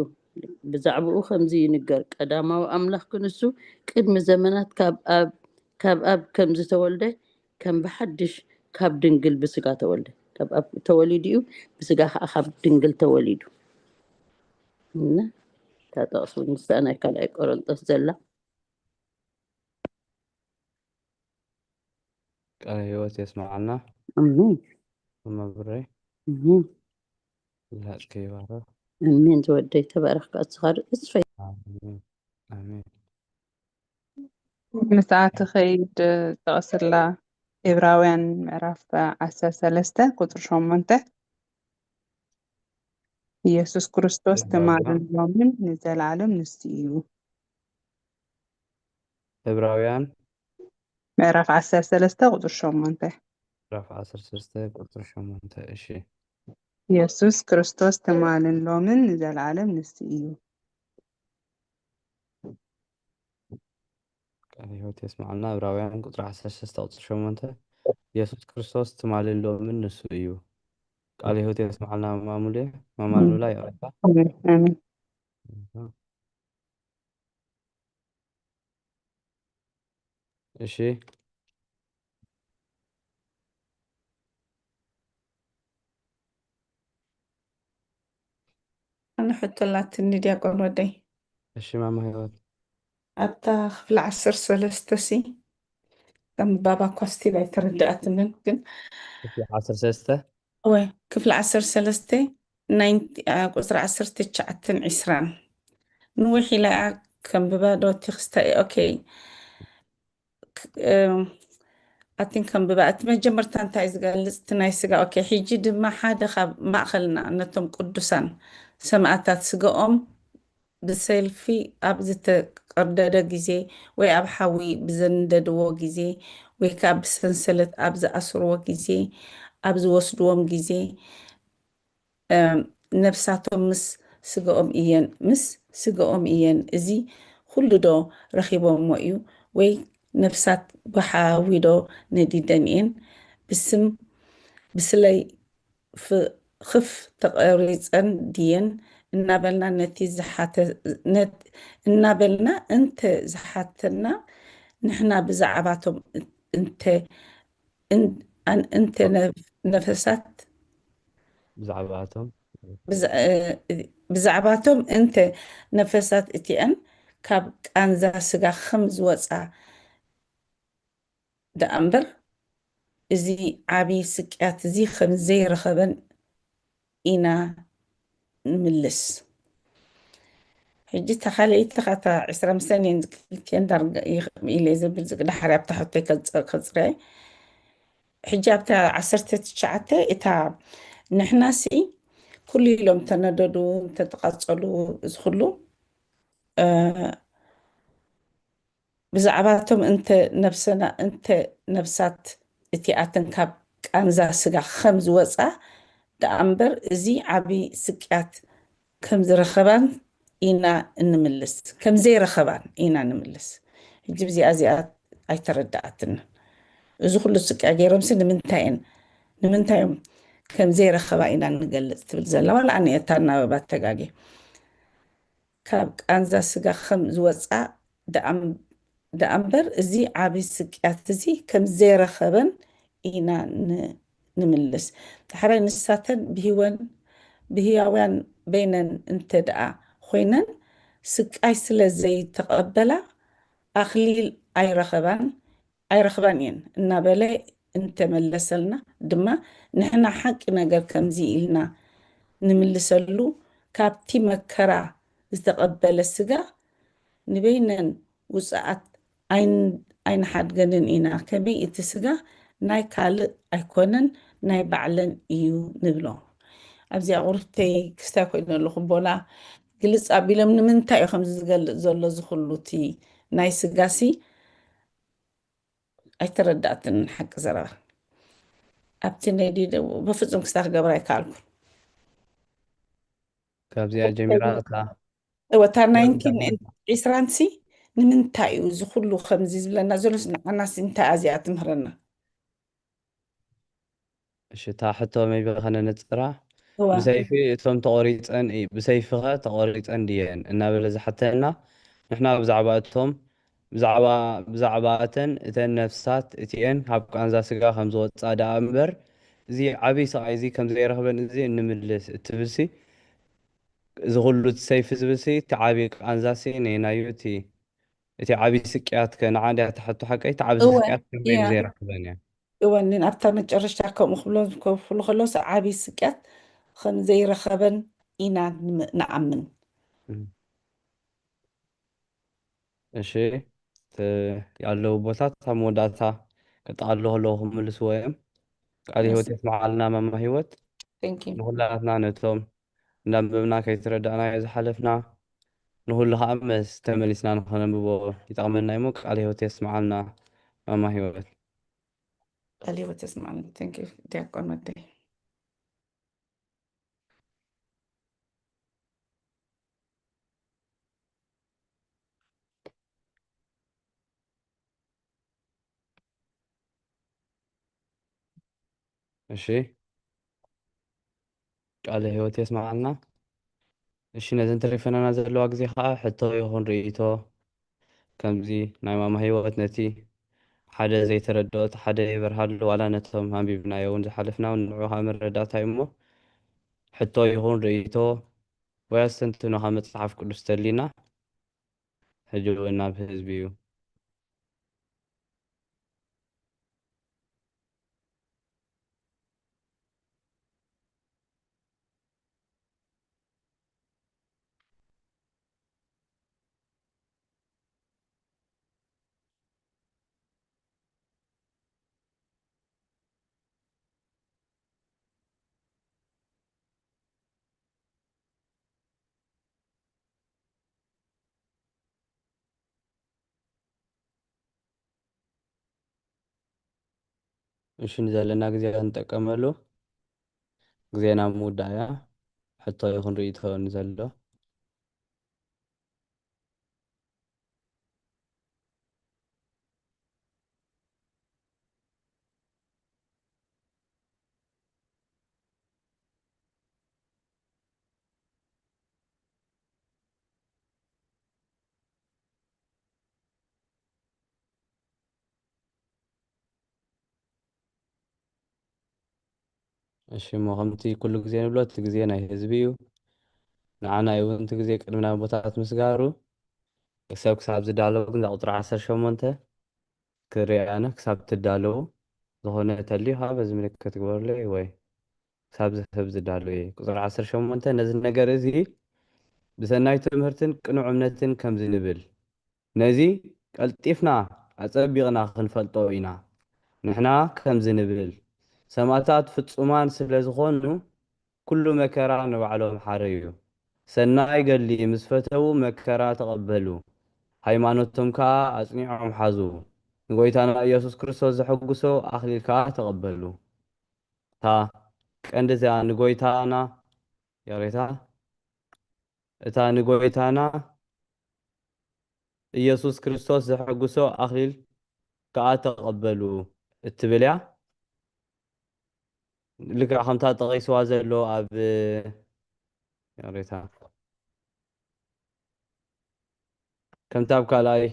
ብዛዕባኡ ከምዚ ይንገር፣ ቀዳማዊ ኣምላኽ ክንሱ ቅድሚ ዘመናት ካብ ኣብ ካብ ኣብ ከም ዝተወልደ ከም ብሓድሽ ካብ ድንግል ብስጋ ተወልደ። ካብ ኣብ ተወሊዱ እዩ፣ ብስጋ ከዓ ካብ ድንግል ተወሊዱ። እና እታ ጥቕሲ እውን ምስኣ ናይ ካልኣይ ቆሮንጦስ ዘላ ቃለ ህይወት የስምዓልና ኣሜን መብረይ ኣሜን ይሃፅከ ይባረክ ኣሜን። ዝወደይ ተባረክ። ከኣ እስኻ ርእስፈይ ኣሜን ኣሜን ምስኣ ትኸይድ ጥቕስላ ኤብራውያን ምዕራፍ ዓሰርተ ሰለስተ ቁፅሪ ሸሞንተ ኢየሱስ ክርስቶስ ትማልን ሎምን ንዘለዓለም ንሱ እዩ። ዕብራውያን ምዕራፍ ዓሰርተ ሰለስተ ቁፅሪ ሸሞንተ ምዕራፍ ዓሰርተ ሰለስተ ቁፅሪ ሸሞንተ እሺ ኢየሱስ ክርስቶስ ትማልን ሎምን ንዘለዓለም ንሱ እዩ። ቃለ ህይወት የስምዓልና ዕብራውያን ቁፅሪ ዓሰርተ ሰለስተ ቁፅሪ ሸሞንተ ኢየሱስ ክርስቶስ ትማልን ሎምን ንሱ እዩ። ቃለ ህይወት የስምዓልና ማሙሉየ ማማሉላ ይቕረታ ኣሜን። እሺ ኣነ ሕቶ ኣላትኒ ዲያቆን ወደይ። እሺ ማማ ህይወት ኣብታ ክፍሊ ዓሰርተ ሰለስተ ሲ ከም ባባ ኳስቲል ኣይተረዳኣትንን፣ ግን ክፍሊ ዓሰርተ ሰለስተ ወይ ክፍሊ ዓሰርተ ሰለስተ ናይንቲ ቁፅሪ ዓሰርተ ትሽዓተን ዕስራን ንዊሕ ኢላ እያ ከንብባ ዶ ቴክስታ እየ። ኦኬ። ኣቲን ከንብባ። እቲ መጀመርታ እንታይ ዝገልጽ? እቲ ናይ ስጋ። ኦኬ። ሕጂ ድማ ሓደ ካብ ማእኸልና ነቶም ቅዱሳን ሰማእታት ስጋኦም ብሰልፊ ኣብ ዝተቐርደደ ግዜ ወይ ኣብ ሓዊ ብዘንደድዎ ግዜ ወይ ከዓ ብሰንሰለት ኣብ ዝኣስርዎ ግዜ ኣብ ዝወስድዎም ግዜ ነፍሳቶም ምስ ስጋኦም እየን ምስ ስጋኦም እየን እዚ ኩሉ ዶ ረኺቦሞ እዩ ወይ ነፍሳት ብሓዊ ዶ ነዲደን እየን ብስም ብስለይ ክፍ ተቐሪፀን ድየን እናበልና ነቲ እናበልና እንተ ዝሓተና ንሕና ብዛዕባቶም እንተ እንተ ነፈሳት ብዛዕባቶም ብዛዕባቶም እንተ ነፈሳት እቲኣን ካብ ቃንዛ ስጋ ከም ዝወፃ ደኣ እምበር እዚ ዓብዪ ስቅያት እዚ ከም ዘይረኸበን ኢና ንምልስ። ሕጂ እታ ካልኣይቲ ኻታ ዕስራ ምሰን እየን ክልቲአን ዳርጋ ኢለ ዘብል ዝግዳ ሓርያ ኣብታ ሕቶይ ከፅረ ሕጂ ኣብታ ዓሰርተ ትሽዓተ እታ ንሕናሲ ኩሉ ኢሎም ተነደዱ እንተተቃፀሉ እዚ ኩሉ ብዛዕባቶም እንተ ነብሰና እንተ ነብሳት እቲኣተን ካብ ቃንዛ ስጋ ከም ዝወፃ ደኣ እምበር እዚ ዓብዪ ስቅያት ከም ዝረኸባን ኢና እንምልስ ከም ዘይረኸባን ኢና ንምልስ። ሕጂ ብዚኣ እዚኣ ኣይተረዳኣትንን። እዚ ኩሉ ስቅያ ገይሮምሲ ንምንታይ እየን ንምንታይ እዮም ከም ዘይረኸባ ኢና ንገልፅ ትብል ዘላ ዋላ ኣነ እታ እናበባ ተጋጌ ካብ ቃንዛ ስጋ ከም ዝወፃ ደኣ እምበር እዚ ዓብዪ ስቅያት እዚ ከም ዘይረኸበን ኢና ንምልስ። ዳሕራይ ንሳተን ብህወን ብህያውያን በይነን እንተ ደኣ ኮይነን ስቃይ ስለ ዘይተቐበላ ኣኽሊል ኣይረኸባን ኣይረኽባን እየን እናበለ እንተመለሰልና ድማ ንሕና ሓቂ ነገር ከምዚ ኢልና ንምልሰሉ ካብቲ መከራ ዝተቐበለ ስጋ ንበይነን ውፅኣት ኣይንሓድገንን ኢና። ከመይ እቲ ስጋ ናይ ካልእ ኣይኮነን ናይ ባዕለን እዩ ንብሎ። ኣብዚኣ ቁርብተይ ክስታይ ኮይነ ኣለኹ ቦላ ግልፅ ኣቢሎም ንምንታይ እዩ ከምዚ ዝገልፅ ዘሎ ዝኩሉ እቲ ናይ ስጋሲ ኣይተረዳእትን ሓቂ ዘረባ ኣብቲ ናይ ዲደ በፍጹም ክስታ ክገብር ኣይከኣልኩን። ካብዚኣ ጀሚራ እታ እወ እታ ናይንቲን ዒስራን ሲ ንምንታይ እዩ እዚ ኩሉ ከምዚ ዝብለና ዘሎስ ንዓናስ እንታይ እያ እዚኣ ትምህረና? እሺ እታ ሕቶ maybe ከነነጽራ እዋ ብሰይፊ እቶም ተቆሪጸን እይ- ብሰይፊ ከ ተቆሪጸን ድየን እናበለ ዝሓተና ንሕና ብዛዕባ እቶም ብዛዕባ ብዛዕባ እተን እተን ነፍሳት እቲኤን ካብ ቃንዛ ስጋ ከም ዝወጻ ደኣ እምበር እዚ ዓቢ ስቃይ እዚ ከም ዘይረኽበን እዚ እንምልስ እትብልሲ እዚ ኩሉ እቲ ሰይፊ ዝብልሲ እቲ ዓቢ ቃንዛሲ ነይናዩ እቲ እቲ ዓቢ ስቅያት ከ ንዓ እንድያ ትሓቱ ሓቀይ እቲ ዓቢ እወ፣ ስቅያት ከመይ እያ። ዘይረኽበን እያ እወ ንን ኣብታ መጨረሽታ ከምኡ ክብሎ ክብሉ ከለውስ ዓብዪ ስቅያት ከም ዘይረኸበን ኢና ንም- ንኣምን። እሺ እቲ ያለው ቦታት ኣብ መወዳእታ ከጠቃልሉ ከለዉ ክምልስዎ እዮም ቃል ህይወት የስምዓልና ማማ ህይወት Thank you። ንኩላትና ነቶም እንዳንበብና ከይተረዳእናዮ ዝሓለፍና ንኩሉ ከዓ መስ ተመሊስና ንኸነንብቦ ይጠቅመና እሞ ቃል ህይወት የስምዓልና ማማ ህይወት ቃል ህይወት የስምዓልና Thank you ዲያቆን ወደይ እሺ ቃለ ህይወት የስምዓልና። እሺ ነዘን ተሪፈናና ዘለዋ ግዜ ከዓ ሕቶ ይኹን ርእይቶ ከምዚ ናይ ማማ ህይወት ነቲ ሓደ ዘይተረድኦት ሓደ የበርሃሉ ዋላ ነቶም ኣንቢብናዮ እውን ዝሓለፍና እውን ንዑ ከዓ መረዳእታ እዩ እሞ ሕቶ ይኹን ርእይቶ ወይ ኣስተንትኖ ካብ መፅሓፍ ቅዱስ ተሊና ሕጂ እውን ናብ ህዝቢ እዩ። እሺ፣ ንዘለና ግዜ ንጠቀመሉ። ግዜና ምውዳእ እያ። ሕቶ ይኹን ርእይቶ ንዘሎ። እሺ፣ እሞ ከምቲ ኩሉ ግዜ ንብሎ፣ እቲ ግዜ ናይ ህዝቢ እዩ። ንዓና እዩ እውን እቲ ግዜ ቅድሚ ናብ ቦታት ምስጋሩ፣ ሰብ ክሳብ ዝዳሎ ግን እዛ ቁፅሪ ዓሰርተ ሸሞንተ ክርኢ ኣነ ክሳብ ትዳለዉ ዝኾነ ተልዩ፣ ከዓ በዚ ምልክት ግበሩለይ ወይ ክሳብ ዝህብ ዝዳሎ እየ። ቁፅሪ ዓሰርተ ሸሞንተ፣ ነዚ ነገር እዚ ብሰናይ ትምህርትን ቅኑዕ እምነትን ከምዚ ንብል፣ ነዚ ቀልጢፍና ኣጸቢቕና ክንፈልጦ ኢና። ንሕና ከምዚ ንብል፣ ሰማእታት ፍጹማን ስለ ዝኾኑ፣ ኩሉ መከራ ንባዕሎም ሓረዩ። ሰናይ ገድሊ ምስ ፈተዉ መከራ ተቐበሉ፣ ሃይማኖቶም ከኣ ኣጽኒዖም ሓዙ። ንጎይታና ኢየሱስ ክርስቶስ ዘሐጉሶ ኣኽሊል ከኣ ተቐበሉ። እታ ቀንዲ እዚኣ ንጎይታና፣ ይቕሬታ፣ እታ ንጎይታና ኢየሱስ ክርስቶስ ዘሐጉሶ ኣኽሊል ከኣ ተቐበሉ እትብል እያ። ልክዕ ከምታ ጠቒስዋ ዘሎ ኣብ፣ ይቕሬታ፣ ከምቲ ኣብ ካልኣይ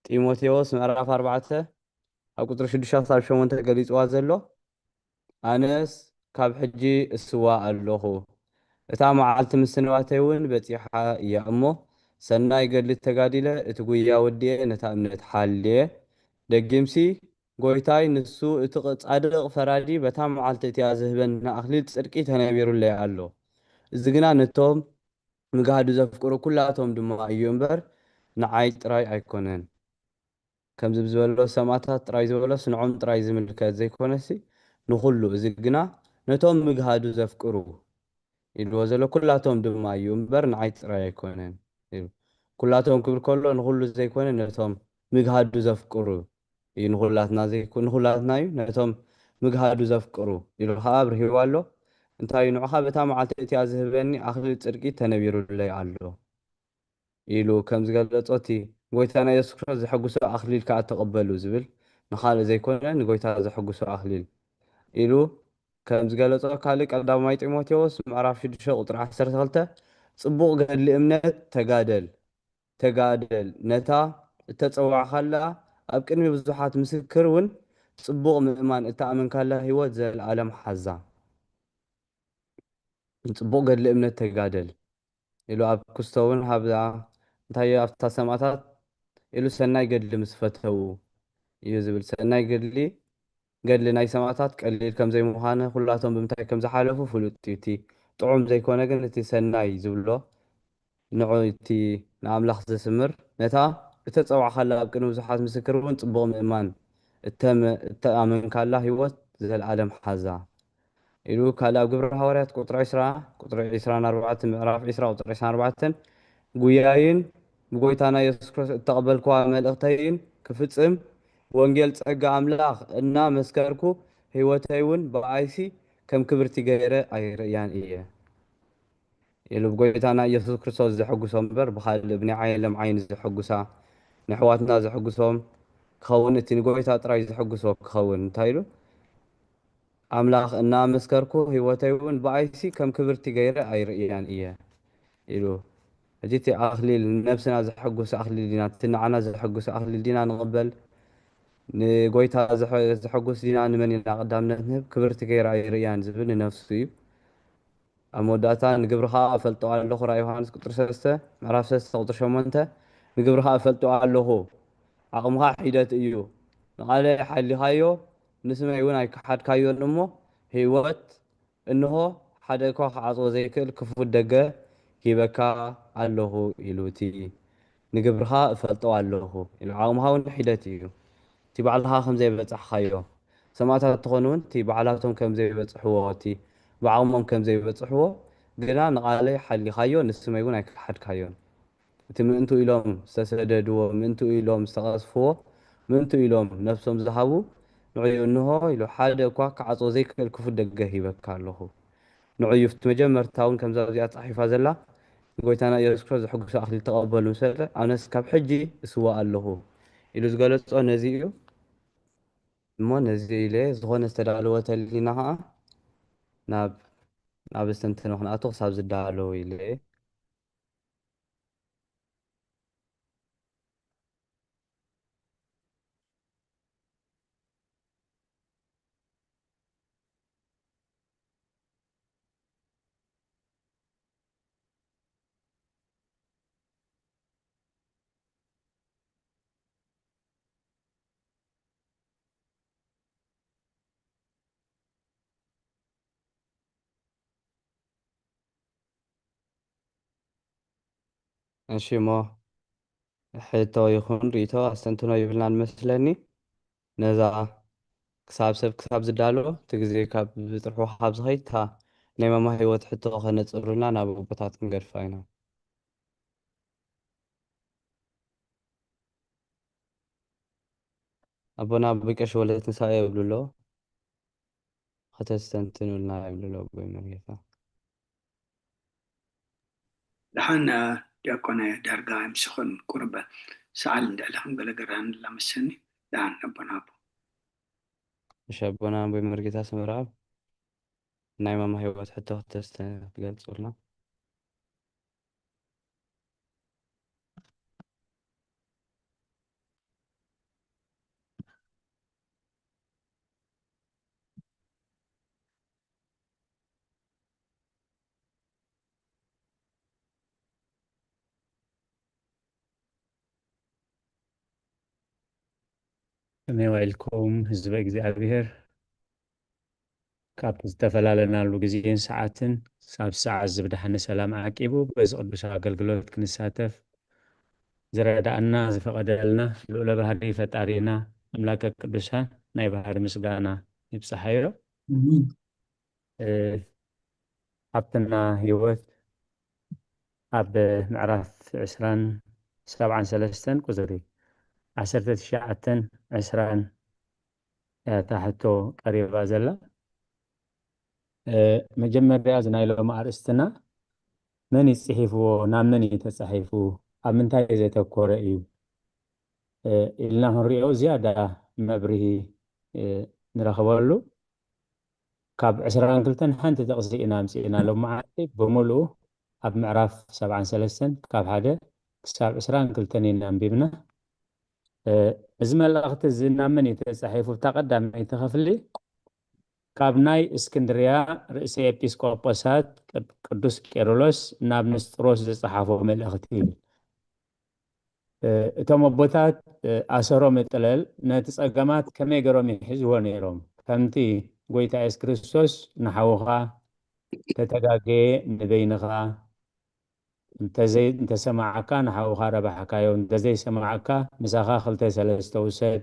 ጢሞቴዎስ ምዕራፍ ኣርባዕተ ኣብ ቁጽሪ ሽዱሽተ ክሳብ ሸሞንተ ገሊጽዋ ዘሎ፣ ኣነስ ካብ ሕጂ እስዋእ ኣለኹ፣ እታ መዓልቲ ምስንባተይ እውን በጺሓ እያ እሞ፣ ሰናይ ገድሊ ተጋዲለ፣ እቲ ጉያ ወዲኤ፣ ነታ እምነት ሓልየ። ደጊምሲ፣ ጎይታይ ንሱ እቲ ቕ-፣ ጻድቕ ፈራዲ በታ መዓልቲ እቲኣ ዝህበኒ ኣኽሊል ጽድቂ ተነቢሩለይ ኣሎ። እዚ ግና ነቶም ምግሃዱ ዘፍቅሩ ኩላቶም ድማ እዩ እምበር፣ ንዓይ ጥራይ ኣይኮነን። ከምዚ ብዝበሎ ሰማእታት ጥራይ ዝበሎስ ንዖም ጥራይ ዝምልከት ዘይኮነሲ፣ ንኹሉ፣ እዚ ግና ነቶም ምግሃዱ ዘፍቅሩ ኢልዎ ዘሎ ኩላቶም ድማ እዩ እምበር፣ ንዓይ ጥራይ ኣይኮነን ኢሉ። ኩላቶም ክብል ከሎ ንኹሉ ዘይኮነ፣ ነቶም ምግሃዱ ዘፍቅሩ እዩ፣ ንኹላትና ዘይኮ-፣ ንኹላትና እዩ፣ ነቶም ምግሃዱ ዘፍቅሩ ኢሉ ኸዓ ኣብርሂዎ ኣሎ። እንታይ እዩ ንዑኻ፣ በታ መዓልቲ እቲኣ ዝህበኒ ኣኽሊል ጽድቂ ተነቢሩለይ ኣሎ። ኢሉ ከም ዝገለጾ፣ እቲ ጎይታና የሱስ ክርስቶስ ዘሐጉሶ ኣኽሊል ከኣ ተቐበሉ ዝብል ንኻልእ ዘይኮነ፣ ንጎይታ ዘሐጉሶ ኣኽሊል ኢሉ ከም ዝገለጾ፣ ካልእ ቀዳማይ ጢሞቴዎስ ምዕራፍ ሽዱሽተ ቁጽሪ ዓሰርተ ክልተ፣ ጽቡቕ ገድሊ እምነት ተጋደል፣ ተጋደል፣ ነታ እተጸዋዕካላ ኣብ ቅድሚ ብዙሓት ምስክር እውን ጽቡቕ ምእማን እተኣመንካላ ህይወት ዘለኣለም ሓዛ። ጽቡቕ ገድሊ እምነት ተጋደል። ኢሉ ኣብ ክስቶ እውን ሃብዛ፣ እንታይ ኣብታ ሰማእታት ኢሉ ሰናይ ገድሊ ምስ ፈተዉ እዩ ዝብል። ሰናይ ገድሊ፣ ገድሊ ናይ ሰማእታት ቀሊል ከም ዘይምዃነ፣ ኩላቶም ብምንታይ ከም ዝሓለፉ ፍሉጥ እዩ። እቲ ጥዑም ዘይኮነ ግን እቲ ሰናይ ዝብሎ፣ ንዑ እቲ ንኣምላኽ ዘስምር፣ ነታ እተጸዋዕካላ ኣብ ቅድሚ ብዙሓት ምስክር እውን ጽቡቕ ምእማን እተመ-፣ እተኣመንካላ ህይወት ዘለኣለም ሓዛ። ኢሉ ካልእ ኣብ ግብሪ ሃዋርያት ቁጽሪ ዕስራ፣ ቁጽሪ ዕስራን ኣርባዕተን፣ ምዕራፍ ዕስራ ቁጽሪ ዕስራን ኣርባዕተን፣ ጉያይን ብጎይታና የሱስ ክርስቶስ እተቐበልክዋ መልእኽተይን ክፍጽም፣ ወንጌል ጸጋ ኣምላኽ እናመስከርኩ፣ ህይወተይ እውን ብኣይሲ ከም ክብርቲ ገይረ ኣይርእያን እየ። ኢሉ ብጎይታና ኢየሱስ ክርስቶስ ዘሐጉሶ እምበር፣ ብኻልእ ብናይ ዓይለም ዓይኒ ዘሐጉሳ፣ ንኣሕዋትና ዘሐጉሶም ክኸውን፣ እቲ ንጎይታ ጥራይ ዘሐጉሶ ክኸውን። እንታይ ኢሉ? ኣምላኽ እናመስከርኩ፣ ህይወተይ እውን ብኣይሲ ከም ክብርቲ ገይረ ኣይርእያን እየ ኢሉ። ሕጂ እቲ ኣኽሊል፣ ንነብስና ዘሐጉስ ኣኽሊል ዲና፣ እቲ ንዓና ዘሐጉስ ኣኽሊል ዲና ንቕበል? ንጎይታ ዘሐ-፣ ዘሐጉስ ዲና ንመን ኢና ቀዳምነት ንህብ? ክብርቲ ገይረ ኣይርእያን ዝብል ንነፍሱ እዩ። ኣብ መወዳእታ ንግብርኻ እፈልጦ ኣለኹ፣ ራእይ ዮሃንስ ቁጽሪ ሰለስተ፣ ምዕራፍ ሰለስተ ቁጽሪ ሸሞንተ፣ ንግብርኻ እፈልጦ ኣለኹ። ዓቕምኻ ሒደት እዩ። ንቓለይ ሓሊኻዮ፣ ንስመይ እውን ኣይከሓድካዮን እሞ፣ ህይወት፣ እንሆ፣ ሓደ እኳ ክዓጽዎ ዘይክእል ክፉት ደገ ሂበካ ኣለኹ ኢሉ፣ እቲ ንግብርኻ እፈልጦ ኣለኹ ኢሉ። ዓቕምኻ እውን ሒደት እዩ። እቲ ባዕልኻ ከም ዘይበጻሕኻዮ፣ ሰማእታት ትኾኑ እውን እቲ ባዕላቶም ከም ዘይበጽሕዎ፣ እቲ ብዓቕሞም ከም ዘይበጽሕዎ፣ ግና ንቓለይ ሓሊኻዮ፣ ንስመይ እውን ኣይከሓድካዮን። እቲ ምእንቱ ኢሎም ዝተሰደድዎ፣ ምእንቱ ኢሎም ዝተቐስፍዎ፣ ምእንቱ ኢሎም ነፍሶም ዝሃቡ፣ ንዕኡ እንሆ ኢሉ ሓደ እኳ ክዓጽዎ ዘይክእል ክፉት ደገ ሂበካ ኣለኹ። ንዑ እዩ፣ እቲ መጀመርታ እውን ከምዛ እዚኣ ተጻሒፋ ዘላ፣ ንጎይታና ኢየሱስ ክርስቶስ ዘሐጉሰ ኣኽሊል ተቐበሉ ምስ በለ፣ ኣነስ ካብ ሕጂ እስዋእ ኣለኹ ኢሉ ዝገለጾ ነዚ እዩ። እሞ ነዚ ኢለ ዝኾነ ዝተዳለወ ተሊና ኸዓ ናብ፣ ናብ ኣስተንትኖ ክንኣቱ ክሳብ ዝዳለዉ ኢለ። እሺ እሞ ሕቶ ይኹን ርእይቶ ኣስተንትኖ ይብልናን መስለኒ። ነዛ ክሳብ ሰብ ክሳብ ዝዳሎ እቲ ግዜ ካብ ብጥርሑ ካብ ዝኸይድ እታ ናይ ማማ ህይወት ሕቶ ከነጽሩልና ናብ ኣቦታት ክንገድፋ ኢና። ኣቦና ብቀሽ ወለ ትንሳኤ ይብሉ ኣሎ። ከተስተንትኑልና ይብሉ ኣሎ ኣቦይ መርጌታ። ደሓን ዲያቆነ ዳርጋ ምስኹን ቁርበ ሰዓል እንድዕሊ ክንበለ ገራን ላመሰኒ። ደሓን ኣቦና ኣቦ። እሺ ኣቦና ኣቦይ መርጌታ ስምርዓብ ናይ ማማ ህይወት ሕቶ ክተስተ ክትገልጹልና። ከመይ ውዒልኩም ህዝበ እግዚኣብሔር? ካብ ዝተፈላለናሉ ግዜን ሰዓትን ሳብ ሰዓት ዝብዳሕኒ ሰላም ዓቂቡ በዚ ቅዱስ ኣገልግሎት ክንሳተፍ ዝረዳእና ዝፈቐደልና ልዑለ ባህሪ ፈጣሪና ኣምላከ ቅዱሳን ናይ ባህሪ ምስጋና ይብጽሓዮ። ኣብትና ህይወት ኣብ ምዕራፍ ዕስራን ሰብዓን ሰለስተን ቁፅሪ ዓሰርተ ትሽዓተን ዕስራን እያ እታ ሕቶ ቀሪባ ዘላ። መጀመርያ እዚ ናይ ሎሚ ኣርእስትና መን እዩ ፅሒፍዎ፣ ናብ መን እዩ ተፃሒፉ፣ ኣብ ምንታይ ዘተኮረ እዩ ኢልና ክንሪኦ ዝያዳ መብርሂ ንረኽበሉ። ካብ ዕስራን ክልተን ሓንቲ ጥቕሲ ኢና ኣምፂእና ሎመዓልቲ ብምሉኡ ኣብ ምዕራፍ ሰብዓን ሰለስተን ካብ ሓደ ክሳብ ዕስራን ክልተን ኢና ኣንቢብና። እዚ መልእኽቲ እዚ ናብ መን እዩ ተፃሒፉ? እታ ቀዳመይቲ ክፍሊ ካብ ናይ እስክንድርያ ርእሰ ኤጲስቆጶሳት ቅዱስ ቄርሎስ ናብ ንስጥሮስ ዝፀሓፎ መልእኽቲ እዩ። እቶም ኣቦታት ኣሰሮም እጥለል ነቲ ጸገማት ከመይ ገሮም ይሕዝዎ ነይሮም? ከምቲ ጎይታ የሱስ ክርስቶስ ንሓውኻ ተተጋገየ ንበይንኻ እንተዘይ እንተሰማዓካ ንሓውኻ ረባሕካዮ፣ እንተዘይሰማዓካ ምሳኻ ክልተ ሰለስተ ውሰድ፣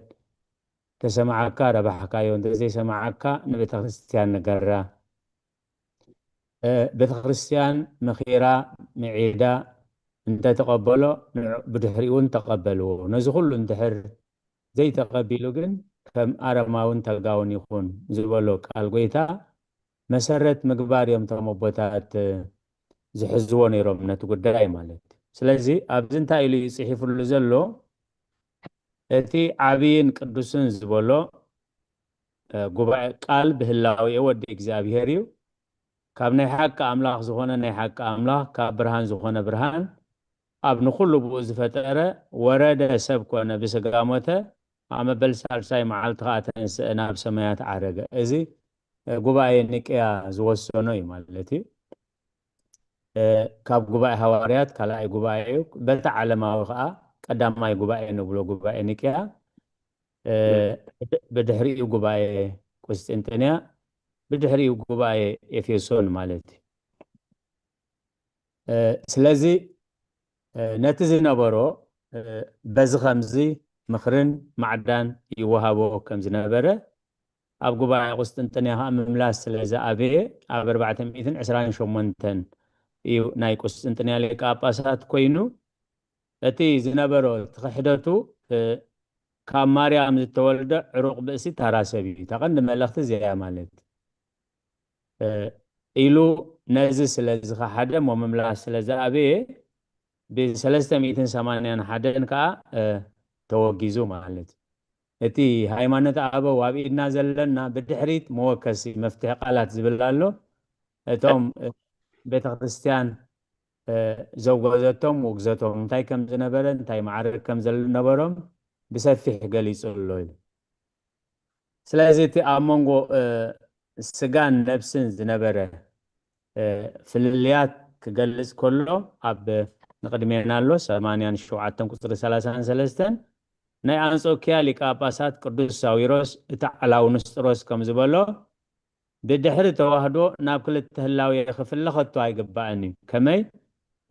እንተሰማዓካ ረባሕካዮ፣ እንተዘይሰማዓካ ንቤተ ክርስቲያን ንገራ። ቤተ ክርስቲያን ምኺራ ምዒዳ እንተተቐበሎ ብድሕሪኡ እውን ተቐበልዎ። ነዚ ኩሉ እንድሕር ዘይተቐቢሉ ግን ከም ኣረማውን ተጋውን ይኹን ዝበሎ ቃል ጎይታ መሰረት ምግባር እዮም እቶም ኣቦታት ዝሕዝዎ ነይሮም ነቲ ጉዳይ ማለት እዩ። ስለዚ ኣብዚ እንታይ ኢሉ እዩ ፅሒፍሉ ዘሎ? እቲ ዓብይን ቅዱስን ዝበሎ ጉባኤ ቃል ብህላዌ ወዲ እግዚኣብሔር እዩ። ካብ ናይ ሓቂ ኣምላኽ ዝኾነ ናይ ሓቂ ኣምላኽ፣ ካብ ብርሃን ዝኾነ ብርሃን፣ ኣብ ንኹሉ ብኡ ዝፈጠረ ወረደ ሰብ ኮነ ብስጋ ሞተ፣ ኣብ መበል ሳልሳይ መዓልቲ ኸዓ ተንስአ ናብ ሰማያት ዓረገ። እዚ ጉባኤ ኒቅያ ዝወሰኖ እዩ ማለት እዩ። ካብ ጉባኤ ሃዋርያት ካልኣይ ጉባኤ እዩ። በቲ ዓለማዊ ኸዓ ቀዳማይ ጉባኤ ንብሎ ጉባኤ ኒቅያ፣ እ፣ ብድ- ብድሕሪኡ ጉባኤ ቁስጥንጥንያ፣ ብድሕሪኡ ጉባኤ ኤፌሶን ማለት እዩ። እ፣ ስለዚ፣ እ፣ ነቲ ዝነበሮ፣ እ፣ በዚ ኸምዚ ምኽርን ማዕዳን ይወሃቦ ከም ዝነበረ፣ ኣብ ጉባኤ ቁስጥንጥንያ ኸዓ ምምላስ ስለ ዝኣበየ፣ ኣብ ኣርባዕተ ሚእትን ዕስራን ሸሞንተን እዩ ናይ ቁስጥንጥንያ ሊቀ ጳጳሳት ኮይኑ። እቲ ዝነበሮ እቲ ክሕደቱ፣ እ፣ ካብ ማርያም ዝተወልደ ዕሩቕ ብእሲ ታራ ሰብ እዩ። እታ ቀንዲ መልእኽቲ እዚኣ ማለት፣ እ፣ ኢሉ ነዚ ስለ ዝኸሓደ እሞ ምምላስ ስለ ዝኣበየ፣ ብሰለስተ ሚእትን ሰማንያን ሓደን ከኣ፣ እ፣ ተወጊዙ ማለት እዩ። እቲ ሃይማኖት ኣበው ኣብ ኢድና ዘለና ብድሕሪት መወከሲ መፍትሒ ቃላት ዝብል ኣሎ። እቶም፣ እ፣ ቤተ ክርስቲያን፣ እ፣ ዘውገዘቶም ውግዘቶም እንታይ ከም ዝነበረ፣ እንታይ ማዕረግ ከም ዝነበሮም ብሰፊሕ ገሊጹ ኣሎ ኢሉ። ስለዚ እቲ ኣብ መንጎ፣ እ፣ ስጋን ነብስን ዝነበረ፣ እ፣ ፍልልያት ክገልጽ ከሎ ኣብ ንቕድሜና ኣሎ ሰማንያን ሸውዓተን ቁጽሪ ሰላሳን ሰለስተን ናይ ኣንጾኪያ ሊቀ ጳጳሳት ቅዱስ ሳዊሮስ እቲ ዓላዊ ንስጥሮስ ከም ዝበሎ ብድሕሪ ተዋህዶ ናብ ክልተ ህላዌ ክፍለ ከቶ ኣይግባእን እዩ። ከመይ?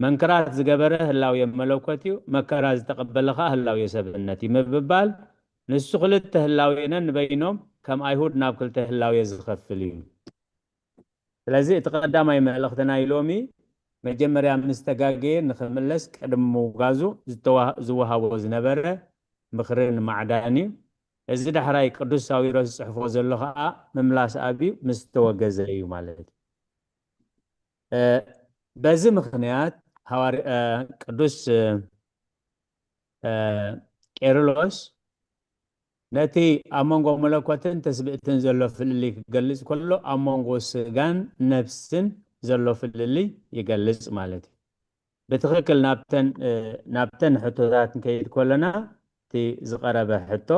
መንክራት ዝገበረ ህላዌ መለኮት እዩ፣ መከራ ዝተቐበለ ኸዓ ህላዌ ሰብነት እዩ ምብባል፣ ንሱ ክልተ ህላዌ ነንበይኖም ከም ኣይሁድ ናብ ክልተ ህላዌ ዝኸፍል እዩ። ስለዚ እቲ ቀዳማይ መልእኽትና ሎሚ መጀመርያ ምስ ተጋገየ ንኽምለስ ቅድሚ ምውጋዙ ዝተዋ- ዝወሃቦ ዝነበረ ምኽርን ማዕዳን እዩ። እዚ ዳሕራይ ቅዱስ ሳዊሮስ ዝጽሕፎ ዘሎ ኸዓ ምምላስ ኣብዩ ምስ ተወገዘ እዩ ማለት እዩ። እ፣ በዚ ምኽንያት ሃዋር- እ፣ ቅዱስ፣ እ፣ እ፣ ቄርሎስ ነቲ ኣብ መንጎ መለኮትን ትስብእትን ዘሎ ፍልልይ ክገልጽ ከሎ ኣብ መንጎ ስጋን ነፍስን ዘሎ ፍልልይ ይገልጽ ማለት እዩ። ብትኽክል ናብተን፣ እ፣ ናብተን ሕቶታት ንከይድ ከለና እቲ ዝቐረበ ሕቶ፣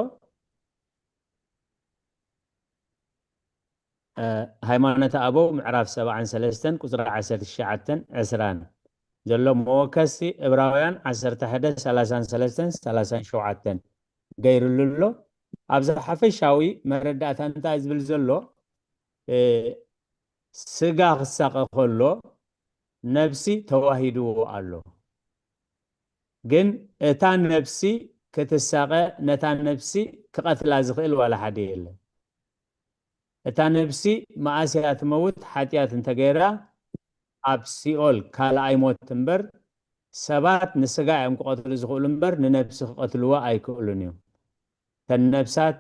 እ፣ ሃይማኖተ ኣበው ምዕራፍ ሰብዓን ሰለስተን ቁጽሪ ዓሰርተ ትሽዓተን ዕስራን ዘሎ መወከሲ ዕብራውያን ዓሰርተ ሓደ ሰላሳን ሰለስተን ሰላሳን ሸውዓተን ገይሩሉ ኣሎ። ኣብዚ ሓፈሻዊ መረዳእታ እንታይ ዝብል ዘሎ፣ እ፣ ስጋ ክሳቐ ከሎ ነብሲ ተዋሂድዎ ኣሎ። ግን እታ ነብሲ ክትሳቐ፣ ነታ ነብሲ ክቐትላ ዝኽእል ዋላ ሓደ የለን። እታ ነብሲ መኣስ እያ ትመውት? ሓጢኣት እንተገይራ ኣብ ሲኦል ካልኣይ ሞት እምበር፣ ሰባት ንስጋ እዮም ክቐትሉ ዝኽእሉ እምበር ንነብሲ ክቐትልዋ ኣይክእሉን እዮም። እተን ነብሳት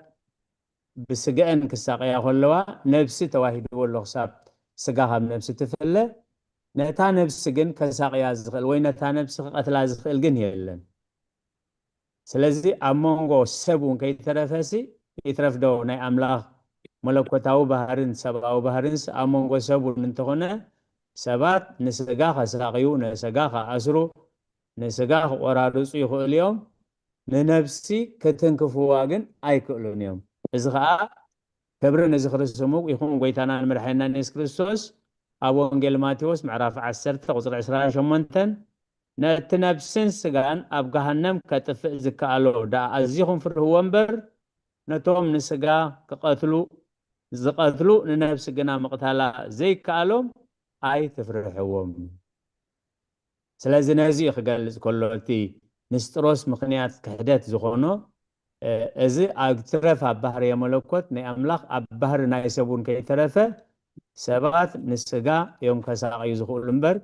ብስገአን ክሳቀያ ከለዋ ነብሲ ተዋሂድዎ ኣሎ ክሳብ ስጋ ካብ ነብሲ ትፍለ። ነታ ነብሲ ግን ከሳቅያ ዝኽእል ወይ ነታ ነብሲ ክቐትላ ዝኽእል ግን የለን። ስለዚ ኣብ መንጎ ሰብ እውን ከይተረፈሲ ይትረፍ ዶ ናይ ኣምላኽ መለኮታዊ ባህርን ሰብኣዊ ባህርንስ ኣብ መንጎ ሰብ እውን እንተኾነ ሰባት ንስጋ ከሳቅዩ፣ ንስጋ ከኣስሩ፣ ንስጋ ክቆራርጹ ይኽእሉ እዮም። ንነብሲ ክትንክፍዋ ግን ኣይክእሉን እዮም። እዚ ኸኣ ክብሪ ንዝኽሪ ስሙ ይኹን ጎይታናን መድሓኒናን የሱስ ክርስቶስ ኣብ ወንጌል ማቴዎስ ምዕራፍ ዓሰርተ ቁጽሪ ዕስራን ሸሞንተን ነቲ ነብስን ስጋን ኣብ ገሃነም ከጥፍእ ዝከኣሎ ደኣ ኣዚኹም ፍርህዎ እምበር ነቶም ንስጋ ክቐትሉ ዝቐትሉ ንነብሲ ግና ምቕታላ ዘይከኣሎም ኣይትፍርሕዎም። ስለዚ ነዚ እዩ ክገልጽ ከሎ እቲ ንስጥሮስ ምኽንያት ክሕደት ዝኾኖ፣ እ፣ እዚ ኣብ ትረፍ ኣብ ባህርየ መለኮት ናይ ኣምላኽ ኣብ ባህሪ ናይ ሰብ እውን ከይተረፈ ሰባት ንስጋ እዮም ከሳቕዩ ዝኽእሉ እምበር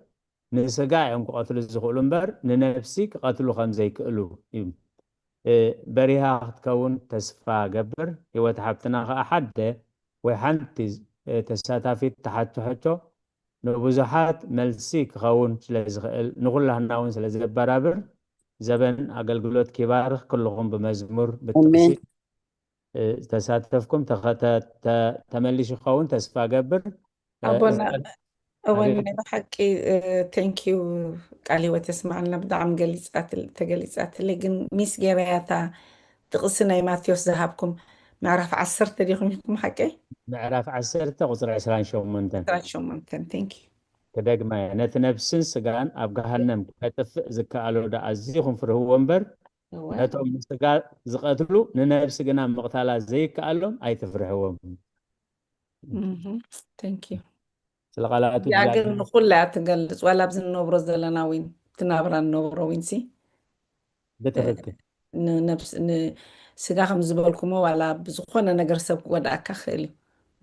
ንስጋ እዮም ክቐትሉ ዝኽእሉ እምበር ንነብሲ ክቐትሉ ከም ዘይክእሉ እዩ። እ፣ በሪሃ ክትከውን ተስፋ ገብር። ህይወት ሓብትና ኸኣ ሓደ ወይ ሓንቲ፣ እ፣ ተሳታፊት ትሓቶ ሕቶ ንብዙሓት መልሲ ክኸውን ስለ ዝኽእል ንኹላህና እውን ስለ ዘበራብር ዘበን ኣገልግሎት ኪባርኽ ክልኹም ብመዝሙር ብጥቕሲ፣ ኣሜን። እ፣ ዝተሳተፍኩም ተኸ- ተ- ተ- ተመሊሱ ክኸውን ተስፋ ገብር። እ፣ ኣቦና እዚ ቀን እወን ኣቤት። ናይ ብሓቂ፣ እ፣ ቴንኪዩ ቃል ህይወት የስምዓልና። ብጣዕሚ ገሊጻትል- ተገሊጻትለይ፣ ግን ሚስ ገበያታ ጥቕሲ ናይ ማቴዎስ ዝሃብኩም ምዕራፍ ዓሰርተ ዲኹም ኢልኩም ሓቀይ? ምዕራፍ ዓሰርተ ቁጽሪ ዕስራን ሸሞንተን። ዕስራን ሸሞንተን፣ ቴንኪዩ። ክደግማ እየ። ነቲ ነብስን ስጋን ኣብ ገሃነም ከጥፍእ ዝከኣሎ ደኣ ኣዚኹም ፍርህዎ እምበር እወ። ነቶም ንስጋ ዝቐትሉ ንነብሲ ግና ምቕታላ ዘይከኣሎም ኣይትፍርሕዎም። እህ፣ thank you። ስለ ቃላቱ እዚኣ ግን እግዚኣብሔር ንኹላ እያ ትገልጽ፣ ዋላ ኣብዚ ንነብሮ ዘለና እውን፣ እቲ ናብራ ንነብሮ እውን ሲ ብትኽክል ንነብስ ንስጋ ከም ዝበልኩሞ ዋላ ብዝኾነ ነገር ሰብ ክጎድኣካ ክእል እዩ፣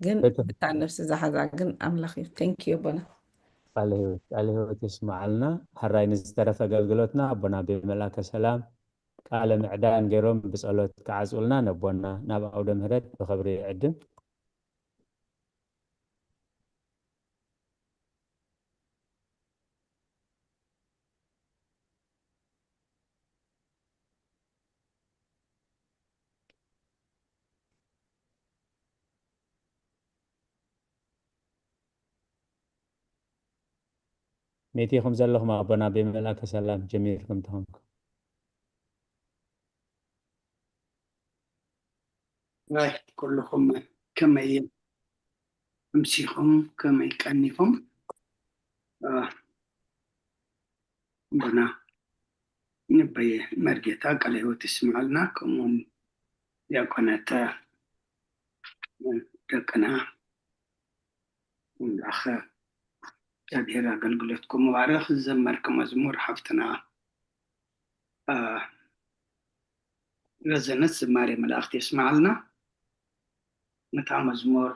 ግን ብትኽክል እታ ነብሲ ዝሓዛ ግን ኣምላኽ እዩ። Thank you ኣቦና። ቃለ ህይወት ቃለ ህይወት የስምዓልና። ሕራይ ንዝተረፈ ኣገልግሎትና ኣቦና ኣቤ መልኣከ ሰላም ቃለ ምዕዳን ገይሮም ብጸሎት ክዓጽውልና ነቦና ናብ ኣውደ ምህረት ብኽብሪ ይዕድም። ሜቴኹም ዘለኹም ኣቦና ኣቤ መልኣከ ሰላም ጀሚርኩም ተኾንኩም። ዋይ፣ ኩልኹም ከመይ ኣምሲኹም፣ ከመይ ቀኒኹም? አ፣ ኣቦና ኣቤ መርጌታ ቃለ ህይወት ይስምዓልና፣ ከምኡውን ዲያቆናት፣ አ፣ ደቅና ኣምላኽ እግዚኣብሔር ኣገልግሎትኩም ይባርኽ። ዝዘመርኪ መዝሙር ሓፍትና፣ አ፣ ረዘነት ዝማሬ መላእኽቲ የስምዓልና። ነታ መዝሙር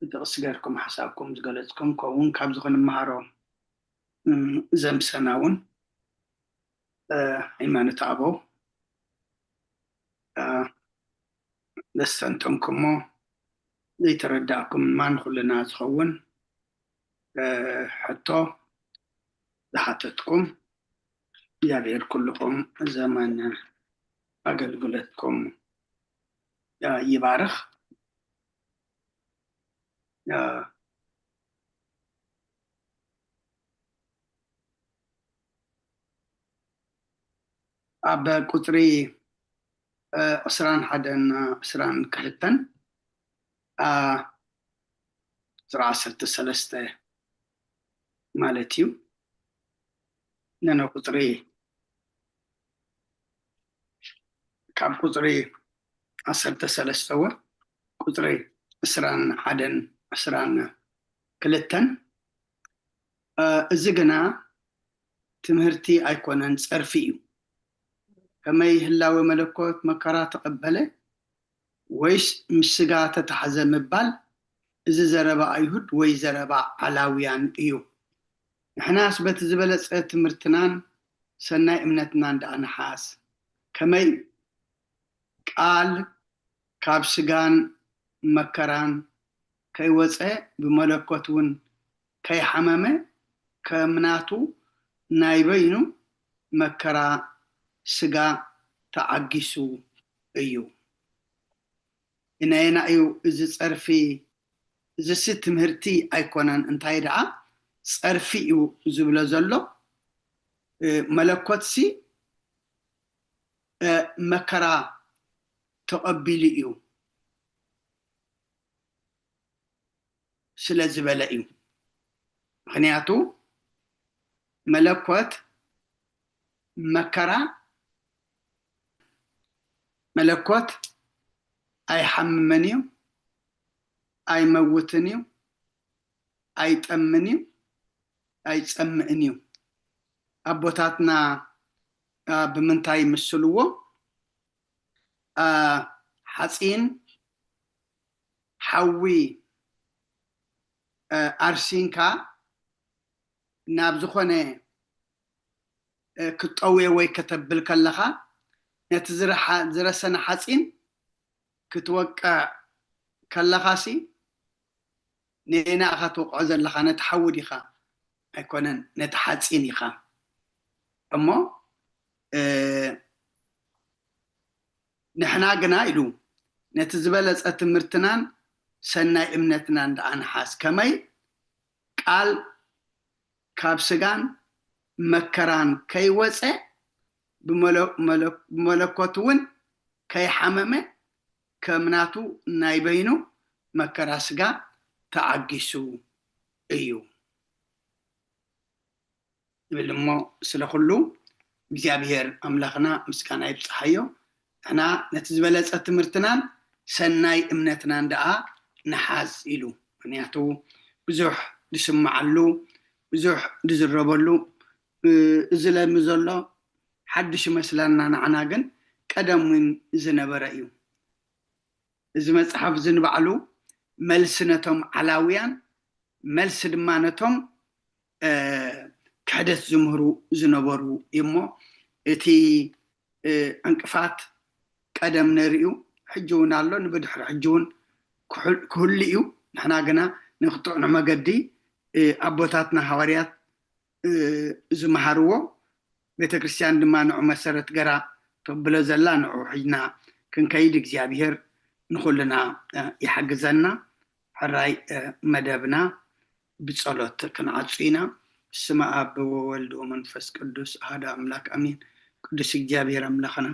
ብጥቕሲ ገርኩም ሓሳብኩም ዝገለጽኩም፣ ከምኡውን ካብዚ ክንመሃሮ፣ እም፣ ዘምሰና እውን፣ አ፣ ሃይማኖት ኣበው፣ አ፣ ዘስተንተንኩሞ ዘይተረዳእኩም ድማ ንኹልና ዝኸውን፣ አ፣ ሕቶ ዝሓተትኩም እግዚኣብሔር ኩልኹም ዘመን ኣገልግሎትኩም፣ አ፣ ይባርኽ። አ፣ ኣብ ቁጽሪ፣ እ፣ ዕስራን ሓደን፣ እ፣ ዕስራን ክልተን፣ እ፣ ዕስራ ዓሰርተ ሰለስተ ማለት እዩ። ነነ ቁጽሪ፣ ካብ ቁጽሪ ዓሰርተ ሰለስተ ወ ቁጽሪ ዕስራን ሓደን ዕስራን ክልተን፣ እ፣ እዚ ግና ትምህርቲ ኣይኮነን፣ ጸርፊ እዩ። ከመይ ህላዌ መለኮት መከራ ተቐበለ? ወይስ ምስ ስጋ ተታሕዘ ምባል፣ እዚ ዘረባ ኣይሁድ ወይ ዘረባ ዓላውያን እዩ። ንሕናስ በቲ ዝበለጸ ትምህርትናን ሰናይ እምነትናን ደኣ ንሓስ። ከመይ ቃል ካብ ስጋን መከራን ከይወጸ፣ ብመለኮት እውን ከይሓመመ፣ ከም ናቱ ናይ በይኑ መከራ ስጋ ተዓጊሱ እዩ። ነየናይ እዩ እዚ ጸርፊ? እዚሲ ትምህርቲ ኣይኮነን፣ እንታይ ደኣ ጸርፊ እዩ ዝብሎ ዘሎ። እ፣ መለኮትሲ፣ እ፣ መከራ ተቐቢሉ እዩ ስለ ዝበለ እዩ። ምኽንያቱ መለኮት መከራ፣ መለኮት ኣይሓምምን እዩ፣ ኣይመውትን እዩ፣ ኣይጠምን እዩ፣ ኣይጸምእን እዩ። ኣቦታትና፣ አ፣ ብምንታይ ይምስልዎ? አ፣ ሓጺን፣ ሓዊ፣ አ፣ ኣርሲንካ ናብ ዝኾነ፣ አ፣ ክትጠውዮ ወይ ከተብል ከለኻ፣ ነቲ ዝረሓ-፣ ዝረሰነ ሓጺን ክትወቅዕ ከለኻሲ፣ ነየናይ ኢኻ ትወቕዖ ዘለኻ? ነቲ ሓዊ ዲኻ? ኣይኮነን፣ ነቲ ሓጺን ኢኻ። እሞ፣ እ፣ ንሕና ግና ኢሉ፣ ነቲ ዝበለጸ ትምህርትናን ሰናይ እምነትናን ደኣ ንሓዝ። ከመይ? ቃል ካብ ስጋን መከራን ከይወጸ፣ ብመለ-፣ መለ-፣ ብመለኮት እውን ከይሓመመ፣ ከም ናቱ ናይ በይኑ መከራ ስጋ ተዓጊሱ እዩ ይብል። እሞ ስለ ኩሉ እግዚኣብሔር ኣምላኽና ምስጋና ይብጽሓዮ። ንሕና ነቲ ዝበለጸ ትምህርትናን ሰናይ እምነትናን ደኣ ንሓዝ ኢሉ። ምኽንያቱ ብዙሕ ዝስምዓሉ፣ ብዙሕ ዝዝረበሉ፣ እ፣ እዚ ለሚ ዘሎ ሓድሽ ይመስለና ንዓና፣ ግን ቀደም እውን ዝነበረ እዩ። እዚ መጽሓፍ እዚ ንባዕሉ መልሲ ነቶም ዓላውያን፣ መልሲ ድማ ነቶም፣ እ፣ ክሕደት ዝምህሩ ዝነበሩ እዩ እሞ፣ እቲ፣ እ፣ ዕንቅፋት ቀደም ነይሩ እዩ፣ ሕጂ እውን ኣሎ፣ ንብድሕሪ ሕጂ እውን ክሕል-፣ ክህሉ እዩ። ንሕና ግና ነቲ ጥዑይ መገዲ፣ እ፣ ኣቦታትና ሃዋርያት፣ እ፣ ዝመሃርዎ፣ ቤተ ክርስቲያን ድማ ንዑ መሰረት ገራ ተብሎ ዘላ፣ ንዑ ሒዝና ክንከይድ እግዚኣብሔር ንኹልና፣ እ፣ ይሓግዘና። ሕራይ፣ እ፣ መደብና ብጸሎት ክንዓጹ ኢና። በስመ አብ ወወልድ ወመንፈስ ቅዱስ አሐዱ አምላክ አሜን። ቅዱስ እግዚኣብሔር ኣምላኽና፣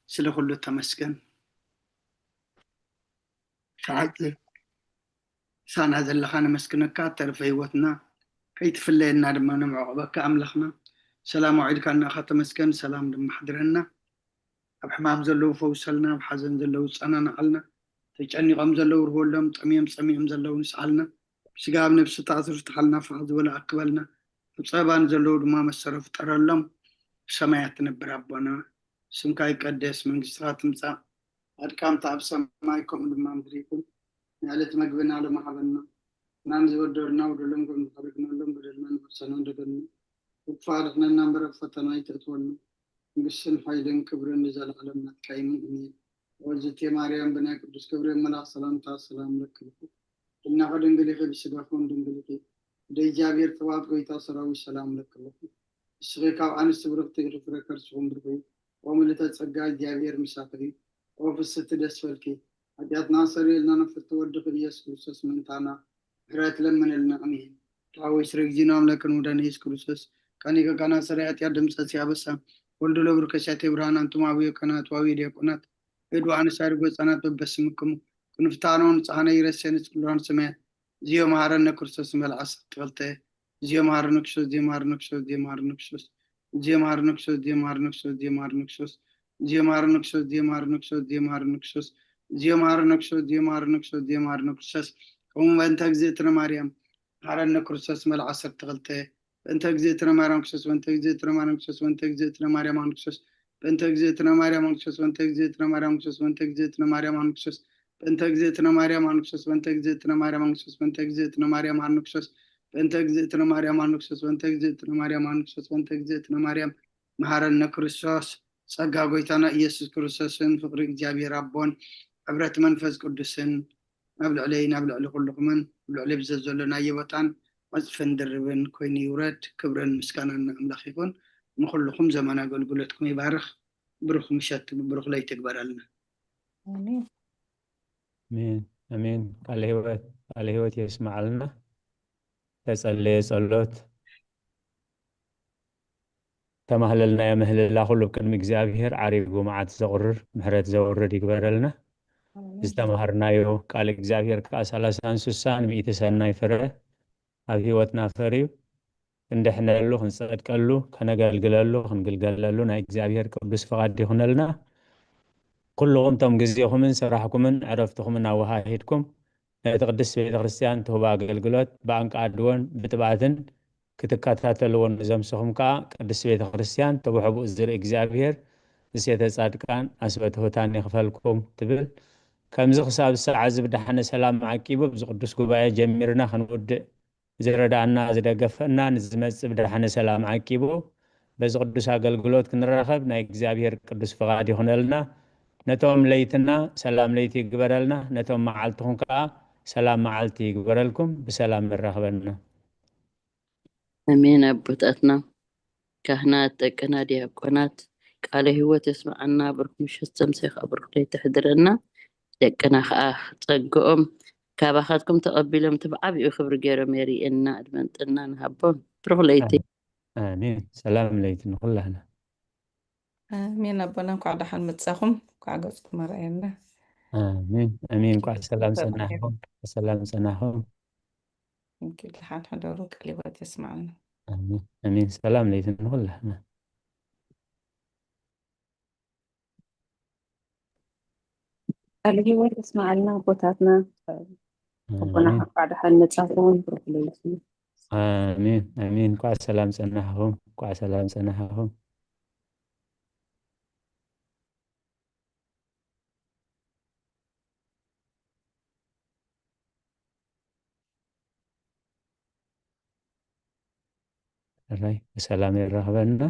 ስለ ኩሉ ተመስገን። ሰዓት ምሳና ዘለኻ ነመስግነካ፣ ተረፈ ህይወትና ከይትፍለየና ድማ ነምዕቑበካ ኣምላኽና። ሰላም ኣውዒልካና ኢኻ፣ ተመስገን። ሰላም ድማ ሓድረና። ኣብ ሕማም ዘለዉ ፈውሰልና፣ ኣብ ሓዘን ዘለዉ ጸናንዓልና፣ ተጨኒቖም ዘለዉ ርህወሎም፣ ጠምዮም ጸሚኦም ዘለዉ ንስዓልና፣ ብስጋ ኣብ ነብሲ ተኣስሩ ፍትሓልና፣ ፋሕ ዝበሉ ኣክበልና፣ ኣብ ጸበባ ንዘለዉ ድማ መሰረ ፍጠረሎም፣ ብሰማያት ትነብር ኣቦና፣ ስምካ ይቀደስ፣ መንግስትኻ ትምጻእ፣ ፈቃድካ ኣብ ሰማይ ከምኡ ድማ ምድሪ ይኹን። ንዕለት መግብና ሎሚ ሃበና፣ ንሕና ንዝበደሉና በደሎም ከም ንሓድግ ንበደልና ንኽሕሰና ንደገና፣ ካብ ክፉእ ኣድሕነና እምበር ኣብ ፈተና ኣይተእትወና፣ መንግስትን ሓይልን ክብርን ንዘለዓለም ናትካ እዩ፣ ኣሜን። ወዝቴ ማርያም ብናይ ቅዱስ ገብርኤል መልኣኽ ሰላምታ ሰላም እልኪ፣ ድንግል ኢኺ፣ ብስጋኺ እውን ድንግል ኢኺ፣ ወደ እግዚኣብሔር ጽባኦት ጎይታ ሰራዊት ሰላም እልኪ። ንስኺ ካብ ኣንስቲ ብርኽቲ ኢኺ፣ ፍረ ከርስኺ እውን ብሩኽ እዩ። ኦ ምልዕተ ጸጋ፣ እግዚኣብሔር ምሳኺ እዩ። ኦ ፍስሕቲ ደስ በልኪ፣ ሓጢኣትና ኣስተሰርየልና፣ ንፍትሒ ወድኺ ኢየሱስ ክርስቶስ ምእንታና ምሕረት ለምነልና፣ ኣሜን። ዳዊት ስረ እግዚእነ ኣምላክን ውደን ኢየሱስ ክርስቶስ፣ ካኒከ ካና ሰሪ ኃጢአት ደምሰስ ያበሳ፣ ወልድ ለብሩ ከሻቴ ብርሃን፣ አንቱም አብዮ ካህናት ዋዊ ዲያቆናት፣ እድ ወአንሳሪ ጎጻናት በበስምክሙ፣ ክንፍታኖ ንጽሐነ ይረሴ ንጽልዋን ሰማያት፣ እዚዮ መሐረነ ክርስቶስ መልዓስ ተኸልተ፣ እዚዮ መሐረነ ክርስቶስ፣ እዚዮ መሐረነ ክርስቶስ፣ እዚዮ መሐረነ ክርስቶስ፣ እዚዮ መሐረነ ክርስቶስ፣ እዚዮ መሐረነ ክርስቶስ፣ እዚዮ መሐረነ ክርስቶስ፣ እዚዮ መሐረነ ክርስቶስ፣ እዚዮ መሐረነ ክርስቶስ፣ እዚዮ መሐረነ ክርስቶስ፣ እዚዮ መሐረነ ክርስቶስ፣ እዚዮ መሐረነ ክርስቶስ፣ ከምኡ በእንተ እግዝእትነ ማርያም መሐረነ ክርስቶስ መልዓ ዓሰርተ ክልተ፣ በእንተ እግዝእትነ ማርያም ክርስቶስ፣ በእንተ እግዝእትነ ማርያም ክርስቶስ፣ በእንተ እግዝእትነ ማርያም ኣንክሶስ፣ በእንተ እግዝእትነ ማርያም ኣንክሶስ፣ በእንተ እግዝእትነ ማርያም ክርስቶስ፣ በእንተ እግዝእትነ ማርያም ኣንክሶስ፣ በእንተ እግዝእትነ ማርያም ኣንክሶስ፣ በእንተ እግዝእትነ ማርያም ኣንክሶስ፣ በእንተ እግዝእትነ ማርያም ኣንክሶስ፣ በእንተ እግዝእትነ ማርያም ኣንክሶስ፣ በእንተ እግዝእትነ ማርያም ኣንክሶስ፣ በእንተ እግዝእትነ ማርያም መሐረነ ክርስቶስ። ጸጋ ጎይታና ኢየሱስ ክርስቶስን ፍቕሪ እግዚኣብሔር ኣቦን ሕብረት መንፈስ ቅዱስን ኣብ ልዕለይ፣ ናብ ልዕሊ ኩልኹምን ኣብ ልዕሊ ብዘ ዘሎ ናየ ቦታን ዕጽፍን ድርብን ኮይኑ ይውረድ። ክብርን ምስጋናን ንኣምላኽ ይኹን። ንኹልኹም ዘመን ኣገልግሎትኩም ይባርኽ። ብሩኽ ምሸት፣ ብሩኽ ለይቲ ይግበረልና። ኣሜን። ኣሜን፣ ኣሜን። ቃለ ህይወት፣ ቃለ ህይወት የስምዓልና። ተጸለየ ጸሎት፣ ተማህለልናዮ ምህልላ ኩሉ ቅድሚ እግዚኣብሔር ዓሪጉ መዓት ዘቑርር ምሕረት ዘውርድ ይግበረልና። ኣሜን። ዝተማሃርናዮ ቃል እግዚኣብሔር ከኣ ሰላሳን ስሳን ሚእቲ ሰናይ ፍረ ኣብ ህይወትና ፈርዩ ክንድሕነሉ፣ ክንጸድቀሉ፣ ከነገልግለሉ፣ ክንግልገለሉ ናይ እግዚኣብሔር ቅዱስ ፍቓድ ይኹነልና። ኩልኹም ቶም ግዜኹምን ስራሕኩምን ዕረፍትኹምን ኣወሃሂድኩም ነቲ ቅድስት ቤተ ክርስቲያን ትህቦ ኣገልግሎት ብኣንቃድዎን ብትብኣትን ክትከታተልዎ ንዘምስኹም ከኣ ቅድስት ቤተ ክርስቲያን ተብሕቡእ ዝርኢ እግዚኣብሔር ዝሴተ ጻድቃን ኣስበ ትሑታን ይኽፈልኩም ትብል። ከምዚ ክሳብ ሰዓት እዚ ብደሓነ ሰላም ዓቂቡ ኣብዚ ቅዱስ ጉባኤ ጀሚርና ክንውድእ ዝረዳእና ዝደገፈና ንዝመጽእ ብደሓነ ሰላም ዓቂቡ በዚ ቅዱስ ኣገልግሎት ክንራኸብ ናይ እግዚኣብሔር ቅዱስ ፍቓድ ይኹነልና። ነቶም ለይትና ሰላም ለይቲ ይግበረልና፣ ነቶም መዓልትኹም ከኣ ሰላም መዓልቲ ይግበረልኩም። ብሰላም የራኽበና። ኣሜን። ኣቦታትና ካህናት፣ ደቅና ዲያቆናት፣ ቃለ ህይወት የስምዓና። ብሩክ ምሸት ዘምሳይ ከኣ ብሩክ ለይቲ ይሕድረና። ደቅና ከኣ ጸግኦም ካባኻትኩም ተቐቢሎም እቲ ብዓቢኡ ክብሪ ገይሮም የርእየና። ዕድመን ጥዕናን ሃቦም። ብሩክ ለይቲ። ኣሜን። ሰላም ለይቲ ንኹላህና። ኣሜን። ኣቦና እንኳዕ ደሓን መጻኹም፣ እንኳዕ ገጽኩም ኣርኣየና። ኣሜን፣ ኣሜን። እንኳዕ ሰላም ጸናሕኩም፣ ሰላም ጸናሕኩም። እንኪ ደሓን ሕደሩ፣ ቃለ ህይወት የስምዓልና። ኣሜን፣ ኣሜን። ሰላም ለይቲ ንኹላህና። ቃለ ህይወት የስመዓልና ኣቦታትና። ኣቦና ኣሜን። እንኳዕ ደሓን መጻኹም፣ ብሩኽ ለይቲ። ኣሜን ኣሜን። እንኳዕ ሰላም ጸናሕኹም፣ እንኳዕ ሰላም ጸናሕኹም። ሕራይ ብሰላም የራኽበና።